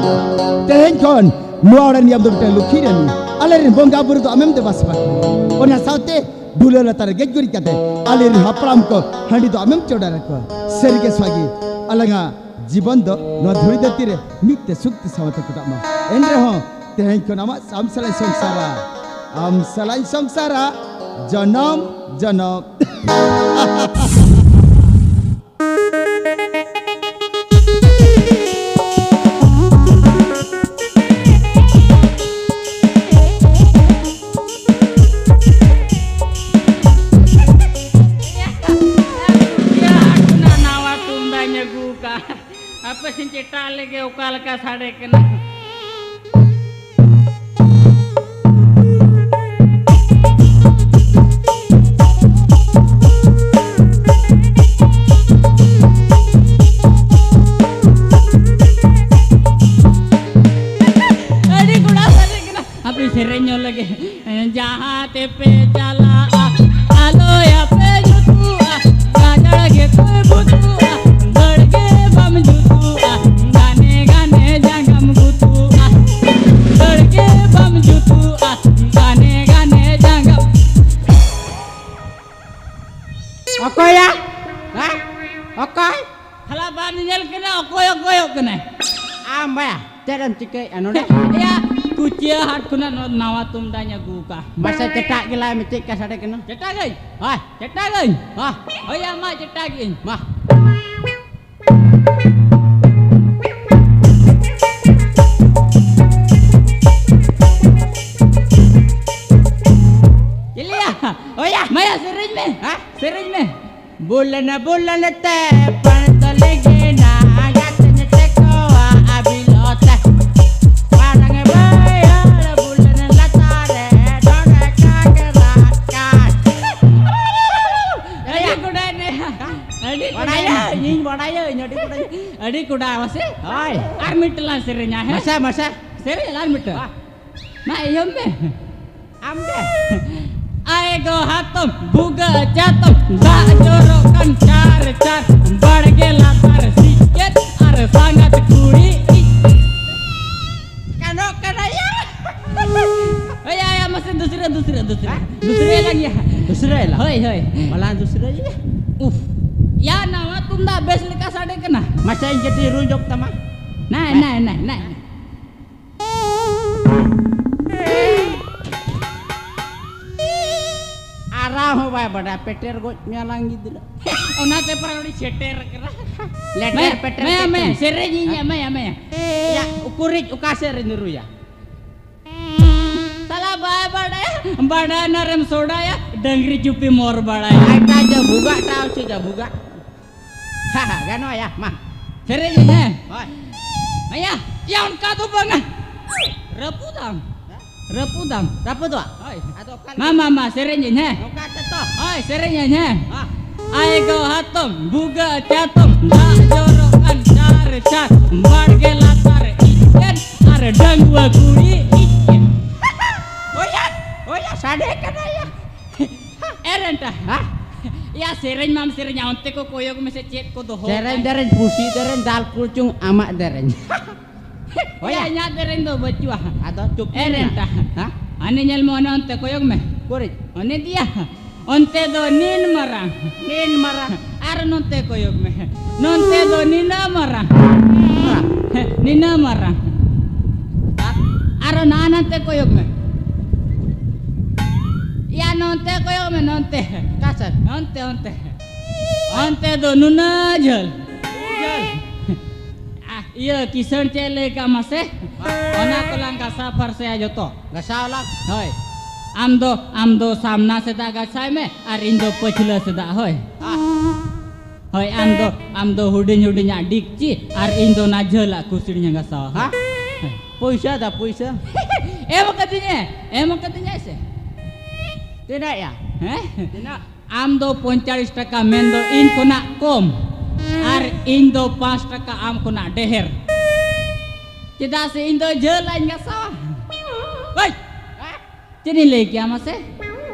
ᱛᱮᱦᱮᱧ ᱠᱷᱚᱱ ᱱᱚᱣᱟ ᱚᱲᱟᱜ ᱨᱤᱱᱤᱡ ᱟᱢ ᱫᱚ ᱢᱤᱫᱴᱟᱝ ᱞᱩᱠᱷᱤ ᱨᱟᱹᱱᱤ, ᱟᱞᱮ ᱨᱮᱱ ᱵᱚᱸᱜᱟ ᱵᱩᱨᱩ ᱫᱚ ᱟᱢᱮᱢ ᱫᱮᱵᱟ ᱥᱮᱵᱟ ᱠᱚᱣᱟ᱾ ᱚᱱᱟ ᱥᱟᱶᱛᱮ ᱰᱷᱩᱞᱟᱹ ᱞᱟᱛᱟᱨ ᱨᱮ ᱜᱮᱡ ᱜᱩᱨᱤᱡ ᱠᱟᱛᱮ ᱟᱞᱮ ᱨᱮᱱ ᱦᱟᱯᱲᱟᱢ ᱠᱚ ᱦᱟᱺᱰᱤ ᱫᱚ ᱟᱢᱮᱢ ᱪᱚᱰᱚᱨ ᱟᱠᱚᱣᱟ᱾ ᱥᱟᱹᱨᱤᱜᱮ ᱥᱚᱦᱟᱜᱤ, ᱟᱞᱟᱝᱟᱜ ᱡᱤᱵᱚᱱ ᱫᱚ ᱱᱚᱣᱟ ᱫᱷᱩᱲᱤ ᱫᱷᱟᱹᱨᱛᱤ ᱨᱮ ᱢᱤᱫ ᱛᱮ ᱥᱩᱠ ᱛᱮ ᱥᱟᱶᱛᱮ ᱠᱚᱴᱟᱜ ᱢᱟ᱾ ᱮᱱ ᱨᱮᱦᱚᱸ ᱛᱮᱦᱮᱧ ᱠᱷᱚᱱ ᱟᱢᱟᱜ ᱟᱢ ᱥᱟᱞᱟᱜ ᱤᱧ ᱥᱚᱝᱥᱟᱨᱟ, ᱟᱢ ᱥᱟᱞᱟᱜ ᱤᱧ ᱥᱚᱝᱥᱟᱨᱟ ᱡᱚᱱᱚᱢ ᱡᱚᱱᱚᱢ᱾ ᱱᱟᱣᱟ ᱛᱩᱢᱫᱟᱜ ᱤᱧ ᱟᱹᱜᱩ ᱟᱠᱟᱫ᱾ ᱦᱟᱯᱮ ᱥᱮᱧ ᱪᱮᱴᱟᱜ ᱞᱮᱜᱮ ᱚᱠᱟ ᱞᱮᱠᱟ ᱥᱟᱰᱮ ᱠᱟᱱᱟ᱾ ᱟᱹᱰᱤ ᱜᱚᱲᱟ ᱥᱟᱰᱮ ᱠᱟᱱᱟ᱾ ᱦᱟᱯᱮ ᱥᱮᱨᱮᱧ ᱧᱚᱜ ᱞᱮᱜᱮ᱾ ᱡᱟᱦᱟᱸ ᱛᱮᱯᱮ ᱪᱟᱞᱟᱜᱼᱟ, ᱟᱞᱚᱭᱟᱯᱮ ᱧᱩᱛᱩᱜᱼᱟ, ᱜᱟᱡᱟᱲ ᱜᱮᱯᱮ ᱵᱩᱛᱩᱜᱼᱟ, ᱵᱟᱹᱲᱜᱮ ᱵᱟᱢ ᱡᱩᱛᱩᱜᱼᱟ, ᱜᱟᱱᱮ ᱜᱟᱱᱮ ᱡᱟᱸᱜᱟᱢ ᱜᱩᱛᱩᱜᱼᱟ, ᱵᱟᱹᱲᱜᱮ ᱵᱟᱢ ᱡᱩᱛᱩᱜᱼᱟ, ᱜᱟᱱᱮ ᱜᱟᱱᱮ ᱡᱟᱸᱜᱟᱢ᱾ ᱚᱠᱚᱭᱟ? ᱦᱮᱸ? ᱚᱠᱚᱭ? ᱦᱟᱞᱟ ᱵᱟᱨ ᱧᱮᱧᱮᱞ ᱠᱟᱱᱟ, ᱚᱠᱚᱭ ᱚᱠᱚᱭᱚᱜ ᱠᱟᱱᱟᱭ? ᱟᱢ ᱵᱟᱭᱟ, ᱪᱮᱫ ᱮᱢ ᱪᱤᱠᱟᱹᱭᱮᱫᱼᱟ ᱱᱚᱰᱮ? ᱮᱭᱟ, ᱠᱩᱪᱤᱭᱟᱹ ᱦᱟᱴ ᱠᱷᱚᱱᱟᱜ ᱱᱚᱣᱟ ᱱᱟᱣᱟ ᱛᱩᱢᱫᱟᱜ ᱤᱧ ᱟᱹᱜᱩ ᱟᱠᱟᱫᱼᱟ᱾ ᱢᱟᱥᱮ ᱪᱮᱴᱟᱜ ᱜᱮᱞᱟᱭ ᱢᱮ, ᱪᱮᱫ ᱠᱟ ᱥᱟᱰᱮ ᱠᱟᱱᱟ? ᱪᱮᱴᱟᱜᱟᱹᱧ? ᱦᱳᱭ᱾ ᱪᱮᱴᱟᱜᱟᱹᱧ? ᱦᱳᱭ᱾ ᱦᱳᱭ, ᱟᱢᱟᱜ ᱪᱮᱴᱟᱜᱟᱹᱧ᱾ ᱢᱟ᱾ ᱪᱮᱞᱮᱭᱟ? ᱦᱳᱭᱟ᱾ ᱢᱟᱭᱟ, ᱥᱮᱨᱮᱧ ᱢᱮ᱾ ᱦᱮᱸ? ᱥᱮᱨᱮᱧ ᱢᱮ᱾ ᱵᱩᱞᱟᱹᱱᱟ ᱵᱩᱞᱟᱹᱱ ᱛᱮ ᱯᱟᱱ ᱛᱚᱞᱮ ᱜᱮᱱᱟ, ᱜᱟᱛᱮᱧ ᱛᱮᱠᱚᱣᱟ ᱟᱵᱤᱞᱚᱛᱮ᱾ ᱢᱟᱨᱟᱝ ᱵᱟᱭᱟᱨ ᱵᱩᱞᱟᱹᱱ ᱞᱟᱛᱟᱨ ᱨᱮ ᱰᱚᱸᱰᱮ ᱠᱟᱴ ᱨᱟᱜ ᱠᱟᱴ᱾ ᱟᱹᱰᱤ ᱠᱚᱰᱟᱭ ᱱᱮ᱾ ᱟᱹᱰᱤ ᱠᱚᱰᱟᱭ ᱵᱟᱲᱟᱭᱟᱹᱧ, ᱱᱮ᱾ ᱤᱧ ᱵᱟᱲᱟᱭᱟᱹᱧ, ᱟᱹᱰᱤ ᱠᱚᱰᱟᱭ᱾ ᱟᱹᱰᱤ ᱠᱚᱰᱟ ᱢᱟᱥᱮ᱾ ᱦᱳᱭ᱾ ᱟᱨ ᱢᱤᱫᱴᱟᱝ ᱞᱟᱝ ᱥᱮᱨᱮᱧᱟ, ᱦᱮᱸ? ᱢᱟᱥᱮ, ᱢᱟᱥᱮ᱾ ᱥᱮᱨᱮᱧ ᱟᱨ ᱢᱤᱫᱴᱟᱝ᱾ ᱦᱳᱭ᱾ ᱢᱟ ᱮᱦᱚᱵ ᱢᱮ᱾ ᱟᱢ ᱜᱮ᱾ ᱟᱭ ᱜᱚ ᱦᱟᱛᱚᱢ, ᱵᱷᱩᱜᱟᱹᱜ ᱪᱟᱛᱚᱢ, ᱫᱟᱜ ᱡᱚᱨᱚᱜ ᱠᱟᱱ ᱪᱟᱨ ᱪᱟᱨ, ᱵᱟᱲᱜᱮ ᱞᱟᱛᱟᱨ ᱥᱤᱠᱮᱛ ᱟᱨ ᱥᱟᱸᱜᱟᱛ ᱠᱩᱲᱤ ᱤᱡ᱾ ᱜᱟᱱᱚᱜ ᱠᱟᱱᱟ ᱭᱟ᱾ ᱦᱳᱭ, ᱭᱟ, ᱭᱟ, ᱢᱟᱥᱮ ᱫᱩᱥᱨᱟᱹ, ᱫᱩᱥᱨᱟᱹ, ᱫᱩᱥᱨᱟᱹ᱾ ᱦᱮᱸ? ᱫᱩᱥᱨᱟᱹ ᱞᱟᱝ ᱭᱟ᱾ ᱫᱩᱥᱨᱟᱹ ᱞᱟᱝ? ᱦᱳᱭ, ᱦᱳᱭ᱾ ᱵᱟᱞᱟᱝ ᱫᱩᱥᱨᱟᱹ ᱭᱟ᱾ ᱩᱯ᱾ ᱭᱟ, ᱱᱟᱣᱟ ᱛᱩᱢᱫᱟᱜ ᱵᱮᱥ ᱞᱮᱠᱟ ᱥᱟᱰᱮ ᱠᱟᱱᱟ᱾ ᱢᱟᱥᱮ ᱤᱧ ᱠᱟᱹᱴᱤᱡ ᱨᱩ ᱧᱚᱜ ᱛᱟᱢᱟ᱾ ᱱᱟᱭ, ᱦᱮᱸ? ᱱᱟᱭ, ᱱᱟᱭ, ᱱᱟᱭ᱾ ᱟᱨᱟᱣ ᱦᱚᱸ ᱵᱟᱭ ᱵᱟᱰᱟᱭᱟ, ᱯᱮᱴᱮᱨ ᱜᱚᱡ ᱢᱮᱭᱟ ᱞᱟᱝ ᱜᱤᱫᱽᱨᱟᱹ᱾ ᱚᱱᱟᱛᱮ ᱯᱟᱨᱟ ᱩᱱᱤ ᱥᱮᱴᱮᱨ ᱠᱟᱱᱟ᱾ ᱞᱮᱴᱮᱨ ᱢᱮ, ᱯᱮᱴᱮᱨ ᱢᱮ, ᱯᱮᱴᱮᱨ᱾ ᱢᱮ, ᱥᱮᱨᱮᱧ ᱤᱧ ᱦᱮᱸ? ᱮᱢᱟᱭᱟ, ᱮᱢᱟᱭᱟ᱾ ᱭᱟ, ᱩᱠᱩᱨᱤᱡ ᱚᱠᱟ ᱥᱮᱫ ᱨᱮᱧ ᱨᱩᱭᱟ? ᱥᱟᱞᱟ ᱵᱟᱭ ᱵᱟᱰᱟᱭᱟ, ᱵᱟᱰᱟᱭ ᱱᱟᱨᱮᱢ ᱥᱚᱰᱟᱭᱟ, ᱰᱟᱹᱝᱨᱤ ᱪᱩᱯᱤ ᱢᱚᱨ ᱵᱟᱲᱟᱭᱟ᱾ ᱟᱭ ᱴᱟᱡᱟ ᱵᱷᱩᱜᱟᱜ ᱴᱟᱣ ᱪᱮᱫᱟ ᱵᱷᱩᱜᱟᱜ᱾ ᱦᱟ, ᱦᱟ, ᱜᱟᱱᱚᱜᱼᱟ, ᱭᱟ, ᱢᱟ᱾ ᱥᱮᱨᱮᱧ ᱤᱧ, ᱦᱮᱸ? ᱦᱳᱭ᱾ ᱢᱟᱭᱟ, ᱭᱟ, ᱚᱱᱠᱟ ᱫᱚ ᱵᱟᱝᱟ᱾ ᱨᱟᱹᱯᱩᱫᱟᱢ᱾ ᱦᱮᱸ? ᱨᱟᱹᱯᱩᱫᱟᱢ᱾ ᱨᱟᱹᱯᱩᱫᱚᱜᱼᱟ? ᱦᱳᱭ᱾ ᱟᱫᱚ ᱚᱠᱟ ᱢᱟ, ᱞᱮᱠᱟ? ᱢᱟ, ᱢᱟ, ᱥᱮᱨᱮᱧ ᱤᱧ, ᱦᱮᱸ? ᱱᱚᱝᱠᱟ ᱛᱮ ᱛᱚ? ᱦᱳᱭ, ᱥᱮᱨᱮᱧ ᱤᱧ, ᱦᱮᱸ? ᱦᱮᱸ᱾ ᱟᱭ ᱜᱚ ᱦᱟᱛᱚᱢ, ᱵᱷᱩᱜᱟᱹᱜ ᱪᱟᱛᱚᱢ, ᱫᱟᱜ ᱡᱚᱨᱚᱜ ᱠᱟᱱ ᱪᱟᱨ ᱪᱟᱨ, ᱵᱟᱲᱜᱮ ᱞᱟᱛᱟᱨ ᱤᱡ ᱴᱷᱮᱱ ᱟᱨ ᱰᱟᱺᱜᱩᱣᱟᱹ ᱠᱩᱲᱤ ᱤᱡ ᱴᱷᱮᱱ᱾ ᱦᱳᱭ, ᱦᱳᱭ᱾ ᱟᱹᱰᱤ ᱠᱟᱱᱟᱭᱟ᱾ ᱮ ᱨᱮᱱᱴᱟ᱾ ᱦᱟ? ᱭᱟ, ᱥᱮᱨᱮᱧ ᱢᱟᱢ ᱥᱮᱨᱮᱧᱟ, ᱚᱱᱛᱮ ᱠᱚ ᱠᱚᱭᱚᱜ ᱢᱮᱥᱮ, ᱪᱮᱫ ᱠᱚ ᱫᱚᱦᱚ ᱥᱮᱨᱮᱧ ᱠᱟᱜ? ᱫᱮᱨᱮᱧ, ᱯᱩᱥᱤ ᱫᱮᱨᱮᱧ, ᱫᱟᱞ ᱠᱩᱲᱪᱩᱝ ᱟᱢᱟᱜ ᱫᱮᱨᱮᱧ᱾ ᱦᱳᱭᱟ᱾ ᱭᱟ, ᱤᱧᱟᱹᱜ ᱫᱮᱨᱮᱧ ᱫᱚ ᱵᱟᱹᱪᱩᱜᱼᱟ᱾ ᱟᱫᱚ ᱪᱩᱯ ᱮ ᱢᱮ ᱨᱮᱱᱴᱟ᱾ ᱢᱮᱱᱟ᱾ ᱦᱟ? ᱦᱟᱱᱮ ᱧᱮᱞ ᱢᱮ, ᱚᱱᱮ ᱚᱱᱛᱮ ᱠᱚᱭᱚᱜ ᱢᱮ᱾ ᱩᱠᱩᱨᱤᱡ? ᱚᱱᱮ ᱫᱤᱭᱟ᱾ ᱚᱱᱛᱮ ᱫᱚ ᱱᱤᱱ ᱢᱟᱨᱟᱝ᱾ ᱱᱤᱱ ᱢᱟᱨᱟᱝ᱾ ᱟᱨ ᱱᱚᱛᱮ ᱠᱚᱭᱚᱜ ᱢᱮ᱾ ᱱᱚᱱᱛᱮ ᱫᱚ ᱱᱤᱱᱟᱹ ᱢᱟᱨᱟᱝ᱾ ᱢᱟᱨᱟᱝ᱾ ᱱᱤᱱᱟᱹ ᱢᱟᱨᱟᱝ᱾ ᱟᱨ ᱱᱟ ᱱᱟᱛᱮ ᱠᱚᱭᱚᱜ ᱢᱮ᱾ ᱭᱟ, ᱱᱚᱱᱛᱮ ᱠᱚᱭᱚᱜ ᱢᱮ, ᱱᱚᱱᱛᱮ᱾ ᱚᱠᱟ ᱥᱮᱫ? ᱚᱱᱛᱮ, ᱚᱱᱛᱮ᱾ ᱚᱱᱛᱮ ᱫᱚ ᱱᱩᱱᱟᱹ ᱡᱷᱟᱹᱞ᱾ ᱡᱷᱟᱹᱞ᱾ ᱟ, ᱤᱭᱟᱹ, ᱠᱤᱥᱟᱹᱬ ᱪᱮᱫ ᱞᱟᱹᱭ ᱠᱟᱜ ᱢᱟᱥᱮ? ᱚᱱᱟ ᱠᱚᱞᱟᱝ ᱜᱷᱟᱥᱟᱣ ᱯᱷᱟᱨᱥᱟᱭᱟ ᱡᱚᱛᱚ᱾ ᱜᱷᱟᱥᱟᱣ ᱞᱟᱝ᱾ ᱦᱳᱭ᱾ ᱟᱢ ᱫᱚ, ᱟᱢ ᱫᱚ ᱥᱟᱢᱱᱟ ᱥᱮᱫᱟᱜ ᱜᱷᱟᱥᱟᱭ ᱢᱮ ᱟᱨ ᱤᱧ ᱫᱚ ᱯᱟᱹᱪᱷᱞᱟᱹ ᱥᱮᱫᱟᱜ, ᱦᱳᱭ᱾ ᱟ᱾ ᱦᱳᱭ, ᱟᱢ ᱫᱚ, ᱟᱢ ᱫᱚ ᱦᱩᱰᱤᱧ ᱦᱩᱰᱤᱧᱟᱜ ᱰᱤᱠᱪᱤ ᱟᱨ ᱤᱧ ᱫᱚ ᱚᱱᱟ ᱡᱷᱟᱹᱞᱟᱜ ᱠᱩᱥᱤᱲᱤᱧ ᱜᱷᱟᱥᱟᱣᱟ᱾ ᱦᱟ? ᱦᱳᱭ᱾ ᱯᱚᱭᱥᱟ ᱫᱟ, ᱯᱚᱭᱥᱟ᱾ ᱮᱢ ᱠᱟᱹᱫᱤᱧᱟᱭ, ᱮᱢ ᱠᱟᱹᱫᱤᱧᱟᱭ ᱥᱮ᱾ ᱛᱤᱱᱟᱹᱜ ᱭᱟ? ᱦᱮᱸ? ᱛᱤᱱᱟᱹᱜ? ᱟᱢ ᱫᱚ ᱯᱚᱧᱪᱟᱲᱤᱥ ᱴᱟᱠᱟ, ᱢᱮᱱᱫᱚ ᱤᱧ ᱠᱷᱚᱱᱟᱜ ᱠᱚᱢ, ᱟᱨ ᱤᱧ ᱫᱚ ᱯᱟᱸᱪ ᱴᱟᱠᱟ ᱟᱢ ᱠᱷᱚᱱᱟᱜ ᱰᱷᱮᱨ᱾ ᱪᱮᱫᱟᱜ ᱥᱮ ᱤᱧ ᱫᱚ ᱡᱷᱟᱹᱞ ᱟᱹᱧ ᱜᱷᱟᱥᱟᱣᱟ᱾ ᱦᱳᱭ! ᱪᱮᱫ ᱤᱧ ᱞᱟᱹᱭ ᱠᱮᱭᱟ ᱢᱟᱥᱮ?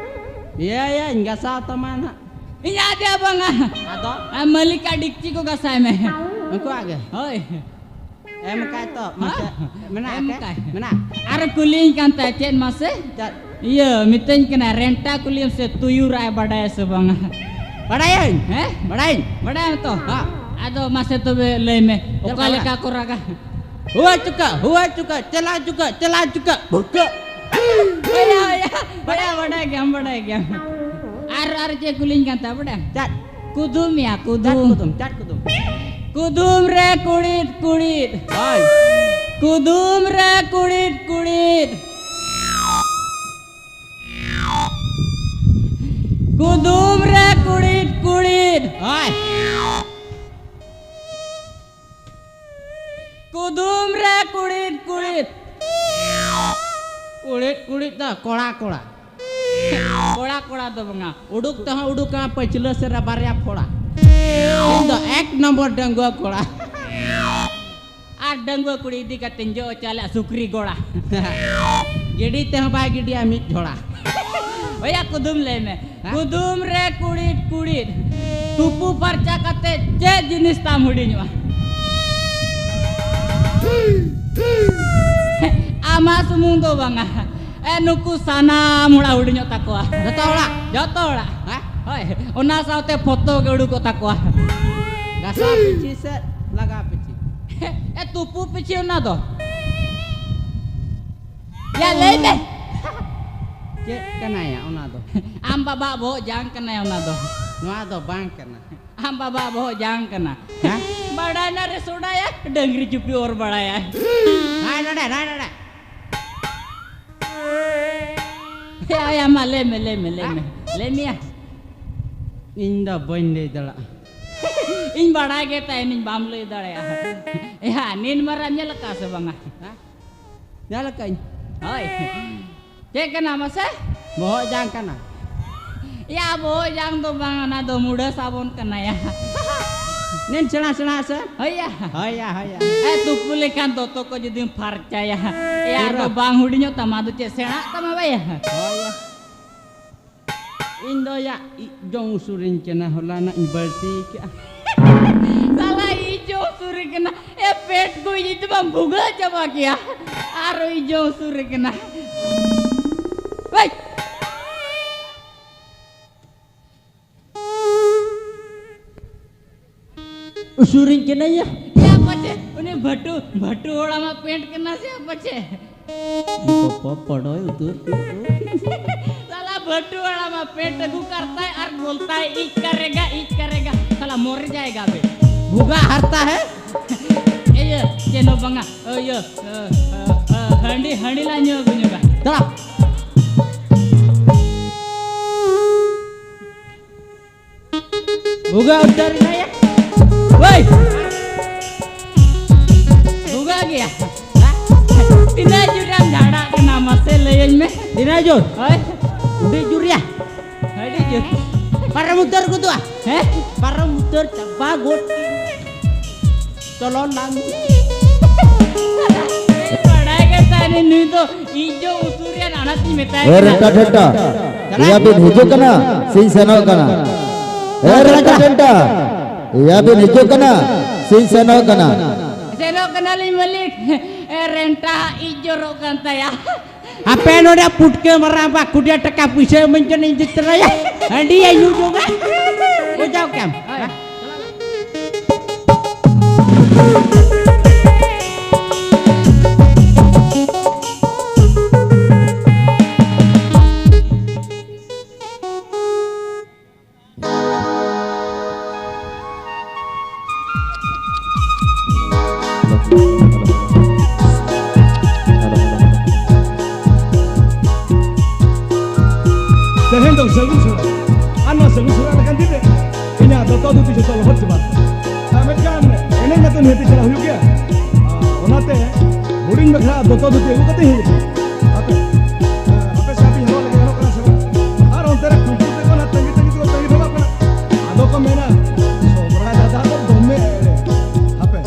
ᱤᱭᱟᱹ, ᱤᱭᱟᱹᱧ ᱜᱷᱟᱥᱟᱣ ᱛᱟᱢᱟ ᱱᱟᱜ᱾ ᱤᱧᱟᱜ ᱫᱮᱭᱟ ᱵᱟᱝᱟ᱾ ᱟᱫᱚ? ᱟᱨ ᱢᱟᱹᱞᱤᱠᱟᱜ ᱰᱤᱠᱪᱤ ᱠᱚ ᱜᱷᱟᱥᱟᱭ ᱢᱮ᱾ ᱩᱱᱠᱩᱣᱟᱜ ᱜᱮ? ᱦᱳᱭ᱾ ᱮᱢ ᱠᱟᱭ ᱛᱚ, ᱢᱟᱥᱮ, ᱦᱮᱸ? ᱢᱮᱱᱟᱜ ᱮᱢ ᱠᱟᱭ? ᱠᱟᱭ? ᱢᱮᱱᱟᱜ? ᱟᱨ ᱠᱩᱞᱤᱭᱤᱧ ᱠᱟᱱ ᱛᱟᱦᱮᱸ, ᱪᱮᱫ ᱢᱟᱥᱮ? ᱪᱮᱫ? ᱤᱭᱟᱹ, ᱢᱤᱛᱟᱹᱧ ᱠᱟᱱᱟ, ᱨᱮᱱᱴᱟ ᱠᱩᱞᱤᱭᱮᱢ ᱥᱮ ᱛᱩᱭᱩ ᱨᱟᱜ ᱮ ᱵᱟᱰᱟᱭᱟ ᱥᱮ ᱵᱟᱝᱟ? ᱵᱟᱰᱟᱭᱟᱹᱧ᱾ ᱦᱮᱸ? ᱵᱟᱰᱟᱭᱟᱹᱧ᱾ ᱵᱟᱰᱟᱭᱟᱢ ᱛᱚ? ᱦᱮᱸ᱾ ᱟᱫᱚ ᱢᱟᱥᱮ ᱛᱚᱵᱮ ᱞᱟᱹᱭ ᱢᱮ, ᱪᱮᱫ ᱚᱠᱟ ᱞᱮᱠᱟ ᱞᱮᱠᱟ ᱠᱚ ᱨᱟᱜᱟ? ᱦᱩᱣᱟ ᱪᱩᱠᱟ, ᱦᱩᱣᱟ ᱪᱩᱠᱟ, ᱪᱟᱞᱟ ᱪᱩᱠᱟ, ᱪᱟᱞᱟ ᱪᱩᱠᱟ, ᱵᱷᱩᱠᱟ᱾ ᱦᱳᱭᱟ, ᱦᱳᱭᱟ, ᱵᱟᱰᱟᱭ, ᱵᱟᱰᱟᱭ ᱜᱮᱭᱟᱢ, ᱵᱟᱰᱟᱭ ᱜᱮᱭᱟᱢ᱾ ᱟᱨ, ᱟᱨ ᱪᱮᱫ ᱠᱩᱞᱤᱧ ᱠᱟᱱ ᱛᱟᱦᱮᱸ, ᱵᱟᱰᱟᱭᱟᱢ? ᱪᱮᱫ? ᱠᱩᱫᱩᱢ ᱭᱟ, ᱪᱟᱴ ᱠᱩᱫᱩᱢ᱾ ᱠᱩᱫᱩᱢ, ᱪᱟᱴ ᱠᱩᱫᱩᱢ᱾ ᱠᱩᱫᱩᱢ ᱨᱮ ᱠᱩᱲᱤᱫ ᱠᱩᱲᱤᱫ᱾ ᱦᱳᱭ᱾ ᱠᱩᱫᱩᱢ ᱨᱮ ᱠᱩᱲᱤᱫ ᱠᱩᱲᱤᱫ᱾ ᱠᱩᱫᱩᱢ ᱨᱮ ᱠᱩᱲᱤᱫ ᱠᱩᱲᱤᱫ᱾ ᱦᱳᱭ᱾ ᱠᱩᱫᱩᱢ ᱨᱮ ᱠᱩᱲᱤᱫ ᱠᱩᱲᱤᱫ᱾ ᱠᱩᱲᱤᱫ ᱠᱩᱲᱤᱫ ᱫᱚ ᱠᱚᱲᱟ ᱠᱚᱲᱟ᱾ ᱠᱚᱲᱟ ᱠᱚᱲᱟ ᱫᱚ ᱵᱟᱝᱟ᱾ ᱩᱰᱩᱠ ᱛᱮᱦᱚᱸ ᱩᱰᱩᱠᱟ ᱯᱟᱹᱪᱷᱞᱟᱹ ᱥᱮᱫ ᱨᱮ ᱵᱟᱨᱭᱟ ᱯᱷᱚᱲᱟ᱾ ᱤᱧ ᱫᱚ ᱮᱠ ᱱᱚᱢᱵᱚᱨ ᱰᱟᱺᱜᱩᱣᱟᱹ ᱠᱚᱲᱟ᱾ ᱟᱨ ᱰᱟᱺᱜᱩᱣᱟᱹ ᱠᱩᱲᱤ ᱤᱫᱤ ᱠᱟᱛᱮᱧ ᱡᱚ ᱦᱚᱪᱚ ᱟᱞᱮᱭᱟᱜ ᱥᱩᱠᱨᱤ ᱜᱚᱲᱟ᱾ ᱜᱤᱰᱤ ᱛᱮᱦᱚᱸ ᱵᱟᱭ ᱜᱤᱰᱤᱭᱟ ᱢᱤᱫ ᱡᱷᱚᱲᱟ᱾ ᱵᱚᱭᱦᱟ, ᱠᱩᱫᱩᱢ ᱞᱟᱹᱭ ᱢᱮ᱾ ᱦᱮᱸ? ᱠᱩᱫᱩᱢ ᱨᱮ ᱠᱩᱲᱤᱫ ᱠᱩᱲᱤᱫ, ᱛᱩᱯᱩ ᱯᱷᱟᱨᱪᱟ ᱠᱟᱛᱮ ᱪᱮᱫ ᱡᱤᱱᱤᱥ ᱛᱟᱢ ᱦᱩᱰᱤᱧᱚᱜᱼᱟ? ᱟᱢᱟᱜ ᱥᱩᱢᱩᱝ ᱫᱚ ᱵᱟᱝᱟ, ᱮ, ᱱᱩᱠᱩ ᱥᱟᱱᱟᱢ ᱦᱚᱲᱟᱜ ᱦᱩᱰᱤᱧᱚᱜ ᱛᱟᱠᱚᱣᱟ᱾ ᱡᱚᱛᱚ ᱦᱚᱲᱟᱜ? ᱡᱚᱛᱚ ᱦᱚᱲᱟᱜ᱾ ᱦᱮᱸ? ᱦᱳᱭ, ᱚᱱᱟ ᱥᱟᱶᱛᱮ ᱯᱷᱚᱛᱚ ᱜᱮ ᱩᱰᱩᱠᱚᱜ ᱛᱟᱠᱚᱣᱟ᱾ ᱜᱷᱟᱥᱟᱣ ᱯᱤᱪᱷᱤ ᱥᱮ ᱞᱟᱜᱟᱣ ᱯᱤᱪᱷᱤ? ᱮ, ᱛᱩᱯᱩ ᱯᱤᱪᱷᱤ ᱚᱱᱟ ᱫᱚ᱾ ᱭᱟ, ᱞᱟᱹᱭ ᱢᱮ᱾ ᱪᱮᱫ ᱠᱟᱱᱟᱭᱟ ᱚᱱᱟ ᱫᱚ? ᱟᱢ ᱵᱟᱵᱟ ᱵᱚᱦᱚᱜ ᱡᱟᱝ ᱠᱟᱱᱟᱭᱟ ᱚᱱᱟ ᱫᱚ᱾ ᱱᱚᱣᱟ ᱫᱚ ᱵᱟᱝ ᱠᱟᱱᱟ᱾ ᱟᱢ ᱵᱟᱵᱟ ᱵᱚᱦᱚᱜ ᱡᱟᱝ ᱠᱟᱱᱟ᱾ ᱦᱮᱸ? ᱵᱟᱲᱟᱭᱱᱟ ᱨᱮ ᱥᱚᱰᱟᱭᱟ, ᱰᱟᱹᱝᱨᱤ ᱪᱩᱯᱤ ᱚᱨ ᱵᱟᱲᱟᱭᱟ᱾ ᱱᱟᱭ ᱱᱚᱰᱮ, ᱱᱟᱭ ᱱᱚᱰᱮ᱾ ᱭᱟ, ᱭᱟ, ᱢᱟ ᱞᱟᱹᱭ ᱢᱮ, ᱞᱟᱹᱭ ᱢᱮ, ᱞᱟᱹᱭ ᱢᱮ᱾ ᱦᱮᱸ? ᱞᱟᱹᱭ ᱢᱮᱭᱟ᱾ ᱤᱧ ᱫᱚ ᱵᱟᱹᱧ ᱞᱟᱹᱭ ᱫᱟᱲᱮᱭᱟᱜᱼᱟ᱾ ᱤᱧ ᱵᱟᱲᱟᱭ ᱜᱮ ᱛᱟᱦᱮᱱᱤᱧ ᱵᱟᱢ ᱞᱟᱹᱭ ᱫᱟᱲᱮᱭᱟᱜᱼᱟ᱾ ᱭᱟ, ᱱᱤᱱ ᱢᱟᱨᱟᱝ ᱧᱮᱞ ᱟᱠᱟᱫ ᱥᱮ ᱵᱟᱝᱟ? ᱦᱮᱸ? ᱧᱮᱞ ᱟᱠᱟᱫᱟᱹᱧ᱾ ᱦᱳᱭ᱾ ᱪᱮᱫ ᱠᱟᱱᱟ ᱢᱟᱥᱮ? ᱵᱚᱦᱚᱜ ᱡᱟᱝ ᱠᱟᱱᱟ᱾ ᱭᱟ, ᱵᱚᱦᱚᱜ ᱡᱟᱝ ᱫᱚ ᱵᱟᱝ, ᱚᱱᱟ ᱫᱚ ᱢᱩᱰᱟᱹ ᱥᱟᱵᱚᱱ ᱠᱟᱱᱟ ᱭᱟ᱾ ᱱᱤᱱ ᱥᱮᱬᱟ ᱥᱮᱬᱟ ᱥᱮ? ᱦᱳᱭ ᱭᱟ᱾ ᱦᱳᱭ ᱭᱟ, ᱦᱳᱭ ᱭᱟ᱾ ᱮ, ᱛᱩᱯᱩ ᱞᱮᱠᱷᱟᱱ ᱫᱚᱛᱚ ᱠᱚ ᱡᱩᱫᱤᱢ ᱯᱷᱟᱨᱪᱟᱭᱟ, ᱭᱟ, ᱯᱩᱨᱟᱹ᱾ ᱟᱫᱚ ᱵᱟᱝ ᱦᱩᱰᱤᱧᱚᱜ ᱛᱟᱢᱟ, ᱟᱫᱚ ᱪᱮᱫ ᱥᱮᱬᱟᱜ ᱛᱟᱢᱟ ᱵᱟᱭᱟ? ᱦᱳᱭ ᱭᱟ᱾ ᱤᱧ ᱫᱚ ᱭᱟ ᱤᱡ ᱡᱚᱝ ᱩᱥᱩᱨᱤᱧ ᱠᱟᱱᱟ, ᱦᱚᱞᱟᱱᱟᱜ ᱤᱧ ᱵᱟᱹᱲᱛᱤ ᱠᱮᱜᱼᱟ᱾ ᱥᱟᱞᱟ ᱤᱡ ᱡᱚᱝ ᱩᱥᱩᱨᱤ ᱠᱟᱱᱟ᱾ ᱮ ᱯᱮᱴ ᱠᱚ ᱤᱡ ᱛᱮᱢᱟ ᱵᱷᱩᱜᱟᱹᱜ ᱪᱟᱵᱟ ᱠᱮᱭᱟ᱾ ᱟᱨ ᱤᱡ ᱡᱚᱝ ᱩᱥᱩᱨᱤ ᱠᱟᱱᱟ᱾ ᱦᱳᱭ! ᱩᱥᱩᱨᱤᱧ ᱠᱟᱱᱟ ᱭᱟ᱾ ᱭᱟ ᱯᱟᱪᱮ, ᱩᱱᱤ ᱵᱷᱟᱹᱴᱩ, ᱵᱷᱟᱹᱴᱩ ᱦᱚᱲ ᱟᱢᱟᱜ ᱯᱮᱱᱴ ᱠᱟᱱᱟ ᱥᱮ ᱯᱟᱪᱮ? ᱯᱟᱯᱟ ᱯᱟᱲᱟᱭ ᱩᱛᱟᱹᱨ ᱠᱮᱫ ᱫᱚ᱾ साला भट्टू वाला में पेट अगू करता है और बोलता है, "ईज करेगा, ईज करेगा।" साला मर जाएगा बे। भूगा हरता है। ए, ये, ये नो बंगा, ओ, ये, अ, अ, अ, हंडी, हंडी ला न्यो गुन्यो का। चला। ᱵᱷᱩᱜᱟᱹᱜ ᱩᱛᱟᱹᱨ ᱮᱱᱟᱭᱟ᱾ ᱦᱳᱭ! ᱵᱷᱩᱜᱟᱹᱜ ᱜᱮᱭᱟ᱾ ᱛᱤᱱᱟᱹᱜ ᱡᱳᱨᱮᱢ ᱡᱷᱟᱲᱟᱜ ᱠᱟᱱᱟ, ᱢᱟᱥᱮ ᱞᱟᱹᱭᱟᱹᱧ ᱢᱮ᱾ ᱛᱤᱱᱟᱹᱜ ᱡᱳᱨ? ᱦᱳᱭ᱾ ᱟᱹᱰᱤ ᱡᱳᱨ ᱭᱟ᱾ ᱟᱹᱰᱤ ᱡᱳᱨ᱾ ᱯᱟᱨᱚᱢ ᱩᱛᱟᱹᱨ ᱜᱚᱫᱚᱜᱼᱟ᱾ ᱦᱮᱸ? ᱯᱟᱨᱚᱢ ᱩᱛᱟᱹᱨ ᱪᱟᱵᱟ ᱜᱚᱫ᱾ ᱪᱚᱞᱚ ᱞᱟᱝ᱾ ᱵᱟᱲᱟᱭ ᱜᱮ ᱛᱟᱦᱮᱱᱤᱧ, ᱱᱩᱭ ᱫᱚ ᱤᱧ ᱡᱚ ᱩᱥᱩᱨᱮᱱ ᱚᱱᱟᱛᱤᱧ ᱢᱮᱛᱟᱭ ᱮ ᱠᱟᱱᱟ᱾ ᱨᱮᱱᱴᱟ ᱴᱷᱮᱱᱴᱟ, ᱪᱟᱞᱟᱜ ᱮᱭᱟ ᱵᱤᱱ ᱦᱤᱡᱩᱜ ᱠᱟᱱᱟ ᱥᱮᱧ ᱥᱮᱱᱚᱜ ᱠᱟᱱᱟ? ᱮ ᱨᱮᱱᱴᱟ ᱴᱷᱮᱱᱴᱟ, ᱮᱭᱟ ᱵᱤᱱ ᱦᱤᱡᱩᱜ ᱠᱟᱱᱟ ᱥᱮᱧ ᱥᱮᱱᱚᱜ ᱠᱟᱱᱟ? ᱥᱮᱱᱚᱜ ᱠᱟᱱᱟᱞᱤᱧ ᱢᱟᱹᱞᱤᱠ᱾ ᱮ, ᱨᱮᱱᱴᱟ ᱤᱡ ᱡᱚᱨᱚᱜ ᱠᱟᱱ ᱛᱟᱭᱟ᱾ ᱟᱯᱮ ᱱᱚᱰᱮ ᱯᱩᱴᱠᱟᱹ ᱢᱟᱨᱟᱝ ᱵᱟ ᱠᱩᱰᱤᱭᱟ ᱴᱟᱠᱟ ᱯᱩᱭᱥᱟᱹ ᱤᱢᱟᱹᱧ ᱠᱟᱱᱟ, ᱤᱧ ᱫᱚ ᱛᱚᱨᱟᱭᱟ᱾ ᱦᱟᱺᱰᱤ ᱧᱩ ᱡᱚᱝᱟ᱾ ᱵᱩᱡᱷᱟᱹᱣ ᱠᱮᱢ? ᱦᱳᱭ᱾ ᱛᱮᱦᱮᱧ ᱫᱚ ᱥᱟᱹᱜᱩᱱ ᱥᱚᱨᱟ᱾ ᱟᱨ ᱱᱚᱣᱟ ᱥᱟᱹᱜᱩᱱ ᱥᱚᱨᱟ ᱞᱮᱠᱟᱱ ᱫᱤᱱ ᱨᱮ ᱤᱧᱟᱹᱜ ᱫᱚᱛᱚ ᱫᱷᱩᱛᱤ ᱡᱚᱛᱚ ᱞᱚᱦᱚᱫ ᱪᱟᱵᱟ ᱟᱠᱟᱱᱟ᱾ ᱟᱨ ᱢᱤᱫᱴᱟᱝ ᱮᱱᱮᱡ ᱢᱟᱛᱚ ᱱᱤᱦᱟᱹᱛ ᱪᱟᱞᱟᱜ ᱦᱩᱭᱩᱜ ᱜᱮᱭᱟ᱾ ᱟᱨ ᱚᱱᱟᱛᱮ ᱦᱩᱰᱤᱧ ᱵᱟᱠᱷᱨᱟ ᱫᱚᱛᱚ ᱫᱷᱩᱛᱤ ᱟᱹᱜᱩ ᱠᱟᱛᱮ ᱦᱮᱡ ᱟᱠᱟᱱᱟ᱾ ᱟᱯᱮ, ᱟᱯᱮ ᱥᱟᱶ ᱤᱧ ᱦᱚᱨᱚᱜ ᱞᱟᱹᱜᱤᱫ ᱜᱟᱱᱚᱜ ᱠᱟᱱᱟ ᱥᱮ ᱵᱟᱝ? ᱟᱨ ᱚᱱᱛᱮ ᱨᱮ ᱠᱩᱢᱯᱩ ᱛᱮᱠᱚ ᱱᱟᱜ ᱛᱟᱺᱜᱤ ᱛᱟᱺᱜᱤ ᱛᱮᱠᱚ ᱛᱟᱺᱜᱤ ᱵᱷᱟᱜᱟᱜ ᱠᱟᱱᱟ᱾ ᱟᱫᱚ ᱠᱚ ᱢᱮᱱᱟ, "ᱥᱚᱦᱨᱟᱭ ᱫᱟᱫᱟ ᱫᱚ ᱫᱚᱢᱮ ᱮᱲᱮ᱾ ᱦᱟᱯᱮ,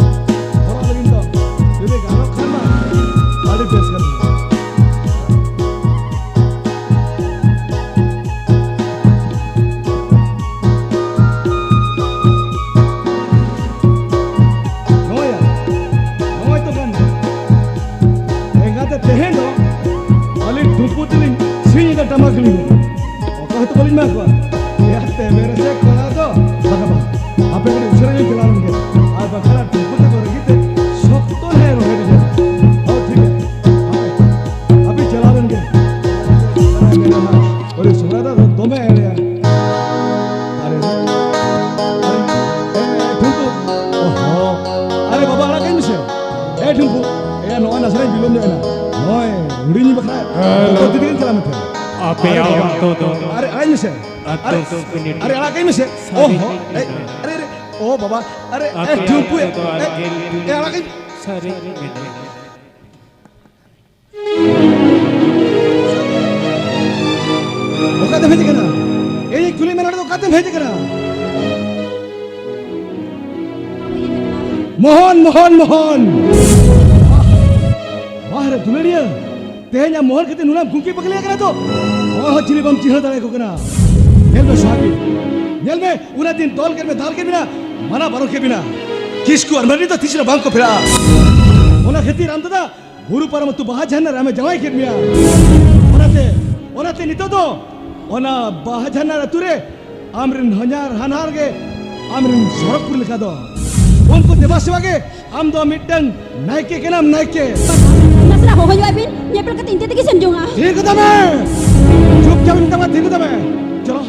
ᱦᱚᱨᱚᱜ ᱞᱟᱹᱜᱤᱫ ᱫᱚ ᱡᱩᱫᱤ ᱜᱟᱱᱚᱜ ᱠᱷᱟᱱ ᱢᱟ ᱟᱹᱰᱤ ᱵᱮᱥ ᱠᱟᱛᱷᱟ᱾" ᱱᱚᱜᱼᱚᱭ ᱭᱟ, ᱱᱚᱜᱼᱚᱭ ᱛᱚ ᱠᱟᱱ ᱜᱮᱭᱟ᱾ ᱮᱸᱜᱟᱛᱮ ᱛᱮᱦᱮᱧ ᱫᱚ ᱟᱹᱞᱤᱧ ᱰᱩᱢᱯᱩ ᱛᱮᱞᱤᱧ ᱥᱤᱧ ᱮᱫᱟ ᱴᱟᱢᱟᱠ ᱞᱤᱧ ᱨᱩ᱾ ᱚᱠᱚᱭ ᱦᱚᱸᱛᱚ ᱵᱟᱹᱞᱤᱧ ᱮᱢᱟ ᱠᱚᱣᱟ᱾ ᱮᱭᱟ ᱛᱮ ᱢᱮᱨᱮ ᱥᱮ ᱠᱚᱲᱟ ᱫᱚ ᱵᱟᱝᱟ, ᱵᱟᱝᱟ᱾ ᱟᱯᱮ ᱠᱟᱹᱴᱤᱡ ᱩᱥᱟᱹᱨᱟ ᱧᱚᱜ ᱪᱟᱞᱟᱣ ᱞᱮᱱ ᱜᱮ᱾ ᱟᱨ ᱵᱟᱝᱠᱷᱟᱱ ᱰᱩᱢᱯᱩ ᱛᱮᱠᱚ ᱨᱟᱹᱜᱤ ᱛᱮ ᱥᱚᱠᱛᱚ ᱞᱮ ᱨᱚᱦᱮᱫ ᱜᱮᱭᱟ᱾ ᱦᱳᱭ, ᱴᱷᱤᱠ ᱜᱮᱭᱟ᱾ ᱟᱯᱮ, ᱟᱯᱮ ᱪᱟᱞᱟᱣ ᱞᱮᱱ ᱜᱮ᱾ ᱟᱨ ᱢᱮᱱᱟ ᱦᱟᱸᱜ, ᱟᱹᱰᱤ ᱥᱚᱦᱨᱟᱭ ᱫᱚ ᱫᱚᱢᱮ ᱮᱲᱮᱭᱟ᱾ ᱟᱨᱮ, ᱟᱨᱮ, ᱮ, ᱮ, ᱴᱷᱩᱢᱯᱩ᱾ ᱚᱦᱚ᱾ ᱟᱨᱮ ᱵᱟᱵᱟ, ᱟᱲᱟᱜ ᱠᱟᱹᱧ ᱢᱮᱥᱮ᱾ ᱮ ᱴᱷᱩᱢᱯᱩ᱾ ᱮ, ᱱᱚᱜᱼᱚᱭ ᱱᱟᱥᱮᱱᱟᱜ ᱤᱧ ᱵᱤᱞᱚᱢ ᱧᱚᱜ ᱮᱱᱟ᱾ ᱱᱚᱜᱼᱚᱭ ᱦᱩᱰᱤᱧ ᱵᱟᱠᱷᱨᱟ ᱟᱫᱚ ᱫᱚᱛᱚ ᱫᱷᱩᱛᱤ ᱛᱮᱜᱮᱧ ᱪᱟᱞᱟᱜ ᱢᱮ ᱛᱟᱦᱮᱸᱫ᱾ ᱟᱯᱮᱭᱟᱜ ᱟᱨᱮ ᱵᱟᱵᱟ, ᱚᱠᱛᱚ ᱫᱚ ᱟᱨᱮ, ᱟᱲᱟᱜ ᱢᱮᱥᱮ᱾ ᱟᱨᱮ, ᱟᱨᱮ, ᱟᱲᱟᱜ ᱠᱟᱹᱧ ᱢᱮᱥᱮ᱾ ᱚᱦᱚ᱾ ᱮ, ᱟᱨᱮ, ᱟᱨᱮ, ᱚ ᱵᱟᱵᱟ᱾ ᱟᱨᱮ, ᱮ, ᱟᱯᱮᱭᱟᱜ ᱴᱷᱩᱢᱯᱩ, ᱚᱠᱛᱚ ᱫᱚ ᱟᱨ ᱮ, ᱜᱮᱞ ᱮ, ᱟᱲᱟᱜ ᱠᱟᱹᱧ᱾ ᱥᱟᱨᱮᱡ ᱢᱮᱱᱟᱜᱼᱟ᱾ ᱚᱠᱟᱛᱮᱢ ᱦᱮᱡ ᱟᱠᱟᱱᱟ? ᱤᱧ ᱠᱩᱞᱤ ᱢᱮ ᱱᱚᱰᱮ ᱫᱚ ᱚᱠᱟᱛᱮᱢ ᱦᱮᱡ ᱟᱠᱟᱱᱟ? ᱢᱳᱦᱚᱱ, ᱢᱳᱦᱚᱱ, ᱢᱳᱦᱚᱱ! ᱵᱟᱦ ᱨᱮ ᱫᱩᱞᱟᱹᱲᱤᱭᱟᱹ! ᱛᱮᱦᱮᱧ ᱟᱢ ᱢᱳᱦᱚᱱ ᱠᱷᱟᱹᱛᱤᱨ ᱱᱩᱱᱟᱹᱜ ᱮᱢ ᱜᱩᱝᱠᱤ ᱯᱟᱹᱜᱽᱞᱤ ᱟᱠᱟᱱᱟ ᱛᱚ? ᱦᱚᱲ ᱦᱚᱸ ᱪᱤᱞᱤ ᱵᱟᱢ ᱪᱤᱱᱦᱟᱹᱣ ᱫᱟᱲᱮᱭᱟᱠᱚ ᱠᱟᱱᱟ᱾ ᱧᱮᱞ ᱢᱮ ᱥᱚᱦᱟᱜᱤᱱ, ᱧᱮᱞ ᱢᱮ, ᱩᱱᱟᱹᱜ ᱫᱤᱱ ᱫᱚᱞ ᱠᱮᱫ ᱢᱮ, ᱫᱟᱞ ᱠᱮᱫ ᱢᱮᱱᱟ, ᱢᱟᱱᱟ ᱵᱟᱨᱚᱱ ᱠᱮᱫ ᱢᱮᱱᱟ, ᱠᱤᱥᱠᱩ ᱟᱨ ᱢᱟᱹᱨᱰᱤ ᱫᱚ ᱛᱤᱥ ᱨᱮ ᱵᱟᱝ ᱠᱚ ᱯᱷᱮᱨᱟᱜᱼᱟ᱾ ᱚᱱᱟ ᱠᱷᱟᱹᱛᱤᱨ ᱟᱢ ᱫᱟᱫᱟ ᱵᱩᱨᱩ ᱯᱟᱨᱚᱢ ᱟᱹᱛᱩ ᱵᱟᱦᱟ ᱡᱷᱟᱨᱱᱟ ᱨᱮ ᱟᱢᱮ ᱡᱟᱶᱟᱭ ᱠᱮᱫ ᱢᱮᱭᱟ᱾ ᱚᱱᱟᱛᱮ, ᱚᱱᱟᱛᱮ ᱱᱤᱛᱚᱜ ᱫᱚ ᱚᱱᱟ ᱵᱟᱦᱟ ᱡᱷᱟᱨᱱᱟ ᱟᱹᱛᱩ ᱨᱮ ᱟᱢᱨᱮᱱ ᱦᱚᱧᱦᱟᱨ ᱦᱟᱱᱦᱟᱨ ᱜᱮ ᱟᱢᱨᱮᱱ ᱥᱚᱨᱚᱜᱽᱯᱩᱨᱤ ᱞᱮᱠᱟ ᱫᱚ᱾ ᱩᱱᱠᱩ ᱫᱮᱵᱟ ᱥᱮᱵᱟ ᱜᱮ ᱟᱢ ᱫᱚ ᱢᱤᱫᱴᱟᱝ ᱱᱟᱭᱠᱮ ᱠᱟᱱᱟᱢ, ᱱᱟᱭᱠᱮ᱾ ᱱᱟᱥᱮᱱᱟᱜ ᱦᱚᱦᱚ ᱧᱚᱜ ᱟᱭ ᱵᱤᱱ, ᱧᱮᱯᱮᱞ ᱠᱟᱛᱮ ᱤᱧ ᱛᱮᱜᱮ ᱥᱮᱱ ᱡᱚᱝᱟ᱾ ᱛᱷᱤᱨ ᱠᱚᱛᱟᱢ ᱢᱮ᱾ ᱪᱩᱯᱪᱟᱯ ᱤᱧ ᱢᱮᱛᱟᱢᱟ, ᱛᱷᱤᱨ ᱠᱚᱛᱟᱢ ᱢᱮ᱾ ᱪᱚᱞᱚ,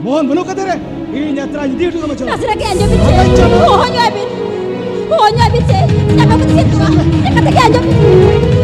ᱢᱳᱦᱚᱱ ᱵᱟᱹᱱᱩᱜ ᱠᱟᱛᱮ ᱨᱮ ᱤᱧ ᱡᱟᱛᱨᱟᱧ ᱤᱫᱤ ᱦᱚᱴᱚ ᱠᱟᱢᱟ, ᱪᱚᱞᱚ᱾ ᱱᱟᱥᱮᱱᱟᱜ ᱜᱮ ᱟᱸᱡᱚᱢ ᱵᱤᱱ ᱥᱮ᱾ ᱟᱯᱮ ᱪᱟᱞᱟᱜ᱾ ᱦᱚᱦᱚ ᱧᱚᱜ ᱟᱭ ᱵᱤᱱ, ᱦᱚᱦᱚ ᱧᱚᱜ ᱟᱭ ᱵᱤᱱ ᱥᱮ᱾ ᱪᱟᱞᱟᱣ ᱠᱟᱛᱮ ᱥᱮᱱ ᱠᱚᱜᱼᱟ᱾ ᱪᱮᱫ ᱠᱟᱛᱷᱟ ᱜᱮ ᱟᱸᱡᱚᱢ ᱵᱤᱱ᱾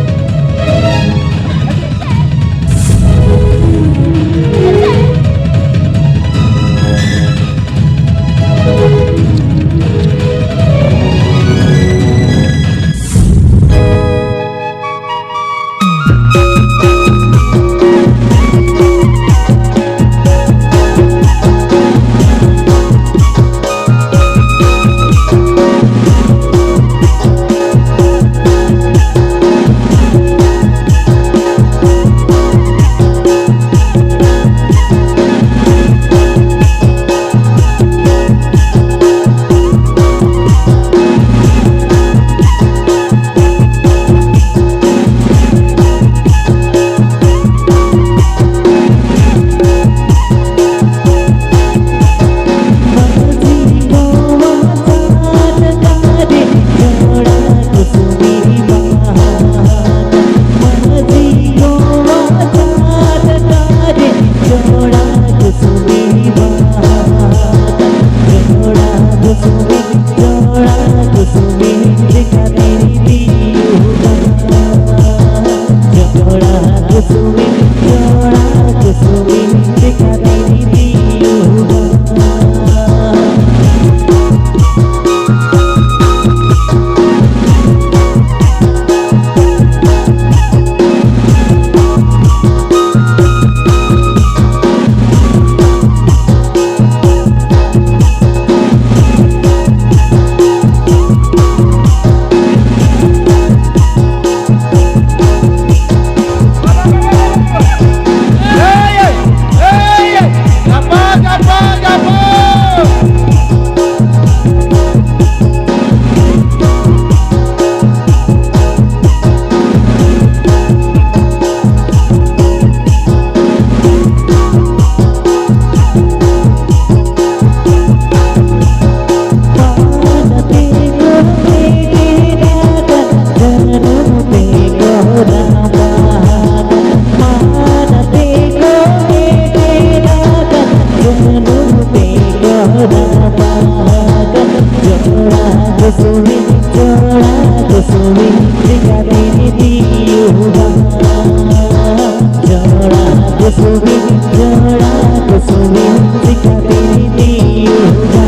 ᱡᱚᱲᱟ ᱠᱩᱥᱩᱢᱤ ᱪᱤᱠᱟᱹᱛᱤᱧ ᱛᱤᱭᱩᱜᱟ?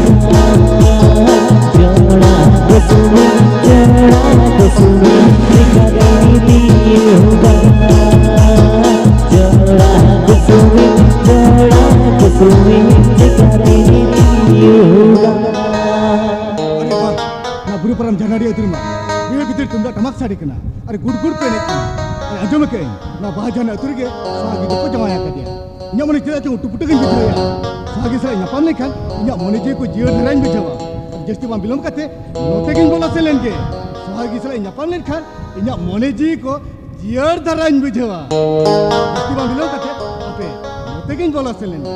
ᱡᱚᱲᱟ ᱠᱩᱥᱩᱢᱤ, ᱡᱚᱲᱟ ᱠᱩᱥᱩᱢᱤ ᱪᱤᱠᱟᱹᱛᱤᱧ ᱛᱤᱭᱩᱜᱟ? ᱡᱚᱲᱟ ᱠᱩᱥᱩᱢᱤ, ᱡᱚᱲᱟ ᱠᱩᱥᱩᱢᱤ ᱪᱤᱠᱟᱹᱛᱤᱧ ᱛᱤᱭᱩᱜᱟ? ᱟᱨᱮ ᱵᱟᱦ, ᱱᱚᱣᱟ ᱵᱩᱨᱩ ᱯᱟᱨᱚᱢ ᱡᱟᱱᱟᱰᱤ ᱟᱹᱛᱩ ᱨᱮᱢᱟ ᱵᱤᱦᱟᱹ ᱵᱷᱤᱛᱤᱨ ᱛᱩᱢᱫᱟᱜ ᱴᱟᱢᱟᱠ ᱥᱟᱰᱮ ᱠᱟᱱᱟ᱾ ᱟᱨ ᱜᱩᱰ ᱜᱩᱰ ᱠᱚ ᱮᱱᱮᱡ ᱠᱟᱱᱟ᱾ ᱟᱨ ᱟᱸᱡᱚᱢ ᱟᱠᱟᱫ ᱟᱹᱧ, ᱱᱚᱣᱟ ᱵᱟᱦᱟ ᱡᱟᱦᱟᱱ ᱟᱹᱛᱩ ᱨᱮᱜᱮ ᱥᱟᱦᱟ ᱜᱤᱫᱟᱹᱨ ᱠᱚ ᱡᱟᱶᱟᱭ ᱟᱠᱟᱫᱮᱭᱟ᱾ ᱤᱧᱟᱹᱜ ᱢᱚᱱᱮ ᱪᱮᱫᱟᱜ ᱪᱚᱝ ᱩᱴᱩ ᱯᱩᱴᱩ ᱜᱤᱧ ᱵᱩᱡᱷᱟᱹᱣᱮᱫᱼᱟ᱾ ᱥᱟᱦᱟ ᱜᱤ ᱥᱟᱞᱟᱜ ᱧᱟᱯᱟᱢ ᱞᱮᱱᱠᱷᱟᱱ ᱤᱧᱟᱹᱜ ᱢᱚᱱᱮ ᱡᱤᱣᱤ ᱠᱚ ᱡᱤᱭᱟᱹᱲ ᱫᱷᱟᱨᱟᱧ ᱵᱩᱡᱷᱟᱹᱣᱟ᱾ ᱟᱨ ᱡᱟᱹᱥᱛᱤ ᱵᱟᱝ ᱵᱤᱞᱚᱢ ᱠᱟᱛᱮ ᱱᱚᱛᱮ ᱜᱤᱧ ᱵᱚᱞᱚ ᱥᱮᱱ ᱞᱮᱱ ᱜᱮ᱾ ᱥᱟᱦᱟ ᱜᱤ ᱥᱟᱞᱟᱜ ᱧᱟᱯᱟᱢ ᱞᱮᱱᱠᱷᱟᱱ ᱤᱧᱟᱹᱜ ᱢᱚᱱᱮ ᱡᱤᱣᱤ ᱠᱚ ᱡᱤᱭᱟᱹᱲ ᱫᱷᱟᱨᱟᱧ ᱵᱩᱡᱷᱟᱹᱣᱟ᱾ ᱡᱟᱹᱥᱛᱤ ᱵᱟᱝ ᱵᱤᱞᱚᱢ ᱠᱟᱛᱮ ᱦᱟᱯᱮ ᱱᱚᱛᱮ ᱜᱤᱧ ᱵᱚᱞᱚ ᱥᱮᱱ ᱞᱮᱱ ᱜᱮ᱾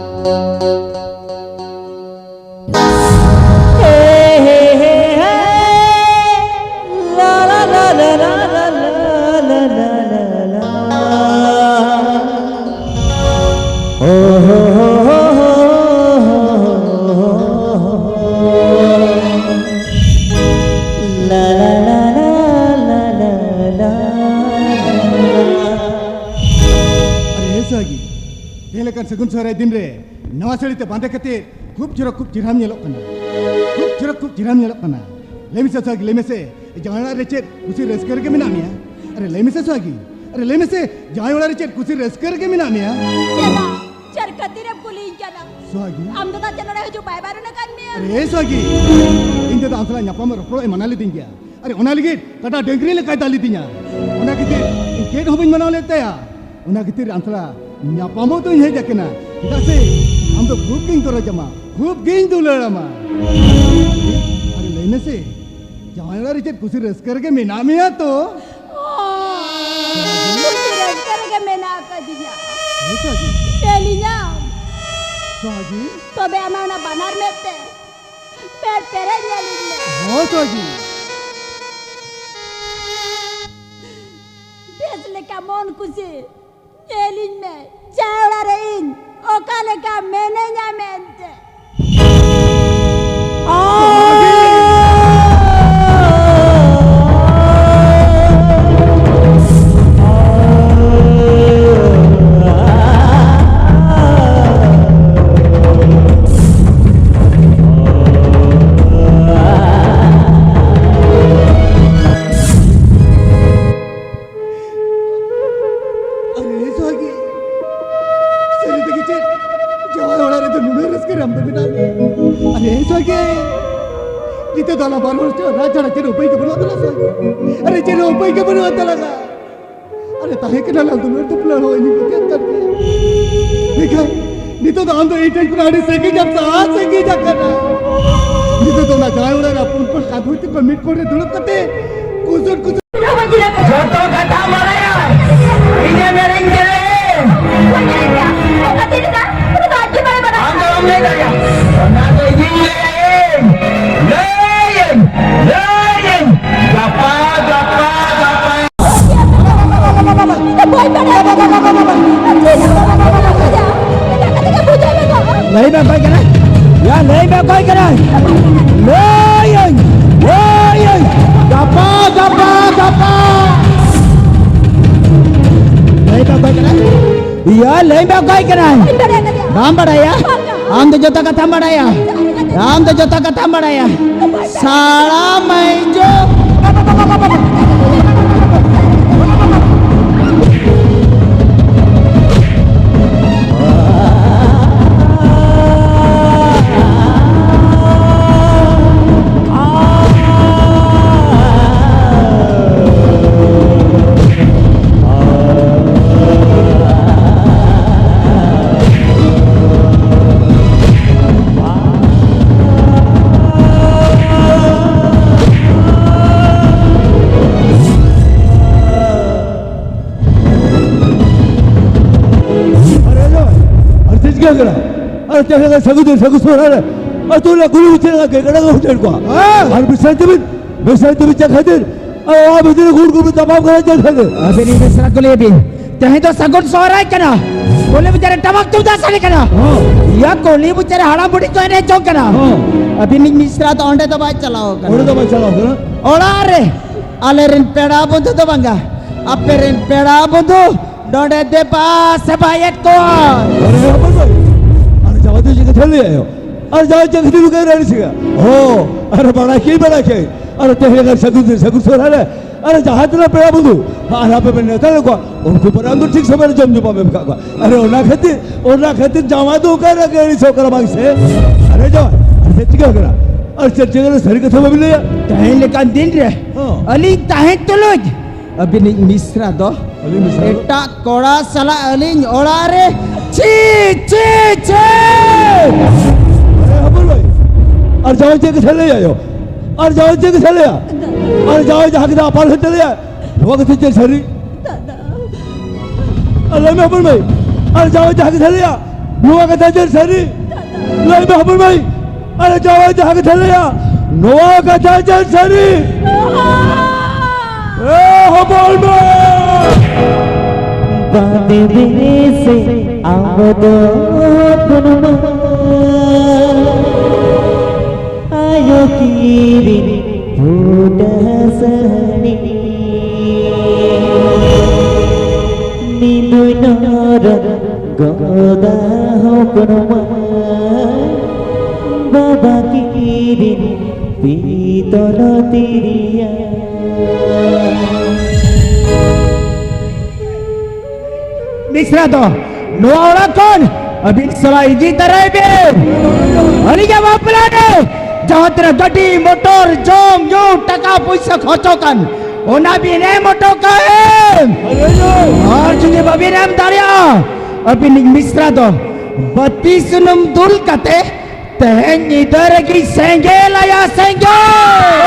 ᱟᱨᱮ ᱦᱮ ᱥᱟᱹᱜᱤ, ᱛᱮᱦᱮᱧ ᱞᱮᱠᱟᱱ ᱥᱟᱹᱜᱩᱱ ᱥᱚᱦᱨᱟᱭ ᱫᱤᱱ ᱨᱮ ᱱᱟᱣᱟ ᱥᱟᱹᱲᱤ ᱛᱮ ᱵᱟᱸᱫᱮ ᱠᱟᱛᱮ ᱠᱷᱩᱵ ᱪᱚᱨᱚᱠ, ᱠᱷᱩᱵ ᱪᱮᱦᱨᱟᱢ ᱧᱮᱞᱚᱜ ᱠᱟᱱᱟ᱾ ᱠᱷᱩᱵ ᱪᱚᱨᱚᱠ, ᱠᱷᱩᱵ ᱪᱮᱦᱨᱟᱢ ᱧᱮᱞᱚᱜ ᱠᱟᱱᱟ᱾ ᱞᱟᱹᱭ ᱢᱮᱥᱮ ᱥᱟᱹᱜᱤ, ᱞᱟᱹᱭ ᱢᱮᱥᱮ, ᱡᱟᱶᱟᱭ ᱚᱲᱟᱜ ᱨᱮ ᱪᱮᱫ ᱠᱩᱥᱤ ᱨᱟᱹᱥᱠᱟᱹ ᱨᱮᱜᱮ ᱢᱮᱱᱟᱜ ᱢᱮᱭᱟ? ᱟᱨᱮ ᱞᱟᱹᱭ ᱢᱮᱥᱮ ᱥᱟᱹᱜᱤ, ᱟᱨᱮ ᱞᱟᱹᱭ ᱢᱮᱥᱮ, ᱡᱟᱶᱟᱭ ᱚᱲᱟᱜ ᱨᱮ ᱪᱮᱫ ᱠᱩᱥᱤ ᱨᱟᱹᱥᱠᱟᱹ ᱨᱮᱜᱮ ᱢᱮᱱᱟᱜ ᱢᱮᱭᱟ? ᱪᱮᱫᱟᱜ? ᱪᱮᱫ ᱠᱷᱟᱹᱛᱤᱨᱮᱢ ᱠᱩᱞᱤᱧ ᱠᱟᱱᱟ? ᱥᱟᱹᱜᱤ᱾ ᱟᱢ ᱫᱟᱫᱟ ᱪᱮᱫ ᱱᱚᱰᱮ ᱦᱤᱡᱩᱜ ᱵᱟᱭ ᱵᱟᱨᱚᱱ ᱟᱠᱟᱫ ᱢᱮᱭᱟ? ᱟᱨᱮ ᱥᱟᱹᱜᱤ, ᱤᱧ ᱫᱟᱫᱟ ᱟᱢ ᱥᱟᱞᱟᱜ ᱧᱟᱯᱟᱢ ᱨᱚᱯᱚᱲ ᱮ ᱢᱟᱱᱟ ᱞᱤᱫᱤᱧ ᱜᱮᱭᱟ᱾ ᱟᱨᱮ ᱚᱱᱟ ᱞᱟᱹᱜᱤᱫ ᱠᱟᱴᱟ ᱰᱟᱹᱝᱨᱤ ᱞᱮᱠᱟᱭ ᱫᱟᱞ ᱞᱤᱫᱤᱧᱟ᱾ ᱚᱱᱟ ᱠᱷᱟᱹᱛᱤᱨ ᱤᱧ ᱪᱮᱫ ᱦᱚᱸ ᱵᱟᱹᱧ ᱢᱟᱱᱟᱣ ᱞᱮᱫ ᱛᱟᱭᱟ᱾ ᱚᱱᱟ ᱠᱷᱟᱹᱛᱤᱨ ᱟᱢ ᱥᱟᱞᱟᱜ ᱧᱟᱯᱟᱢᱚᱜ ᱫᱚᱧ ᱦᱮᱡ ᱟᱠᱟᱱᱟ, ᱪᱮᱫᱟᱜ ᱥᱮ ᱟᱢ ᱫᱚ ᱠᱷᱩᱵ ᱜᱤᱧ ᱜᱚᱨᱚᱡᱽ ᱟᱢᱟ, ᱠᱷᱩᱵ ᱜᱤᱧ ᱫᱩᱞᱟᱹᱲ ᱟᱢᱟ᱾ ᱟᱨᱮ ᱞᱟᱹᱭ ᱢᱮᱥᱮ, ᱡᱟᱶᱟᱭ ᱚᱲᱟᱜ ᱨᱮ ᱪᱮᱫ ᱠᱩᱥᱤ ᱨᱟᱹᱥᱠᱟᱹ ᱨᱮᱜᱮ ᱢᱮᱱᱟᱜ ᱢᱮᱭᱟ ᱛᱚ? ᱚ, ᱠᱩᱥᱤ ᱨᱟᱹᱥᱠᱟᱹ ᱨᱮᱜᱮ ᱢᱮᱱᱟᱜ ᱟᱠᱟᱫᱤᱧᱟ᱾ ᱦᱮᱸ ᱥᱟᱹᱜᱤ᱾ ᱧᱮᱞᱤᱧᱟᱢ᱾ ᱥᱟᱹᱜᱤ᱾ ᱛᱚᱵᱮ ᱟᱢᱟᱜ ᱚᱱᱟ ᱵᱟᱱᱟᱨ ᱢᱮᱫ ᱛᱮ ᱢᱮᱫ ᱯᱮᱨᱮᱡ ᱧᱮᱞᱤᱧ ᱢᱮ᱾ ᱦᱚᱸ ᱥᱟᱹᱜᱤ᱾ ᱵᱮᱥ ᱞᱮᱠᱟ ᱢᱚᱱ ᱠᱩᱥᱤ ᱧᱮᱞᱤᱧ ᱢᱮ, ᱡᱟᱶᱟᱭ ᱚᱲᱟᱜ ᱨᱮ ᱤᱧ ᱚᱠᱟ ᱞᱮᱠᱟ ᱢᱮᱱᱟᱹᱧᱟ ᱢᱮᱱᱛᱮ᱾ ᱟᱢ ᱫᱚ ᱢᱮᱱᱟᱜ ᱢᱮᱭᱟ᱾ ᱟᱨᱮ ᱥᱚᱭᱜᱮ, ᱱᱤᱛᱚᱜ ᱫᱚ ᱟᱞᱟᱝ ᱵᱟᱨ ᱦᱚᱲ ᱪᱚ ᱨᱟᱡᱽ ᱪᱷᱟᱲᱟ ᱪᱮᱫ ᱩᱯᱟᱹᱭ ᱜᱮ ᱵᱟᱹᱱᱩᱜ ᱛᱟᱞᱟᱝᱟ ᱥᱚᱭᱜᱮ᱾ ᱟᱨᱮ ᱪᱮᱫ ᱦᱚᱸ ᱩᱯᱟᱹᱭ ᱜᱮ ᱵᱟᱹᱱᱩᱜ ᱛᱟᱞᱟᱝᱟ᱾ ᱟᱨᱮ ᱛᱟᱦᱮᱸ ᱠᱟᱱᱟ ᱞᱟᱝ ᱫᱩᱞᱟᱹᱲ ᱫᱩᱯᱞᱟᱹᱲ ᱦᱚᱸ ᱤᱧ ᱵᱟᱹᱜᱤᱭᱟᱫ ᱠᱟᱱ ᱜᱮᱭᱟ᱾ ᱢᱮᱱᱠᱷᱟᱱ ᱱᱤᱛᱚᱜ ᱫᱚ ᱟᱢ ᱫᱚ ᱤᱧ ᱴᱷᱮᱱ ᱠᱷᱚᱱ ᱟᱹᱰᱤ ᱥᱟᱺᱜᱤᱧ ᱟᱢ ᱥᱟᱦᱟ ᱥᱟᱺᱜᱤᱧ ᱟᱠᱟᱱᱟ᱾ ᱱᱤᱛᱚᱜ ᱫᱚ ᱚᱱᱟ ᱡᱟᱶᱟᱭ ᱚᱲᱟᱜ ᱨᱮ ᱟᱯᱚᱱ ᱦᱚᱯᱚᱱ ᱠᱟᱸᱫ ᱦᱚᱭᱛᱮ ᱠᱚ ᱢᱤᱫ ᱠᱚᱲ ᱨᱮ ᱫᱩᱲᱩᱵ ᱠᱟᱛᱮ ᱠᱩᱥᱩᱨ ᱠᱩᱥᱩᱨ ᱡᱚᱛᱚ ᱠᱟᱛᱷᱟ ᱵᱟᱲᱟᱭᱟ᱾ ᱤᱧᱮ ᱢᱮᱨᱮᱧ ᱠᱮᱫ᱾ ᱟᱢ ᱫᱚ ᱵᱟᱢ ᱞᱟᱹᱭ ᱫᱟᱲᱮᱭᱟᱜᱼᱟ᱾ ᱚᱱᱟ ᱫᱚ ᱤᱧᱤᱧ ᱞᱟᱹᱭᱟᱹᱧ᱾ ᱞᱟᱹᱭᱟᱹᱧ, ᱞᱟᱹᱭᱟᱹᱧ, ᱞᱟᱹᱭᱟᱹᱧ᱾ ᱜᱟᱯᱟ, ᱜᱟᱯᱟ, ᱜᱟᱯᱟ᱾ ᱞᱟᱹᱭ ᱢᱮ ᱚᱠᱚᱭ ᱠᱟᱱᱟᱭ? ᱭᱟ, ᱞᱟᱹᱭ ᱢᱮ ᱚᱠᱚᱭ ᱠᱟᱱᱟᱭ? ᱞᱟᱹᱭᱟᱹᱧ, ᱞᱟᱹᱭᱟᱹᱧ, ᱜᱟᱯᱟ, ᱜᱟᱯᱟ, ᱜᱟᱯᱟ᱾ ᱞᱟᱹᱭ ᱢᱮ ᱚᱠᱚᱭ ᱠᱟᱱᱟᱭ? ᱭᱟ, ᱞᱟᱹᱭ ᱢᱮ ᱚᱠᱚᱭ ᱠᱟᱱᱟᱭ? ᱵᱟᱹᱧ ᱵᱟᱲᱟᱭ ᱠᱟᱫᱮᱭᱟ᱾ ᱵᱟᱢ ᱵᱟᱲᱟᱭᱟ? ᱵᱟᱝᱟ᱾ ᱟᱢ ᱫᱚ ᱡᱚᱛᱚ ᱠᱟᱛᱷᱟᱢ ᱵᱟᱲᱟᱭᱟ᱾ ᱟᱢ ᱫᱚ ᱡᱚᱛᱚ ᱠᱟᱛᱷᱟᱢ ᱵᱟᱲᱟᱭᱟ᱾ ᱥᱟᱲᱟ ᱢᱟᱹᱭᱡᱚ᱾ ᱟᱨ ᱪᱮᱫ ᱪᱤᱠᱟᱹ ᱠᱟᱱᱟ? ᱟᱨ ᱪᱮᱫ ᱞᱮᱠᱟ ᱥᱟᱹᱜᱩᱱ ᱫᱤᱱ, ᱥᱟᱹᱜᱩᱱ ᱥᱚᱦᱨᱟᱭ ᱨᱮ ᱟᱹᱛᱩ ᱨᱮ ᱠᱩᱞᱦᱤ ᱢᱩᱪᱟᱹᱫ ᱨᱮ ᱜᱟᱹᱭ ᱠᱟᱰᱟ ᱠᱚ ᱦᱚᱪᱚᱭᱮᱫ ᱠᱚᱣᱟ᱾ ᱦᱮᱸ᱾ ᱟᱨ ᱢᱤᱫ ᱥᱟᱭ ᱛᱮᱵᱤᱱ, ᱢᱤᱫ ᱥᱟᱭ ᱛᱮᱵᱤᱱ ᱪᱮᱫ ᱠᱷᱟᱹᱛᱤᱨ? ᱟᱨ ᱚᱲᱟᱜ ᱵᱷᱤᱛᱤᱨ ᱨᱮ ᱜᱩᱲ ᱜᱩᱲ ᱵᱤᱱ ᱛᱟᱯᱟᱢ ᱠᱟᱱᱟ ᱪᱮᱫ ᱠᱷᱟᱹᱛᱤᱨ? ᱟᱹᱵᱤᱱ ᱤᱧ ᱢᱤᱥᱨᱟ ᱠᱩᱞᱤᱭᱮᱫ ᱵᱤᱱ, ᱛᱮᱦᱮᱧ ᱫᱚ ᱥᱟᱹᱜᱩᱱ ᱥᱚᱦᱨᱟᱭ ᱠᱟᱱᱟ, ᱠᱩᱞᱦᱤ ᱢᱩᱪᱟᱹᱫ ᱨᱮ ᱴᱟᱢᱟᱠ ᱛᱩᱢᱫᱟᱜ ᱥᱟᱰᱮ ᱠᱟᱱᱟ᱾ ᱦᱚᱸ᱾ ᱭᱟ, ᱠᱩᱞᱦᱤ ᱢᱩᱪᱟᱹᱫ ᱨᱮ ᱦᱟᱲᱟᱢ ᱵᱩᱰᱷᱤ ᱠᱚ ᱮᱱᱮᱡ ᱡᱚᱝ ᱠᱟᱱᱟ᱾ ᱦᱚᱸ᱾ ᱟᱹᱵᱤᱱᱤᱡ ᱢᱤᱥᱨᱟ ᱫᱚ ᱚᱸᱰᱮ ᱫᱚ ᱵᱟᱭ ᱪᱟᱞᱟᱣ ᱠᱟᱱᱟ᱾ ᱚᱸᱰᱮ ᱫᱚ ᱵᱟᱭ ᱪᱟᱞᱟᱣ ᱠᱟᱱᱟ᱾ ᱚᱲᱟᱜ ᱨᱮ ᱟᱞᱮ ᱨᱮᱱ ᱯᱮᱲᱟ ᱵᱚᱱᱫᱷᱩ ᱫᱚ ᱵᱟᱝᱟ, ᱟᱯᱮ ᱨᱮᱱ ᱯᱮᱲᱟ ᱵᱚᱱᱫᱷᱩ ᱱᱚᱰᱮ ᱫᱮᱵᱟ ᱥᱮᱵᱟᱭᱮᱫ ᱠᱚᱣᱟ᱾ ᱟᱨᱮ ᱦᱚᱯᱚᱱ ᱢᱟᱹᱭ, ᱟᱨ ᱡᱟᱶᱟᱭ ᱫᱚ ᱪᱮᱫ ᱠᱟᱛᱷᱟ ᱞᱟᱹᱭ ᱟᱭᱳ? ᱟᱨ ᱡᱟᱶᱟᱭ ᱪᱮᱫ ᱠᱷᱟᱹᱛᱤᱨ ᱱᱚᱝᱠᱟᱭ ᱨᱟᱹᱲ ᱥᱤᱜᱟ? ᱦᱳ, ᱟᱨ ᱵᱟᱲᱟᱭ ᱠᱮᱫ, ᱵᱟᱲᱟᱭ ᱠᱮᱫ᱾ ᱟᱨ ᱛᱮᱦᱮᱧ ᱞᱮᱠᱟᱱ ᱥᱟᱹᱜᱩᱱ ᱫᱤᱱ, ᱥᱟᱹᱜᱩᱱ ᱥᱚᱦᱨᱟᱭ ᱨᱮ ᱟᱨᱮ, ᱡᱟᱦᱟᱸ ᱛᱤᱱᱟᱹᱜ ᱯᱮᱲᱟ ᱵᱚᱱᱫᱷᱩ ᱟᱨ ᱟᱯᱮ ᱯᱮ ᱱᱮᱣᱛᱟ ᱞᱮᱫ ᱠᱚᱣᱟ, ᱩᱱᱠᱩ ᱯᱚᱨᱮ ᱟᱢ ᱫᱚ ᱴᱷᱤᱠ ᱥᱚᱢᱚᱭ ᱨᱮ ᱡᱚᱢ ᱧᱩ ᱵᱟᱢ ᱮᱢ ᱠᱟᱜ ᱠᱚᱣᱟ᱾ ᱟᱨᱮ, ᱚᱱᱟ ᱠᱷᱟᱹᱛᱤᱨ, ᱚᱱᱟ ᱠᱷᱟᱹᱛᱤᱨ ᱡᱟᱶᱟᱭ ᱫᱚ ᱚᱠᱟ ᱨᱮ ᱟᱹᱲᱤᱥᱚᱜ ᱠᱟᱱᱟ ᱵᱟᱝ ᱥᱮ? ᱟᱨᱮ ᱡᱟᱶᱟᱭ, ᱟᱨ ᱪᱮᱫ ᱪᱤᱠᱟᱹ ᱠᱟᱱᱟ? ᱟᱨ ᱪᱮᱫ ᱪᱤᱠᱟᱹ ᱠᱟᱱᱟ? ᱥᱟᱹᱨᱤ ᱠᱟᱛᱷᱟ ᱵᱟᱵᱤᱱ ᱞᱟᱹᱭᱟ? ᱛᱮᱦᱮᱧ ᱞᱮᱠᱟᱱ ᱫᱤᱱ ᱨᱮ ᱦᱚᱸ᱾ ᱟᱹᱞᱤᱧ ᱛᱟᱦᱮᱸ ᱛᱩᱞᱩᱡ ᱟᱹᱵᱤᱱᱤᱡ ᱢᱤᱥᱨᱟ ᱫᱚ ᱟᱹᱞᱤᱧ ᱢᱤᱥᱨᱟ ᱫᱚ? ᱮᱴᱟᱜ ᱠᱚᱲᱟ ᱥᱟᱞᱟᱜ ᱟᱹᱞᱤᱧ ᱚᱲᱟᱜ ᱨᱮ, ᱪᱷᱤ, ᱪᱷᱤ, ᱪᱷᱤ! ᱟᱨᱮ ᱦᱚᱯᱚᱱ ᱵᱷᱟᱹᱭ, ᱟᱨ ᱡᱟᱶᱟᱭ ᱪᱮᱫ ᱠᱟᱛᱷᱟ ᱞᱟᱹᱭᱟ ᱭᱳ? ᱟᱨ ᱡᱟᱶᱟᱭ ᱪᱮᱫ ᱠᱟᱛᱷᱟ ᱞᱟᱹᱭᱟ? ᱟᱨ ᱡᱟᱶᱟᱭ ᱡᱟᱦᱟᱸ ᱠᱟᱛᱷᱟ ᱟᱯᱟᱞ ᱦᱚᱸ ᱪᱮᱫ ᱞᱟᱹᱭᱟ? ᱱᱚᱣᱟ ᱠᱟᱛᱷᱟ ᱪᱮᱫ ᱥᱟᱹᱨᱤ? ᱟᱨ ᱞᱟᱹᱭ ᱢᱮ ᱦᱚᱯᱚᱱ ᱵᱷᱟᱹᱭ, ᱟᱨ ᱡᱟᱶᱟᱭ ᱡᱟᱦᱟᱸ ᱠᱟᱛᱷᱟ ᱞᱟᱹᱭᱟ, ᱱᱚᱣᱟ ᱠᱟᱛᱷᱟ ᱪᱮᱫ ᱥᱟᱹᱨᱤ? ᱞᱟᱹᱭ ᱢᱮ ᱦᱚᱯᱚᱱ ᱵᱷᱟᱹᱭ, ᱟᱨ ᱡᱟᱶᱟᱭ ᱡᱟᱦᱟᱸ ᱠᱟᱛᱷᱟ ᱞᱟᱹᱭᱟ, ᱱᱚᱣᱟ ᱠᱟᱛᱷᱟ ᱪᱮᱫ ᱥᱟᱹᱨᱤ? ᱮ ᱦᱚᱯᱚᱱ ᱵᱷᱟᱹᱭ! ᱵᱟᱸᱫᱮ ᱵᱮᱥᱮ ᱟᱢ ᱫᱚ ᱠᱩᱱᱩᱢᱟ ᱟᱭᱳ ᱠᱤᱨᱤᱧ ᱯᱷᱩᱴᱟ ᱥᱟᱹᱦᱱᱤ ᱱᱤᱫᱩᱭ ᱱᱚᱨᱚ ᱜᱚᱫᱟ ᱦᱚᱯᱚᱱᱢᱟ ᱵᱟᱵᱟ ᱠᱤᱨᱤᱧ ᱯᱤᱛᱚᱞ ᱛᱤᱨᱤᱭᱟ᱾ ᱢᱤᱥᱨᱟ ᱫᱚ ᱱᱚᱣᱟ ᱚᱲᱟᱜ ᱠᱷᱚᱱ ᱟᱹᱵᱤᱱ ᱥᱟᱞᱟᱜ ᱤᱫᱤ ᱛᱟᱨᱟᱭ ᱵᱤᱱ᱾ ᱟᱹᱞᱤᱧᱟᱜ ᱵᱟᱯᱞᱟ ᱨᱮ ᱡᱟᱦᱟᱸ ᱛᱤᱱᱟᱹᱜ ᱜᱟᱹᱰᱤ, ᱢᱚᱴᱚᱨ, ᱡᱚᱢ, ᱧᱩ, ᱴᱟᱠᱟ, ᱯᱩᱭᱥᱟᱹ ᱠᱷᱚᱨᱪᱚ ᱠᱟᱱ, ᱚᱱᱟ ᱵᱤᱱ ᱮᱢ ᱦᱚᱴᱚ ᱠᱟᱜ ᱮᱢ᱾ ᱟᱨ ᱡᱩᱫᱤ ᱵᱟᱵᱤᱱ ᱮᱢ ᱫᱟᱲᱮᱭᱟᱜᱼᱟ, ᱟᱹᱵᱤᱱᱤᱡ ᱢᱤᱥᱨᱟ ᱫᱚ ᱵᱟᱹᱛᱤ ᱥᱩᱱᱩᱢ ᱫᱩᱞ ᱠᱟᱛᱮ ᱛᱮᱦᱮᱧ ᱧᱤᱫᱟᱹ ᱨᱮᱜᱮ ᱥᱮᱸᱜᱮᱞ ᱟᱭᱟ, ᱥᱮᱸᱜᱮᱞ!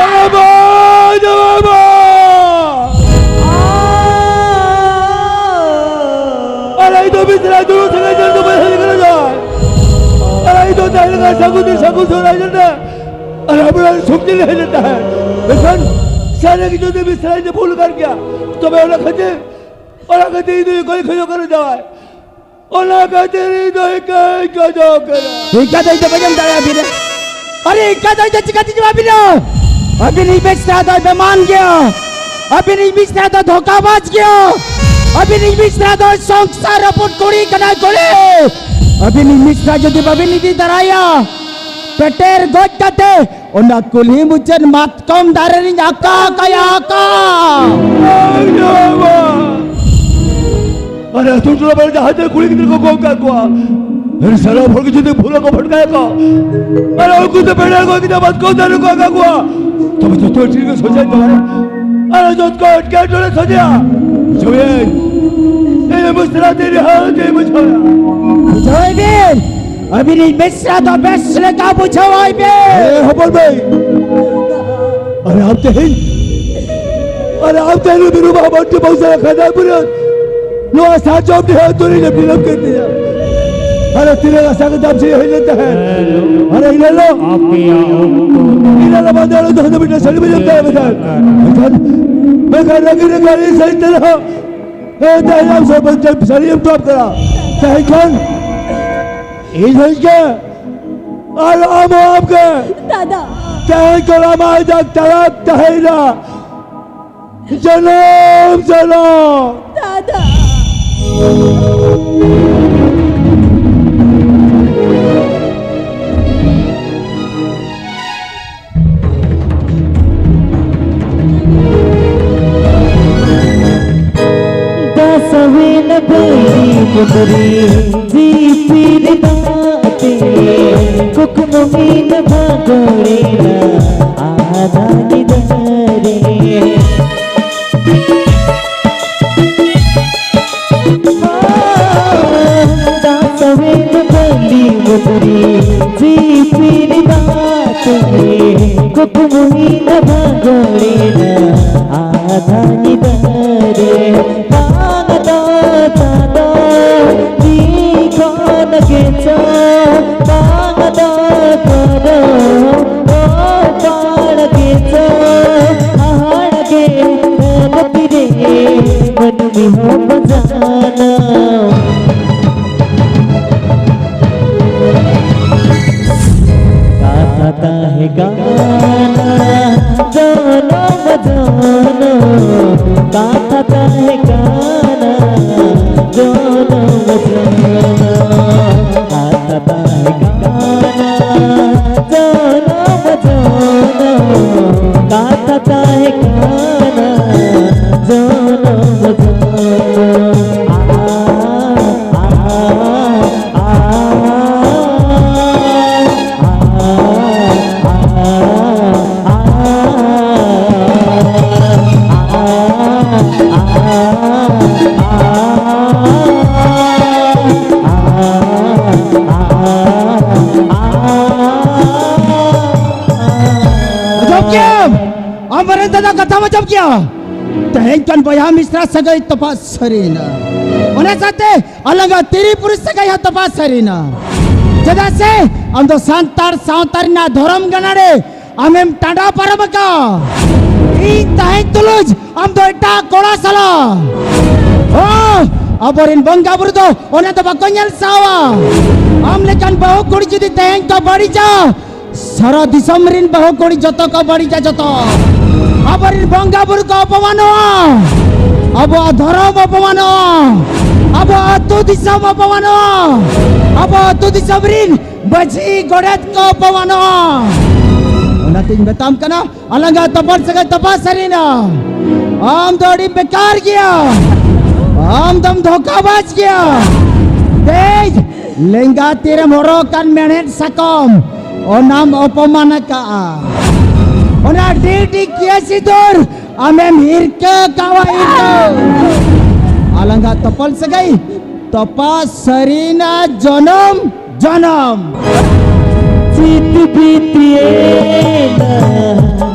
ᱟᱨᱮ ᱵᱟᱵᱟ! ᱟᱨᱮ ᱤᱧ ᱫᱚ ᱢᱤᱥᱨᱟ ᱫᱩᱲᱩᱵ ᱥᱟᱹᱜᱟᱹᱭ ᱧᱮᱞ ᱫᱚ ᱵᱟᱹᱧ ᱦᱮᱡ ᱠᱟᱱᱟ ᱫᱚ᱾ ᱟᱨᱮ ᱤᱧ ᱫᱚ ᱛᱟᱦᱮᱸ ᱞᱮᱱᱟ ᱥᱟᱹᱜᱩᱱ ᱫᱤᱱ ᱥᱟᱹᱜᱩᱱ ᱥᱚᱦᱨᱟᱭ ᱧᱮᱞ ᱛᱮ᱾ ᱟᱨ ᱟᱵᱚᱨᱮᱱ ᱥᱩᱠ ᱫᱤᱱ ᱦᱮᱡ ᱞᱮᱱ ᱛᱟᱦᱮᱸᱫ᱾ ᱢᱮᱱᱠᱷᱟᱱ ᱥᱟᱹᱨᱤ ᱜᱮ ᱡᱩᱫᱤ ᱢᱤᱥᱨᱟ ᱤᱧ ᱫᱚ ᱵᱷᱩᱞ ᱟᱠᱟᱱ ᱜᱮᱭᱟ, ᱛᱚᱵᱮ ᱚᱱᱟ ᱠᱷᱟᱹᱛᱤᱨ, ᱚᱱᱟ ᱠᱷᱟᱹᱛᱤᱨ ᱤᱧ ᱫᱚ ᱤᱠᱟᱹᱧ ᱠᱷᱚᱡᱚᱜ ᱠᱟᱱᱟ ᱡᱟᱶᱟᱭ᱾ ᱚᱱᱟ ᱠᱷᱟᱹᱛᱤᱨ ᱤᱧ ᱫᱚ ᱤᱠᱟᱹᱧ ᱠᱷᱚᱡᱚᱜ ᱠᱟᱱᱟ᱾ ᱤᱠᱟᱹ ᱫᱚ ᱤᱧ ᱫᱚ ᱵᱟᱹᱧ ᱮᱢ ᱫᱟᱲᱮᱭᱟᱵᱤᱱᱟ᱾ ᱟᱨᱮ ᱤᱠᱟᱹ ᱫᱚ ᱤᱧ ᱫᱚ ᱪᱤᱠᱟᱹᱛᱤᱧ ᱮᱢᱟᱵᱤᱱᱟ? ᱟᱹᱵᱤᱱᱤᱡ ᱢᱤᱥᱨᱟ ᱫᱚᱭ ᱵᱮᱢᱟᱱ ᱜᱮᱭᱟ᱾ ᱟᱹᱵᱤᱱᱤᱡ ᱢᱤᱥᱨᱟ ᱫᱚ ᱫᱷᱳᱠᱟᱵᱟᱡᱽ ᱜᱮᱭᱟ᱾ ᱟᱹᱵᱤᱱᱤᱡ ᱢᱤᱥᱨᱟ ᱫᱚ ᱥᱚᱝᱥᱟᱨ ᱨᱟᱹᱯᱩᱫ ᱠᱩᱲᱤ ᱠᱟᱱᱟᱭ ᱠᱩᱲᱤ᱾ ᱟᱹᱵᱤᱱᱤᱡ ᱢᱤᱥᱨᱟ ᱡᱩᱫᱤ ᱵᱟᱹᱵᱤᱱ ᱤᱫᱤ ᱫᱟᱨᱟᱭᱟ, ᱯᱮᱴᱮᱨ ᱜᱚᱡ ᱠᱟᱛᱮ ᱚᱱᱟ ᱠᱩᱞᱦᱤ ᱢᱩᱪᱟᱹᱫ ᱢᱟᱛᱠᱚᱢ ᱫᱟᱨᱮ ᱨᱤᱧ ᱟᱠᱟ ᱠᱟᱭᱟ, ᱟᱠᱟ᱾ ᱟᱨᱮ ᱟᱹᱛᱩ ᱴᱚᱞᱟ ᱯᱟᱲᱟ ᱡᱟᱦᱟᱸ ᱛᱤᱱᱟᱹᱜ ᱠᱩᱲᱤ ᱜᱤᱫᱽᱨᱟᱹ ᱠᱚ ᱜᱚᱝ ᱠᱟᱜ ᱠᱚᱣᱟ, ᱟᱨ ᱥᱟᱱᱟᱢ ᱦᱚᱲ ᱜᱮ ᱡᱩᱫᱤ ᱵᱷᱩᱞ ᱟᱠᱚ ᱵᱷᱟᱴᱠᱟᱭᱟᱠᱚ, ᱟᱨ ᱩᱱᱠᱩ ᱫᱚ ᱯᱮᱴᱮᱨ ᱜᱚᱡ ᱠᱟᱛᱮ ᱢᱟᱛᱠᱚᱢ ᱫᱟᱨᱮ ᱠᱚ ᱟᱠᱟ ᱠᱚᱣᱟ, ᱛᱚᱵᱮ ᱡᱚᱛᱚ ᱴᱷᱤᱠ ᱜᱮ ᱥᱚᱡᱷᱮ ᱛᱟᱵᱚᱱᱟ᱾ ᱟᱨ ᱡᱚᱛᱚ ᱠᱚ ᱮᱴᱠᱮᱴᱚᱬᱮ ᱥᱚᱡᱷᱮᱜᱼᱟ᱾ ᱵᱩᱡᱷᱟᱹᱣᱮᱱ? ᱤᱧ ᱢᱤᱥᱨᱟ ᱛᱤᱨᱮ ᱦᱟᱹᱱ ᱛᱮ ᱵᱩᱡᱷᱟᱹᱣᱮᱱ? ᱵᱩᱡᱷᱟᱹᱣᱮᱱ? ᱟᱹᱵᱤᱱᱤᱡ ᱢᱤᱥᱨᱟ ᱫᱚ ᱵᱮᱥ ᱞᱮᱠᱟ ᱵᱩᱡᱷᱟᱹᱣᱟᱭ ᱵᱤᱱ᱾ ᱦᱮᱸ, ᱦᱚᱯᱚᱱ ᱵᱷᱟᱹᱭ᱾ ᱟᱨᱮ ᱟᱢ ᱛᱮᱦᱮᱧ, ᱟᱨᱮ ᱟᱢ ᱛᱮᱦᱮᱧ ᱵᱤᱨᱩ ᱵᱟᱵᱟ ᱵᱟᱹᱱᱴᱩ ᱵᱚᱝᱥᱚ ᱠᱷᱟᱱᱟ ᱯᱩᱨᱟᱹ ᱱᱚᱣᱟ ᱥᱟᱨᱡᱚᱢ ᱰᱤᱦᱟᱹ ᱟᱹᱛᱩ ᱨᱮ ᱵᱤᱞᱚᱢ ᱠᱮᱫ ᱛᱤᱧᱟ᱾ ᱟᱨᱮ ᱛᱤᱱᱟᱹᱜ ᱟᱥᱟ ᱠᱟᱛᱮ ᱟᱢ ᱥᱮᱫ ᱦᱮᱡ ᱞᱮᱱ ᱛᱟᱦᱮᱸᱫ᱾ ᱟᱨᱮ ᱤᱱᱟᱹ ᱦᱤᱞᱳᱜ, ᱟᱯᱮᱭᱟᱜ ᱚᱠᱛᱚ ᱤᱱᱟᱹ ᱦᱤᱞᱳᱜ ᱵᱟᱝ ᱫᱚ ᱟᱞᱮ ᱫᱚ ᱦᱟᱸᱰᱮ ᱢᱤᱫᱴᱮᱱ ᱥᱟᱹᱲᱤ ᱵᱟᱡᱟᱨ ᱛᱟᱦᱮᱸ ᱠᱟᱱᱟ᱾ ᱢᱮᱱᱠᱷᱟᱱ, ᱢᱮᱱᱠᱷᱟᱱ ᱨᱟᱹᱜᱤ ᱨᱟᱹᱜᱤ ᱟᱹᱰᱤ ᱥᱟᱹᱲᱤ ᱛᱮ ᱨᱮᱦᱚᱸ, ᱦᱮᱸ, ᱛᱮᱦᱮᱧ ᱟᱢ ᱥᱮᱫ ᱵᱟᱝ ᱥᱟᱹᱲᱤ ᱮᱢ ᱴᱚᱯ ᱠᱟᱱᱟ᱾ ᱛᱮᱦᱮᱧ ᱠᱷᱚᱱ ᱤᱧ ᱦᱚᱸᱧ ᱜᱮ ᱟᱨ ᱟᱢ ᱦᱚᱸ ᱟᱢ ᱜᱮ᱾ ᱫᱟᱫᱟ᱾ ᱛᱮᱦᱮᱧ ᱠᱷᱚᱱ ᱟᱢᱟᱜ ᱡᱟᱜ ᱛᱟᱞᱟᱠ ᱛᱟᱦᱮᱸᱭᱮᱱᱟ᱾ ᱡᱚᱱᱚᱢ ᱡᱚᱱᱚᱢ᱾ ᱫᱟᱫᱟ᱾ ᱫᱟᱥᱟᱣᱮᱱᱟ ᱵᱟᱹᱭᱨᱤ ᱢᱩᱫᱽᱨᱤ ᱡᱤᱯᱤᱨ ᱫᱟᱜ ᱛᱮ, ᱠᱩᱠᱢᱩ ᱢᱤᱫ ᱵᱷᱟᱜᱚᱲᱮᱱᱟ ᱟᱫᱷᱟ ᱧᱤᱫᱟᱹ ᱨᱮ᱾ ᱫᱟᱥᱟᱣᱮᱱᱟ ᱵᱟᱹᱭᱨᱤ ᱢᱩᱫᱽᱨᱤ ᱡᱤᱯᱤᱨ ᱫᱟᱜ ᱛᱮ, ᱠᱩᱠᱢᱩ ᱢᱤᱫ ᱵᱷᱟᱜᱚᱲᱮᱱᱟ ᱟᱫᱷᱟ ᱧᱤᱫᱟᱹ ᱨᱮ᱾ ᱵᱟᱝ ᱫᱚ ᱪᱟᱸᱫᱚ ᱛᱤ ᱠᱷᱚᱱ ᱜᱮᱪᱚ, ᱵᱟᱝ ᱫᱚ ᱠᱚᱫᱚ ᱨᱚᱯᱟᱲ ᱜᱮᱪᱚ, ᱦᱟᱦᱟᱲ ᱜᱮ ᱫᱷᱟᱹᱨᱛᱤ ᱨᱮ ᱢᱟᱹᱱᱢᱤ ᱦᱚᱸ ᱠᱚ ᱡᱟᱱᱟᱢ᱾ ᱠᱟᱛᱷᱟ ᱛᱟᱦᱮᱸ ᱠᱟᱱᱟ ᱡᱚᱱᱚᱢ ᱡᱚᱱᱚᱢ, ᱠᱟᱛᱷᱟ ᱛᱟᱦᱮᱸ ᱠᱟᱱᱟ ᱡᱚᱱᱚᱢ ᱡᱚᱱᱚᱢ, ᱠᱟᱛᱷᱟ ᱛᱟᱦᱮᱸ ᱠᱟᱱᱟ ᱛᱟᱢ ᱟᱸᱡᱚᱢ ᱜᱮᱭᱟ᱾ ᱛᱮᱦᱮᱧ ᱠᱷᱚᱱ ᱵᱚᱭᱦᱟ ᱢᱤᱥᱨᱟ ᱥᱟᱹᱜᱟᱹᱭ ᱛᱚᱯᱟᱜ ᱥᱟᱹᱨᱤᱭᱮᱱᱟ᱾ ᱚᱱᱟ ᱥᱟᱶᱛᱮ ᱟᱞᱟᱝᱟᱜ ᱛᱤᱨᱤ ᱯᱩᱨᱩᱥ ᱥᱟᱹᱜᱟᱹᱭ ᱦᱚᱸ ᱛᱚᱯᱟᱜ ᱥᱟᱹᱨᱤᱭᱮᱱᱟ᱾ ᱪᱮᱫᱟᱜ ᱥᱮ ᱟᱢ ᱫᱚ ᱥᱟᱱᱛᱟᱲ ᱥᱟᱶᱛᱟ ᱨᱮᱱᱟᱜ ᱫᱷᱚᱨᱚᱢ ᱜᱟᱱᱟ ᱨᱮ ᱟᱢᱮᱢ ᱴᱟᱸᱰᱟ ᱯᱟᱨᱚᱢ ᱟᱠᱟᱫ᱾ ᱤᱧ ᱛᱟᱦᱮᱸ ᱛᱩᱞᱩᱡ ᱟᱢ ᱫᱚ ᱮᱴᱟᱜ ᱠᱚᱲᱟ ᱥᱟᱞᱟᱜ᱾ ᱚ, ᱟᱵᱚᱨᱮᱱ ᱵᱚᱸᱜᱟ ᱵᱩᱨᱩ ᱫᱚ ᱚᱱᱟ ᱫᱚ ᱵᱟᱠᱚ ᱧᱮᱞ ᱥᱟᱦᱟᱣᱟ᱾ ᱟᱢ ᱞᱮᱠᱟᱱ ᱵᱟᱹᱦᱩ ᱠᱩᱲᱤ ᱡᱩᱫᱤ ᱛᱮᱦᱮᱧ ᱠᱚ ᱵᱟᱹᱲᱤᱡᱟ, ᱥᱟᱨᱟ ᱫᱤᱥᱚᱢ ᱨᱤᱱ ᱵᱟᱹᱦᱩ ᱠᱩᱲᱤ ᱡᱚᱛᱚ ᱠᱚ ᱵᱟᱹᱲᱤᱡᱟ ᱡᱚᱛᱚ᱾ ᱟᱵᱚᱨᱤᱱ ᱵᱚᱸᱜᱟ ᱵᱩᱨᱩ ᱠᱚ ᱚᱯᱚᱢᱟᱱᱚᱜᱼᱟ, ᱟᱵᱚᱣᱟᱜ ᱫᱷᱚᱨᱚᱢ ᱚᱯᱚᱢᱟᱱᱚᱜᱼᱟ, ᱟᱵᱚᱣᱟᱜ ᱟᱹᱛᱩ ᱫᱤᱥᱚᱢ ᱚᱯᱚᱢᱟᱱᱚᱜᱼᱟ, ᱟᱵᱚ ᱟᱹᱛᱩ ᱫᱤᱥᱚᱢ ᱨᱤᱱ ᱢᱟᱹᱡᱷᱤ ᱜᱚᱰᱮᱛ ᱠᱚ ᱚᱯᱚᱢᱟᱱᱚᱜᱼᱟ᱾ ᱚᱱᱟᱛᱤᱧ ᱢᱮᱛᱟᱢ ᱠᱟᱱᱟ, ᱟᱞᱟᱝᱟᱜ ᱛᱚᱯᱚᱞ ᱥᱟᱹᱜᱟᱹᱭ ᱛᱚᱯᱟᱜ ᱥᱟᱹᱨᱤᱱᱟ᱾ ᱟᱢ ᱫᱚ ᱟᱹᱰᱤ ᱵᱮᱠᱟᱨ ᱜᱮᱭᱟ, ᱟᱢ ᱫᱚᱢ ᱫᱷᱳᱠᱟᱵᱟᱡ ᱜᱮᱭᱟ᱾ ᱫᱮᱡ, ᱞᱮᱸᱜᱟ ᱛᱤᱨᱮᱢ ᱦᱚᱨᱚᱜ ᱠᱟᱱ ᱢᱮᱬᱦᱮᱫ ᱥᱟᱠᱚᱢ, ᱚᱱᱟᱢ ᱚᱯᱚᱢᱟᱱ ᱟᱠᱟᱜᱼᱟ᱾ ᱚᱱᱟ ᱰᱤ ᱰᱤ ᱠᱮ ᱥᱤᱸᱫᱩᱨ ᱟᱢᱮᱢ ᱦᱤᱨᱠᱟᱹ ᱠᱟᱣᱟ, ᱦᱤᱨᱠᱟᱹ᱾ ᱟᱞᱟᱝᱟᱜ ᱛᱚᱯᱚᱞ ᱥᱟᱹᱜᱟᱹᱭ ᱛᱚᱯᱟᱜ ᱥᱟᱹᱨᱤᱱᱟ ᱡᱚᱱᱚᱢ ᱡᱚᱱᱚᱢ᱾ ᱪᱤᱛ ᱵᱤᱛᱤᱭᱮᱱᱟ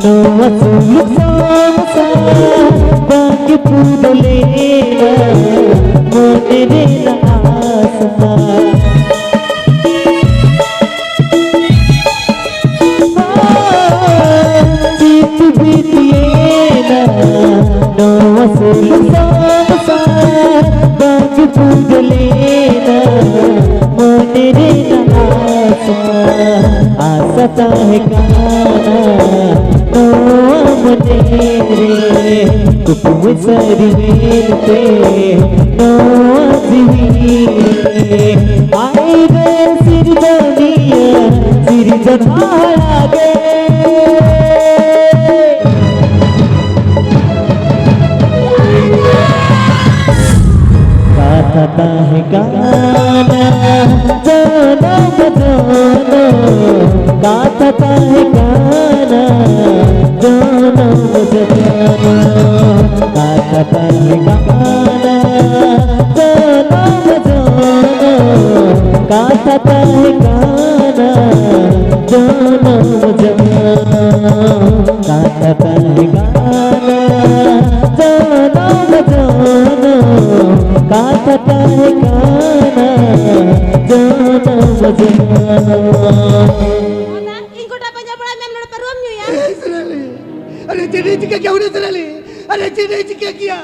ᱱᱚᱣᱟ ᱥᱩᱞᱩᱠ ᱥᱚᱝᱥᱟᱨ, ᱵᱟᱝ ᱯᱩᱨᱟᱹᱣ ᱞᱮᱱᱟ ᱢᱚᱱᱮ ᱨᱮᱱᱟᱜ ᱟᱥᱟ᱾ ᱪᱤᱛ ᱵᱤᱛᱤᱭᱮᱱᱟ ᱱᱚᱣᱟ ᱥᱩᱞᱩᱠ ᱥᱚᱝᱥᱟᱨ, ᱵᱟᱝ ᱯᱩᱨᱟᱹᱣ ᱞᱮᱱᱟ ᱢᱚᱱᱮ ᱨᱮᱱᱟᱜ ᱟᱥᱟ᱾ ᱟᱥᱟ ᱛᱟᱦᱮᱸ ᱠᱟᱱᱟ ᱱᱚᱣᱟ ᱢᱚᱱᱮ ᱨᱮ, ᱠᱩᱠᱢᱩ ᱥᱟᱹᱨᱤ ᱢᱮᱱᱛᱮ ᱱᱚᱣᱟ ᱡᱤᱣᱤ ᱨᱮ᱾ ᱟᱭ ᱨᱮ ᱥᱤᱨᱡᱚᱱᱤᱭᱟᱹ, ᱥᱤᱨᱡᱚᱱᱦᱟᱨᱟ ᱜᱮ᱾ ᱠᱟᱛᱷᱟ ᱛᱟᱦᱮᱸ ᱠᱟᱱᱟ ᱡᱚᱱᱚᱢ ᱡᱚᱱᱚᱢ, ᱠᱟᱛᱷᱟ ᱛᱟᱦᱮᱸ ᱠᱟᱱᱟ ᱡᱚᱱᱚᱢ ᱡᱚᱱᱚᱢ, ᱠᱟᱛᱷᱟ ᱛᱟᱦᱮᱸ ᱠᱟᱱᱟ ᱡᱚᱱᱚᱢ ᱡᱚᱱᱚᱢ, ᱠᱟᱛᱷᱟ ᱛᱟᱦᱮᱸ ᱠᱟᱱᱟ ᱡᱚᱱᱚᱢ ᱡᱚᱱᱚᱢ, ᱠᱟᱛᱷᱟ ᱛᱟᱦᱮᱸ ᱠᱟᱱᱟ ᱠᱟᱛᱷᱟ ᱛᱟᱦᱮᱸ ᱠᱟᱱᱟ ᱡᱟᱱᱟᱢ ᱡᱟᱱᱟᱢ᱾ ᱚᱱᱟ ᱤᱧ ᱜᱚᱴᱟ ᱯᱟᱸᱡᱟ ᱵᱟᱲᱟᱭ ᱢᱮ, ᱱᱚᱰᱮ ᱯᱟᱹᱨᱣᱟᱹᱢ ᱧᱩᱭᱟ? ᱮ ᱥᱩᱨᱟᱞᱤ, ᱟᱨᱮ ᱪᱮᱫ ᱮ ᱪᱤᱠᱟᱹ ᱠᱮᱭᱟ ᱩᱱᱤ ᱥᱩᱨᱟᱞᱤ? ᱟᱨᱮ ᱪᱮᱫ ᱮ ᱪᱤᱠᱟᱹ ᱠᱮᱭᱟ?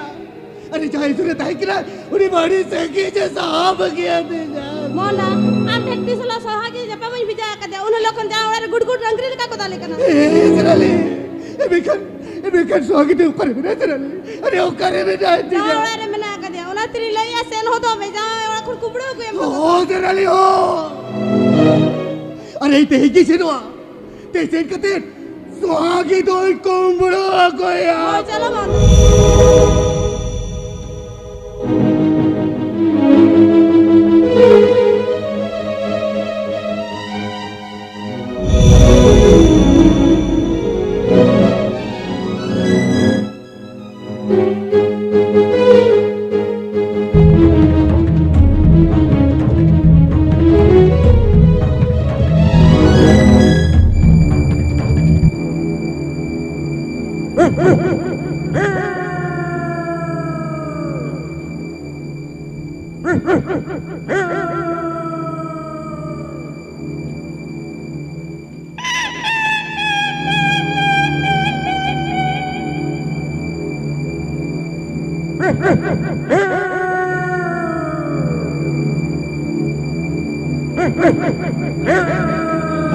ᱟᱨᱮ ᱡᱟᱦᱟᱸᱭ ᱥᱩᱨ ᱨᱮ ᱛᱟᱦᱮᱸ ᱠᱟᱱᱟ, ᱩᱱᱤ ᱢᱟ ᱟᱹᱰᱤ ᱥᱟᱺᱜᱤᱧ ᱮ ᱥᱟᱦᱟ ᱵᱟᱹᱜᱤᱭᱟᱫᱤᱧᱟ᱾ ᱢᱚᱱᱟ, ᱟᱢ ᱴᱷᱮᱱ ᱛᱤᱥ ᱦᱤᱞᱳᱜ ᱥᱚᱦᱟᱜ ᱜᱮ ᱧᱟᱯᱟᱢᱤᱧ ᱵᱷᱮᱡᱟ ᱟᱠᱟᱫᱮᱭᱟ, ᱩᱱ ᱦᱤᱞᱳᱜ ᱠᱷᱚᱱ ᱡᱟᱦᱟᱸ ᱚᱲᱟᱜ ᱨᱮ ᱜᱩᱰ ᱜᱩᱰ ᱰᱟᱹᱝᱨᱤ ᱞᱮᱠᱟ ᱠᱚ ᱫᱟᱞᱮ ᱠᱟᱱᱟ᱾ ᱮ ᱥᱩᱨᱟᱞᱤ, ᱮ ᱢᱮᱱᱠᱷᱟᱱ, ᱮ ᱢᱮᱱᱠᱷᱟᱱ ᱥᱚᱦᱟᱜᱤ ᱫᱚ ᱚᱠᱟᱨᱮ ᱢᱮᱱᱟᱭᱟ ᱥᱩᱨᱟᱞᱤ? ᱟᱨᱮ ᱚᱠᱟᱨᱮ ᱢᱮᱱᱟᱭ ᱡᱟᱦᱟᱸ ᱛᱤᱧᱟ? ᱚᱲᱟᱜ ᱨᱮ ᱢᱮᱱᱟᱜ ᱟᱠᱟᱫᱮᱭᱟ, ᱚᱱᱟ ᱛᱤᱨᱤᱧ ᱞᱟᱹᱭᱮᱜᱼᱟ, ᱥᱮᱱ ᱦᱚᱫᱚᱜ ᱢᱮ, ᱡᱟᱦᱟᱸᱭ ᱚᱲᱟᱜ ᱠᱷᱚᱱ ᱠᱩᱢᱵᱽᱲᱩ ᱟᱹᱜᱩᱭᱮᱢ ᱦᱚᱫᱚᱜ ᱚ, ᱢᱮ᱾ ᱥᱩᱨᱟᱞᱤ, ᱚ᱾ ᱟᱨᱮ, ᱛᱮᱦᱮᱧ ᱜᱮ ᱥᱮᱱᱚᱜᱼᱟ᱾ ᱛᱮ ᱥᱮᱱ ᱠᱟᱛᱮ ᱥᱚᱦᱟᱜᱤ ᱫᱚᱭ ᱠᱩᱢᱵᱽᱲᱩ ᱟᱹᱜᱩᱭᱟ᱾ ᱦᱳᱭ, ᱪᱚᱞᱚ ᱵᱚᱱ᱾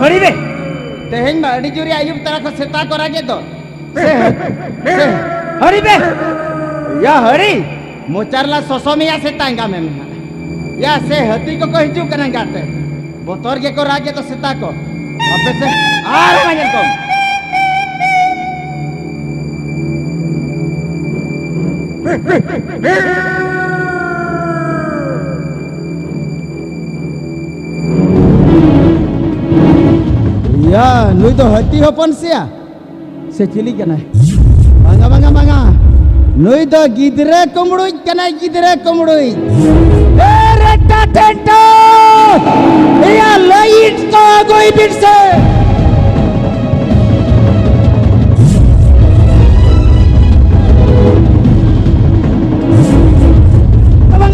ᱦᱟᱹᱲᱤ ᱵᱮ! ᱛᱮᱦᱮᱧ ᱢᱟ ᱟᱹᱰᱤ ᱡᱳᱨᱮ ᱟᱹᱭᱩᱵ ᱛᱟᱨᱟ ᱠᱷᱚᱱ ᱥᱮᱛᱟ ᱠᱚ ᱨᱟᱜᱮᱫ ᱫᱚ᱾ ᱥᱮ, ᱥᱮ, ᱦᱟᱹᱲᱤ ᱵᱮ! ᱭᱟ ᱦᱟᱹᱲᱤ! ᱢᱚᱪᱟ ᱨᱮᱞᱟ ᱥᱚᱥᱚ ᱢᱮᱭᱟ ᱥᱮᱛᱟ ᱮᱸᱜᱟ ᱢᱮ ᱱᱟᱦᱟᱜ᱾ ᱭᱟ ᱥᱮ ᱦᱟᱹᱛᱤ ᱠᱚᱠᱚ ᱦᱤᱡᱩᱜ ᱠᱟᱱᱟ ᱮᱸᱜᱟᱛᱮ᱾ ᱵᱚᱛᱚᱨ ᱜᱮᱠᱚ ᱨᱟᱜᱮᱫ ᱫᱚ ᱥᱮᱛᱟ ᱠᱚ᱾ ᱟᱯᱮ ᱥᱮ ᱟᱨ ᱚᱱᱟ ᱧᱮᱞ ᱠᱚᱢ᱾ ᱭᱟ, ᱱᱩᱭ ᱫᱚ ᱦᱟᱹᱛᱤ ᱦᱚᱯᱚᱱ ᱥᱮᱭᱟ? ᱥᱮ ᱪᱤᱞᱤ ᱠᱟᱱᱟᱭ? ᱵᱟᱝᱟ, ᱵᱟᱝᱟ, ᱵᱟᱝᱟ᱾ ᱱᱩᱭ ᱫᱚ ᱜᱤᱫᱽᱨᱟᱹ ᱠᱩᱢᱵᱽᱲᱩᱡ ᱠᱟᱱᱟᱭ, ᱜᱤᱫᱽᱨᱟᱹ ᱠᱩᱢᱵᱽᱲᱩᱡ᱾ ᱮ ᱨᱮᱴᱟ ᱴᱮᱴᱟ! ᱮᱭᱟ, ᱞᱟᱭᱤᱴ ᱠᱚ ᱟᱹᱜᱩᱭ ᱵᱤᱱ ᱥᱮ᱾ ᱵᱟᱝᱟ,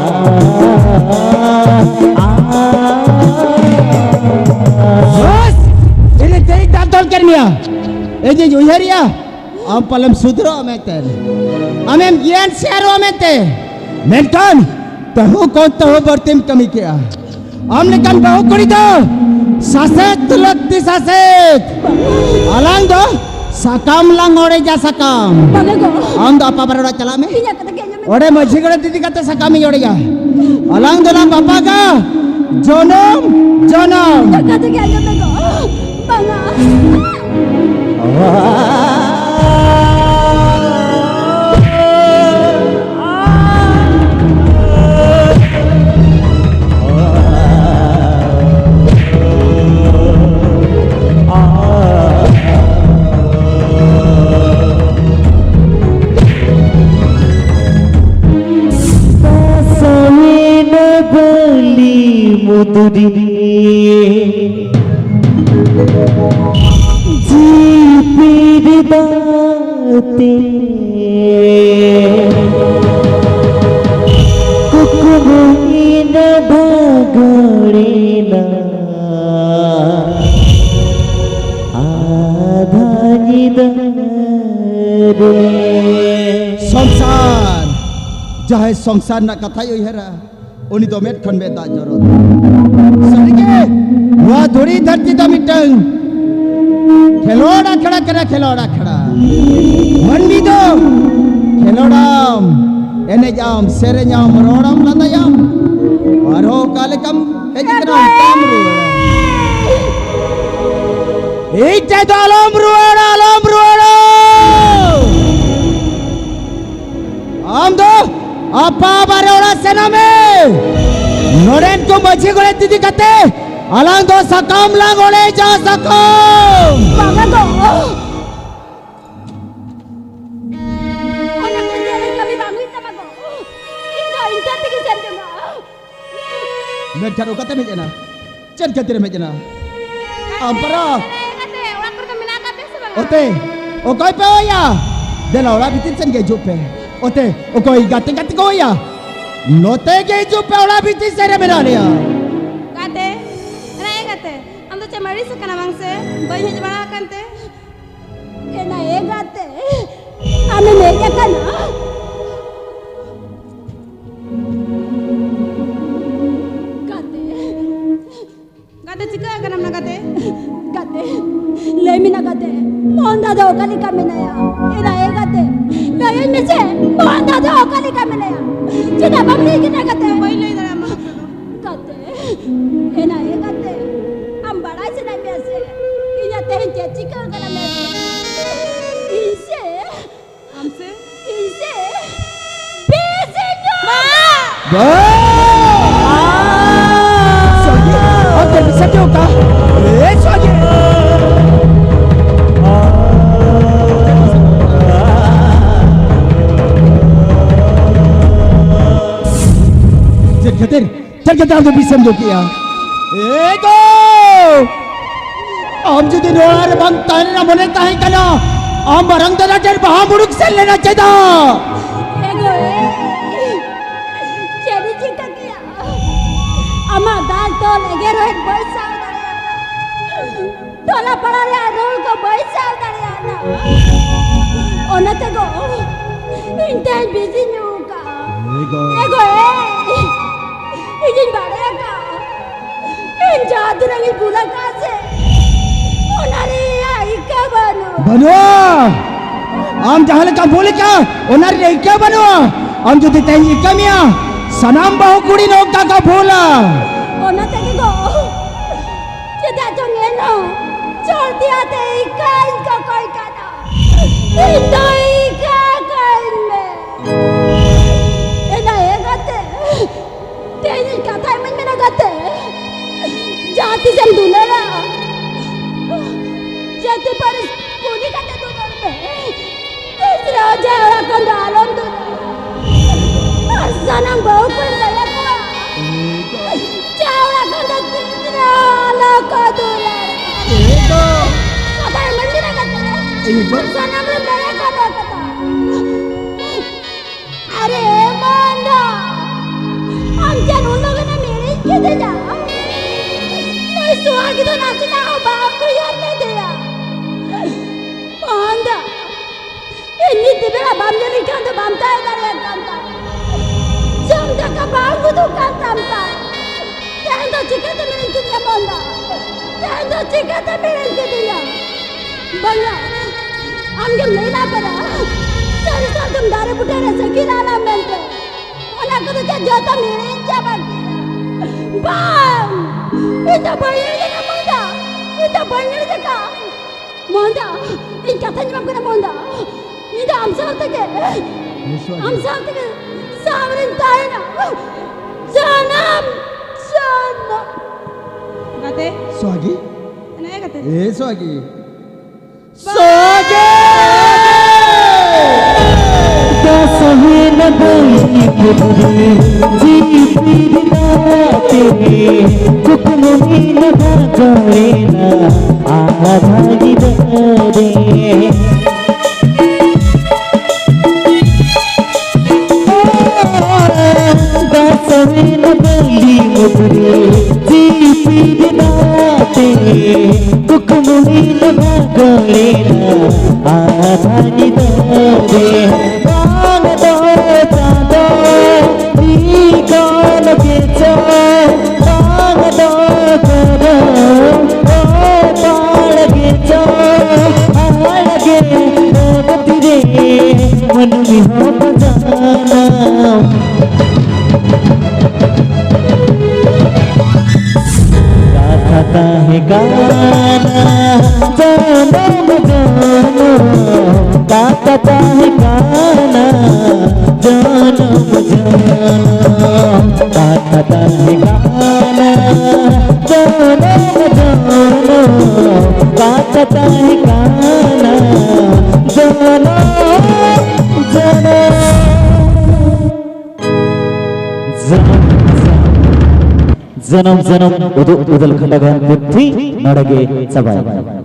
ᱵᱟᱥ! ᱤᱧ ᱛᱮᱦᱮᱧ ᱫᱟᱜ ᱫᱚᱱ ᱠᱮᱫ ᱢᱮᱭᱟ᱾ ᱤᱧᱤᱧ ᱩᱭᱦᱟᱹᱨᱮᱜᱼᱟ, ᱟᱢ ᱯᱟᱞᱮᱢ ᱥᱩᱫᱷᱨᱟᱹᱜᱼᱟ ᱢᱮᱱᱛᱮ, ᱟᱢᱮᱢ ᱜᱮᱭᱟᱱ ᱥᱮᱭᱟᱨᱚᱜᱼᱟ ᱢᱮᱱᱛᱮ, ᱢᱮᱱᱠᱷᱟᱱ ᱛᱟᱹᱦᱩ ᱠᱷᱚᱱ ᱛᱟᱹᱦᱩ ᱵᱟᱹᱲᱛᱤᱢ ᱠᱟᱹᱢᱤ ᱠᱮᱜᱼᱟ᱾ ᱟᱢ ᱞᱮᱠᱟᱱ ᱵᱟᱹᱦᱩ ᱠᱩᱲᱤ ᱫᱚ ᱥᱟᱥᱮᱛ ᱞᱟᱹᱠᱛᱤ, ᱥᱟᱥᱮᱛ᱾ ᱟᱞᱟᱝ ᱫᱚ ᱥᱟᱠᱟᱢ ᱞᱟᱝ ᱚᱲᱮᱡᱟ, ᱥᱟᱠᱟᱢ᱾ ᱵᱟᱝᱟ ᱜᱚ᱾ ᱟᱢ ᱫᱚ ᱟᱯᱟ ᱵᱟᱨᱮ ᱚᱲᱟᱜ ᱪᱟᱞᱟᱜ ᱢᱮ᱾ ᱤᱧᱟᱜ ᱠᱟᱛᱷᱟ ᱜᱮ ᱟᱸᱡᱚᱢ ᱢᱮ᱾ ᱚᱸᱰᱮ ᱢᱟᱹᱡᱷᱤ ᱜᱚᱰᱮᱛ ᱤᱫᱤ ᱠᱟᱛᱮ ᱥᱟᱠᱟᱢ ᱤᱧ ᱚᱲᱮᱡᱟ᱾ ᱟᱞᱟᱝ ᱫᱚᱞᱟᱝ ᱵᱟᱯᱟᱜᱟ ᱡᱚᱱᱚᱢ ᱡᱚᱱᱚᱢ᱾ ᱠᱟᱛᱷᱟ ᱜᱮ ᱟᱸᱡᱚᱢ ᱢᱮ ᱜᱚ᱾ ᱵᱟᱝᱟ᱾ ᱥᱟᱥᱟᱭᱮᱱᱟ ᱵᱟᱹᱞᱤ ᱢᱩᱫᱽᱨᱤ ᱡᱤᱯᱤᱨ ᱫᱟᱜ ᱛᱮ ᱠᱩᱠᱢᱩᱭᱮᱱᱟ ᱵᱷᱟᱜᱚᱲᱮᱱᱟ ᱟᱫᱷᱟ ᱧᱤᱫᱟᱹ ᱨᱮ᱾ ᱥᱚᱝᱥᱟᱨ, ᱡᱟᱦᱟᱸᱭ ᱥᱚᱝᱥᱟᱨ ᱨᱮᱱᱟᱜ ᱠᱟᱛᱷᱟᱭ ᱩᱭᱦᱟᱹᱨᱟ, ᱩᱱᱤ ᱫᱚ ᱢᱮᱫ ᱠᱷᱚᱱ ᱢᱮᱫ ᱫᱟᱜ ᱡᱚᱨᱚ᱾ ᱥᱟᱹᱨᱤᱜᱮ, ᱱᱚᱣᱟ ᱫᱷᱩᱲᱤ ᱫᱷᱟᱹᱨᱛᱤ ᱫᱚ ᱢᱤᱫᱴᱟᱝ ᱠᱷᱮᱞᱳᱰ ᱟᱠᱷᱲᱟ ᱠᱟᱱᱟ, ᱠᱷᱮᱞᱳᱰ ᱟᱠᱷᱲᱟ᱾ ᱢᱟᱹᱱᱢᱤ ᱫᱚ ᱠᱷᱮᱞᱳᱰᱟᱢ, ᱮᱱᱮᱡᱟᱢ, ᱥᱮᱨᱮᱧᱟᱢ, ᱨᱚᱲᱟᱢ, ᱞᱟᱸᱫᱟᱭᱟᱢ, ᱟᱨᱦᱚᱸ ᱚᱠᱟ ᱞᱮᱠᱟᱢ ᱦᱮᱡ ᱟᱠᱟᱱᱟ, ᱚᱱᱠᱟᱢ ᱨᱩᱣᱟᱹᱲᱟ᱾ ᱤᱧ ᱴᱷᱮᱱ ᱫᱚ ᱟᱞᱚᱢ ᱨᱩᱣᱟᱹᱲᱟ, ᱟᱞᱚᱢ ᱨᱩᱣᱟᱹᱲᱟ᱾ ᱟᱢ ᱫᱚ ᱟᱯᱟ ᱵᱟᱨᱮ ᱚᱲᱟᱜ ᱥᱮᱱᱚᱜ ᱢᱮ᱾ ᱱᱚᱰᱮᱱ ᱠᱚ ᱢᱟᱹᱡᱷᱤ ᱜᱚᱰᱮᱛ ᱤᱫᱤ ᱠᱟᱛᱮ ᱟᱞᱟᱝ ᱫᱚ ᱥᱟᱠᱟᱢ ᱞᱟᱝ ᱚᱲᱮᱡᱟ, ᱥᱟᱠᱟᱢ᱾ ᱵᱟᱝᱟ ᱜᱚ᱾ ᱚᱱᱟ ᱠᱚ ᱡᱮ ᱠᱟᱹᱢᱤ ᱵᱟᱝ ᱦᱩᱭᱩᱜ ᱛᱟᱢᱟ ᱜᱚ᱾ ᱤᱧ ᱫᱚ ᱤᱧ ᱴᱷᱮᱱ ᱛᱮᱜᱮ ᱥᱮᱱ ᱡᱚᱝᱟ᱾ ᱢᱮᱱᱠᱷᱟᱱ ᱚᱠᱟᱛᱮᱢ ᱦᱮᱡ ᱮᱱᱟ? ᱪᱮᱫ ᱠᱷᱟᱹᱛᱤᱨᱮᱢ ᱦᱮᱡ ᱮᱱᱟ? ᱟᱢ ᱯᱟᱨᱟ᱾ ᱜᱟᱛᱮ, ᱚᱲᱟᱜ ᱠᱚᱨᱮ ᱫᱚ ᱢᱮᱱᱟᱜ ᱟᱠᱟᱫ ᱯᱮᱭᱟ ᱥᱮ ᱵᱟᱝᱟ? ᱚᱛᱮ, ᱚᱠᱚᱭ ᱯᱮ ᱦᱚᱦᱚᱭᱟ? ᱫᱮᱞᱟ ᱚᱲᱟᱜ ᱵᱷᱤᱛᱤᱨ ᱥᱮᱱ ᱜᱮ ᱦᱤᱡᱩᱜ ᱯᱮ᱾ ᱚᱛᱮ, ᱚᱠᱚᱭ ᱜᱟᱛᱮ ᱜᱟᱛᱮ ᱠᱚ ᱦᱚᱦᱚᱭᱟ? ᱱᱚᱛᱮ ᱜᱮ ᱦᱤᱡᱩᱜ ᱯᱮ, ᱚᱲᱟᱜ ᱵᱷᱤᱛᱤᱨ ᱥᱮᱱ ᱨᱮ ᱢᱮᱱᱟᱜ ᱞᱮᱭᱟ᱾ ᱜᱟᱛᱮ, ᱮᱱᱟ ᱮ ᱜᱟᱛᱮ, ᱟᱢ ᱫᱚ ᱪᱮᱫ ᱮᱢ ᱟᱹᱲᱤᱥ ᱟᱠᱟᱱᱟ ᱵᱟᱝ ᱥᱮ? ᱵᱟᱹᱧ ᱦᱮᱡ ᱵᱟᱲᱟ ᱟᱠᱟᱱ ᱛᱮ᱾ ᱮᱱᱟ ᱮ ᱜᱟᱛᱮ, ᱟᱢᱮᱢ ᱦᱮᱡ ᱟᱠᱟᱱᱟ? ᱜᱟᱛᱮ, ᱜᱟᱛᱮ, ᱪᱤᱠᱟᱹ ᱟᱠᱟᱱᱟᱢ ᱱᱟ ᱜᱟᱛᱮ? ᱜᱟᱛᱮ, ᱞᱟᱹᱭ ᱢᱮ ᱱᱟ ᱜᱟᱛᱮ, ᱢᱳᱦᱚᱱ ᱫᱟ ᱫᱚ ᱚᱠᱟ ᱞᱮᱠᱟ ᱢᱮᱱᱟᱭᱟ? ᱮᱱᱟ ᱮ ᱜᱟᱛᱮ, ᱞᱟᱹᱭᱟᱹᱧ ᱢᱮᱥᱮ, ᱵᱟᱵᱟ ᱫᱟᱫᱟ ᱚᱠᱟ ᱞᱮᱠᱟ ᱢᱮᱱᱟᱭᱟ? ᱪᱮᱫᱟᱜ ᱵᱟᱢ ᱞᱟᱹᱭ ᱠᱟᱱᱟ ᱜᱟᱛᱮ? ᱵᱟᱹᱧ ᱞᱟᱹᱭ ᱫᱟᱲᱮᱭᱟᱢᱟ ᱠᱟᱛᱷᱟ ᱫᱚ᱾ ᱜᱟᱛᱮ, ᱮᱱᱟ ᱮ ᱜᱟᱛᱮ, ᱟᱢ ᱵᱟᱲᱟᱭ ᱥᱟᱱᱟᱭᱮᱫ ᱢᱮᱭᱟ ᱥᱮ? ᱤᱧᱟᱜ ᱛᱮᱦᱮᱧ ᱪᱮᱫ ᱪᱤᱠᱟᱹ ᱠᱟᱱᱟ ᱢᱮᱱᱛᱮ? ᱤᱧ ᱥᱮ ᱟᱢ ᱥᱮ? ᱤᱧ ᱥᱮ ᱵᱮᱥᱤᱧ ᱧᱩ ᱟᱠᱟᱫᱟ᱾ ᱵᱟ! ᱥᱚᱡᱤ, ᱚᱱᱛᱮ ᱢᱤᱥᱟ ᱪᱮ ᱚᱠᱟ? ᱮ ᱥᱚᱡᱤ! ᱪᱮᱫ ᱠᱷᱟᱹᱛᱤᱨ? ᱪᱮᱫ ᱠᱷᱟᱹᱛᱤᱨ ᱟᱢ ᱫᱚ ᱵᱤᱥᱮᱢ ᱡᱚᱢ ᱠᱮᱜᱼᱟ? ᱮ ᱜᱳ! ᱟᱢ ᱡᱩᱫᱤ ᱱᱚᱣᱟ ᱨᱮ ᱵᱟᱝ ᱛᱟᱦᱮᱸ ᱨᱮᱱᱟᱜ ᱢᱚᱱᱮ ᱛᱟᱦᱮᱸ ᱠᱟᱱᱟ, ᱟᱢ ᱢᱟᱨᱟᱝ ᱫᱟᱫᱟ ᱴᱷᱮᱱ ᱵᱟᱦᱟ ᱢᱩᱲᱩᱠ ᱥᱮᱱ ᱞᱮᱱᱟ ᱪᱮᱫᱟᱜ? ᱮ ᱜᱳ, ᱮ, ᱪᱮᱫ ᱤᱧ ᱪᱤᱠᱟᱹ ᱠᱮᱭᱟ? ᱟᱢᱟᱜ ᱫᱟᱞ ᱛᱚᱞ ᱮᱜᱮᱨ ᱦᱚᱸ ᱵᱟᱹᱧ ᱥᱟᱦᱟᱣ ᱫᱟᱲᱮᱭᱟᱜᱼᱟ᱾ ᱴᱚᱞᱟ ᱯᱟᱲᱟ ᱨᱮᱭᱟᱜ ᱨᱚᱲ ᱠᱚ ᱵᱟᱹᱧ ᱥᱟᱦᱟᱣ ᱫᱟᱲᱮᱭᱟᱜᱼᱟ᱾ ᱚᱱᱟ ᱛᱮᱜᱚ ᱤᱧ ᱛᱮᱦᱮᱧ ᱵᱤᱥᱤᱧ ᱧᱩ ᱟᱠᱟᱫᱼᱟ᱾ ᱮ ᱜᱳ᱾ ᱮ ᱜᱳ, ᱮ, ᱤᱧᱤᱧ ᱵᱟᱲᱟᱭ ᱟᱠᱟᱫᱼᱟ᱾ ᱤᱧ ᱡᱟᱦᱟᱸ ᱛᱤᱱᱟᱹᱜ ᱤᱧ ᱵᱷᱩᱞ ᱟᱠᱟᱫᱼᱟ ᱥᱮ, ᱚᱱᱟ ᱨᱮᱭᱟᱜ ᱤᱠᱟᱹ ᱵᱟᱹᱱᱩᱜ᱾ ᱵᱟᱹᱱᱩᱜᱼᱟ᱾ ᱟᱢ ᱡᱟᱦᱟᱸ ᱞᱮᱠᱟᱢ ᱵᱷᱩᱞ ᱟᱠᱟᱫᱼᱟ, ᱚᱱᱟ ᱨᱮᱭᱟᱜ ᱤᱠᱟᱹ ᱵᱟᱹᱱᱩᱜᱼᱟ᱾ ᱟᱢ ᱡᱩᱫᱤ ᱛᱮᱦᱮᱧ ᱤᱠᱟᱹ ᱢᱮᱭᱟ, ᱥᱟᱱᱟᱢ ᱵᱟᱹᱦᱩ ᱠᱩᱲᱤ ᱱᱚᱝᱠᱟ ᱠᱚ ᱵᱷᱩᱞᱟ᱾ ᱚᱱᱟ ᱛᱮᱜᱮ ᱜᱳ, ᱪᱮᱫᱟᱜ ᱪᱚᱝ ᱮᱱᱦᱚᱸ ᱪᱚᱞᱛᱤ ᱟᱛᱮ ᱤᱠᱟᱹᱧ ᱠᱚᱠᱚᱭ ᱠᱟᱱᱟ᱾ ᱤᱧ ᱫᱚ ᱤᱠᱟᱹ ᱠᱟᱹᱧ ᱢᱮ᱾ ᱮᱱᱟ ᱮ ᱜᱟᱛᱮ, ᱛᱮᱦᱮᱧ ᱤᱧ ᱠᱟᱛᱷᱟ ᱮᱢᱟᱹᱧ ᱢᱮ ᱱᱟ ᱜᱟᱛᱮ᱾ ᱡᱟᱦᱟᱸ ᱛᱤᱥᱮᱢ ᱫᱩᱞᱟᱹᱲᱟ, ᱡᱟᱹᱛᱤ ᱯᱟᱹᱨᱤᱥ ᱠᱩᱞᱤ ᱠᱟᱛᱮ ᱫᱩᱞᱟᱹᱲ ᱢᱮ᱾ ᱛᱤᱥ ᱨᱮᱦᱚᱸ ᱡᱟᱶᱟᱭ ᱚᱲᱟᱜ ᱠᱷᱚᱱ ᱫᱚ ᱟᱞᱚᱢ ᱫᱩᱞᱟᱹᱲᱟ᱾ ᱟᱨ ᱥᱟᱱᱟᱢ ᱵᱟᱹᱦᱩ ᱠᱚᱧ ᱞᱟᱹᱭ ᱟᱠᱚᱣᱟ, ᱡᱟᱶᱟᱭ ᱚᱲᱟᱜ ᱠᱷᱚᱱ ᱫᱚ ᱛᱤᱥ ᱨᱮᱦᱚᱸ ᱟᱞᱚ ᱠᱚ ᱫᱩᱞᱟᱹᱲᱟ᱾ ᱠᱟᱛᱷᱟ ᱮᱢᱟᱹᱧ ᱢᱮ ᱱᱟ ᱜᱟᱛᱮ᱾ ᱟᱨ ᱥᱟᱱᱟᱢ ᱨᱮ ᱞᱟᱹᱭ ᱟᱠᱚᱣᱟ ᱱᱚᱣᱟ ᱠᱟᱛᱷᱟ᱾ ᱟᱨᱮ ᱢᱟᱱᱫᱟ, ᱟᱢ ᱪᱮᱫ ᱩᱱ ᱞᱚᱜᱚᱱᱮᱢ ᱦᱤᱲᱤᱧ ᱠᱤᱫᱤᱧᱟ? ᱱᱩᱭ ᱥᱩᱦᱟᱜᱤ ᱫᱚ ᱱᱟᱥᱮᱱᱟᱜ ᱦᱚᱸ ᱵᱟᱢ ᱩᱭᱦᱟᱹᱨ ᱞᱮᱫᱮᱭᱟ᱾ ᱢᱟᱱᱫᱟ, ᱤᱧ ᱢᱤᱫ ᱵᱮᱲᱟ ᱵᱟᱢ ᱧᱮᱞᱤᱧ ᱠᱷᱟᱱ ᱫᱚ ᱵᱟᱢ ᱛᱟᱦᱮᱸ ᱫᱟᱲᱮᱭᱟᱜ ᱠᱟᱱ ᱛᱟᱢ᱾ ᱡᱚᱢ ᱫᱟᱠᱟ ᱵᱟᱝ ᱩᱛᱩᱜ ᱠᱟᱱ ᱛᱟᱢ ᱛᱟᱢ᱾ ᱛᱮᱦᱮᱧ ᱫᱚ ᱪᱤᱠᱟᱹᱛᱮᱢ ᱦᱤᱲᱤᱧ ᱠᱤᱫᱤᱧᱟ ᱢᱟᱱᱫᱟ? ᱛᱮᱦᱮᱧ ᱫᱚ ᱪᱤᱠᱟᱹᱛᱮᱢ ᱦᱤᱲᱤᱧ ᱠᱤᱫᱤᱧᱟ? ᱵᱟᱝᱟ, ᱟᱢᱜᱮᱢ ᱞᱟᱹᱭ ᱞᱟᱦᱟ ᱠᱟᱫᱟ᱾ ᱥᱟᱹᱨᱤ ᱥᱟᱨᱡᱚᱢ ᱫᱟᱨᱮ ᱵᱩᱴᱟᱹ ᱨᱮ ᱥᱟᱹᱠᱷᱤ ᱞᱟᱞᱟ ᱢᱮᱱᱛᱮ ᱚᱱᱟ ᱠᱚᱫᱚ ᱪᱮᱫ ᱡᱚᱛᱚᱢ ᱦᱤᱲᱤᱧ ᱪᱟᱵᱟ ᱠᱮᱫᱟ? ᱵᱟᱝ! ᱤᱧ ᱫᱚ ᱵᱟᱹᱧ ᱦᱤᱲᱤᱧ ᱠᱟᱫᱟ ᱢᱚᱱᱫᱟ᱾ ᱤᱧ ᱫᱚ ᱵᱟᱹᱧ ᱦᱤᱲᱤᱧ ᱟᱠᱟᱫᱟ ᱢᱚᱱᱫᱟ᱾ ᱤᱧ ᱠᱟᱛᱷᱟᱧ ᱮᱢᱟᱢ ᱠᱟᱱᱟ ᱢᱚᱱᱫᱟ᱾ ᱤᱧ ᱫᱚ ᱟᱢ ᱥᱟᱶ ᱛᱮᱜᱮ, ᱟᱢ ᱥᱟᱶ ᱛᱮᱜᱮ ᱥᱟᱶ ᱨᱤᱧ ᱛᱟᱦᱮᱱᱟ᱾ ᱡᱟᱱᱟᱢ, ᱡᱟᱱᱟᱢ᱾ ᱜᱟᱛᱮ᱾ ᱥᱚᱦᱟᱜᱤ? ᱦᱮᱸ, ᱜᱟᱛᱮ᱾ ᱮ ᱥᱚᱦᱟᱜᱤ᱾ ᱥᱚᱦᱟᱜᱤ! ᱫᱟᱥ ᱦᱩᱭᱱᱟ ᱵᱟᱹᱭ ᱜᱤᱫᱽᱨᱟᱹ, ᱡᱤᱣᱤ ᱯᱤᱨ ᱫᱟᱜ ᱛᱮ, ᱠᱩᱠᱢᱩ ᱢᱤᱫ ᱫᱷᱟᱣ ᱜᱚᱲᱮᱱᱟ, ᱟᱦᱟ ᱵᱷᱟᱹᱜᱤ ᱫᱟᱨᱮ᱾ ᱫᱟᱥᱟᱢᱤᱱ ᱵᱟᱹᱞᱤ ᱢᱩᱫᱽᱨᱮ ᱡᱤᱯᱤ ᱨᱮᱱᱟᱜ ᱛᱮ ᱠᱩᱠᱢᱩ ᱢᱤᱫ ᱵᱷᱟᱜᱚ ᱞᱮᱱᱟ ᱟᱫᱷᱟ ᱧᱤᱫᱟᱹ ᱨᱮ᱾ ᱵᱟᱝ ᱫᱚ ᱪᱟᱸᱫᱚ ᱤᱠᱟᱞ ᱜᱮ ᱪᱚ, ᱵᱟᱝ ᱫᱚ ᱠᱚᱨᱚ ᱚᱯᱟᱲ ᱜᱮ ᱪᱚ, ᱟᱲ ᱜᱮ ᱫᱷᱟᱹᱨᱛᱤ ᱨᱮ ᱢᱟᱹᱱᱢᱤ ᱦᱚᱸ ᱠᱚ ᱡᱟᱱᱟᱢ᱾ ᱠᱟᱛᱷᱟ ᱛᱟᱦᱮᱸ ᱠᱟᱱᱟ ᱡᱚᱱᱚᱢ ᱡᱚᱱᱚᱢ, ᱠᱟᱛᱷᱟ ᱛᱟᱦᱮᱸ ᱠᱟᱱᱟ ᱡᱚᱱᱚᱢ ᱡᱚᱱᱚᱢ, ᱠᱟᱛᱷᱟ ᱛᱟᱦᱮᱸ ᱠᱟᱱᱟ ᱡᱚᱱᱚᱢ ᱡᱚᱱᱚᱢ, ᱠᱟᱛᱷᱟ ᱛᱟᱦᱮᱸ ᱠᱟᱱᱟ ᱡᱚᱱᱚᱢ ᱡᱚᱱᱚᱢ᱾ ᱡᱚᱱᱚᱢ ᱡᱚᱱᱚᱢ ᱩᱫᱩᱜ ᱩᱫᱟᱹᱞ ᱠᱷᱟᱴᱟ ᱜᱟᱭᱟᱱ ᱯᱩᱛᱷᱤ ᱱᱚᱰᱮ ᱜᱮ ᱪᱟᱵᱟᱭᱮᱱᱟ᱾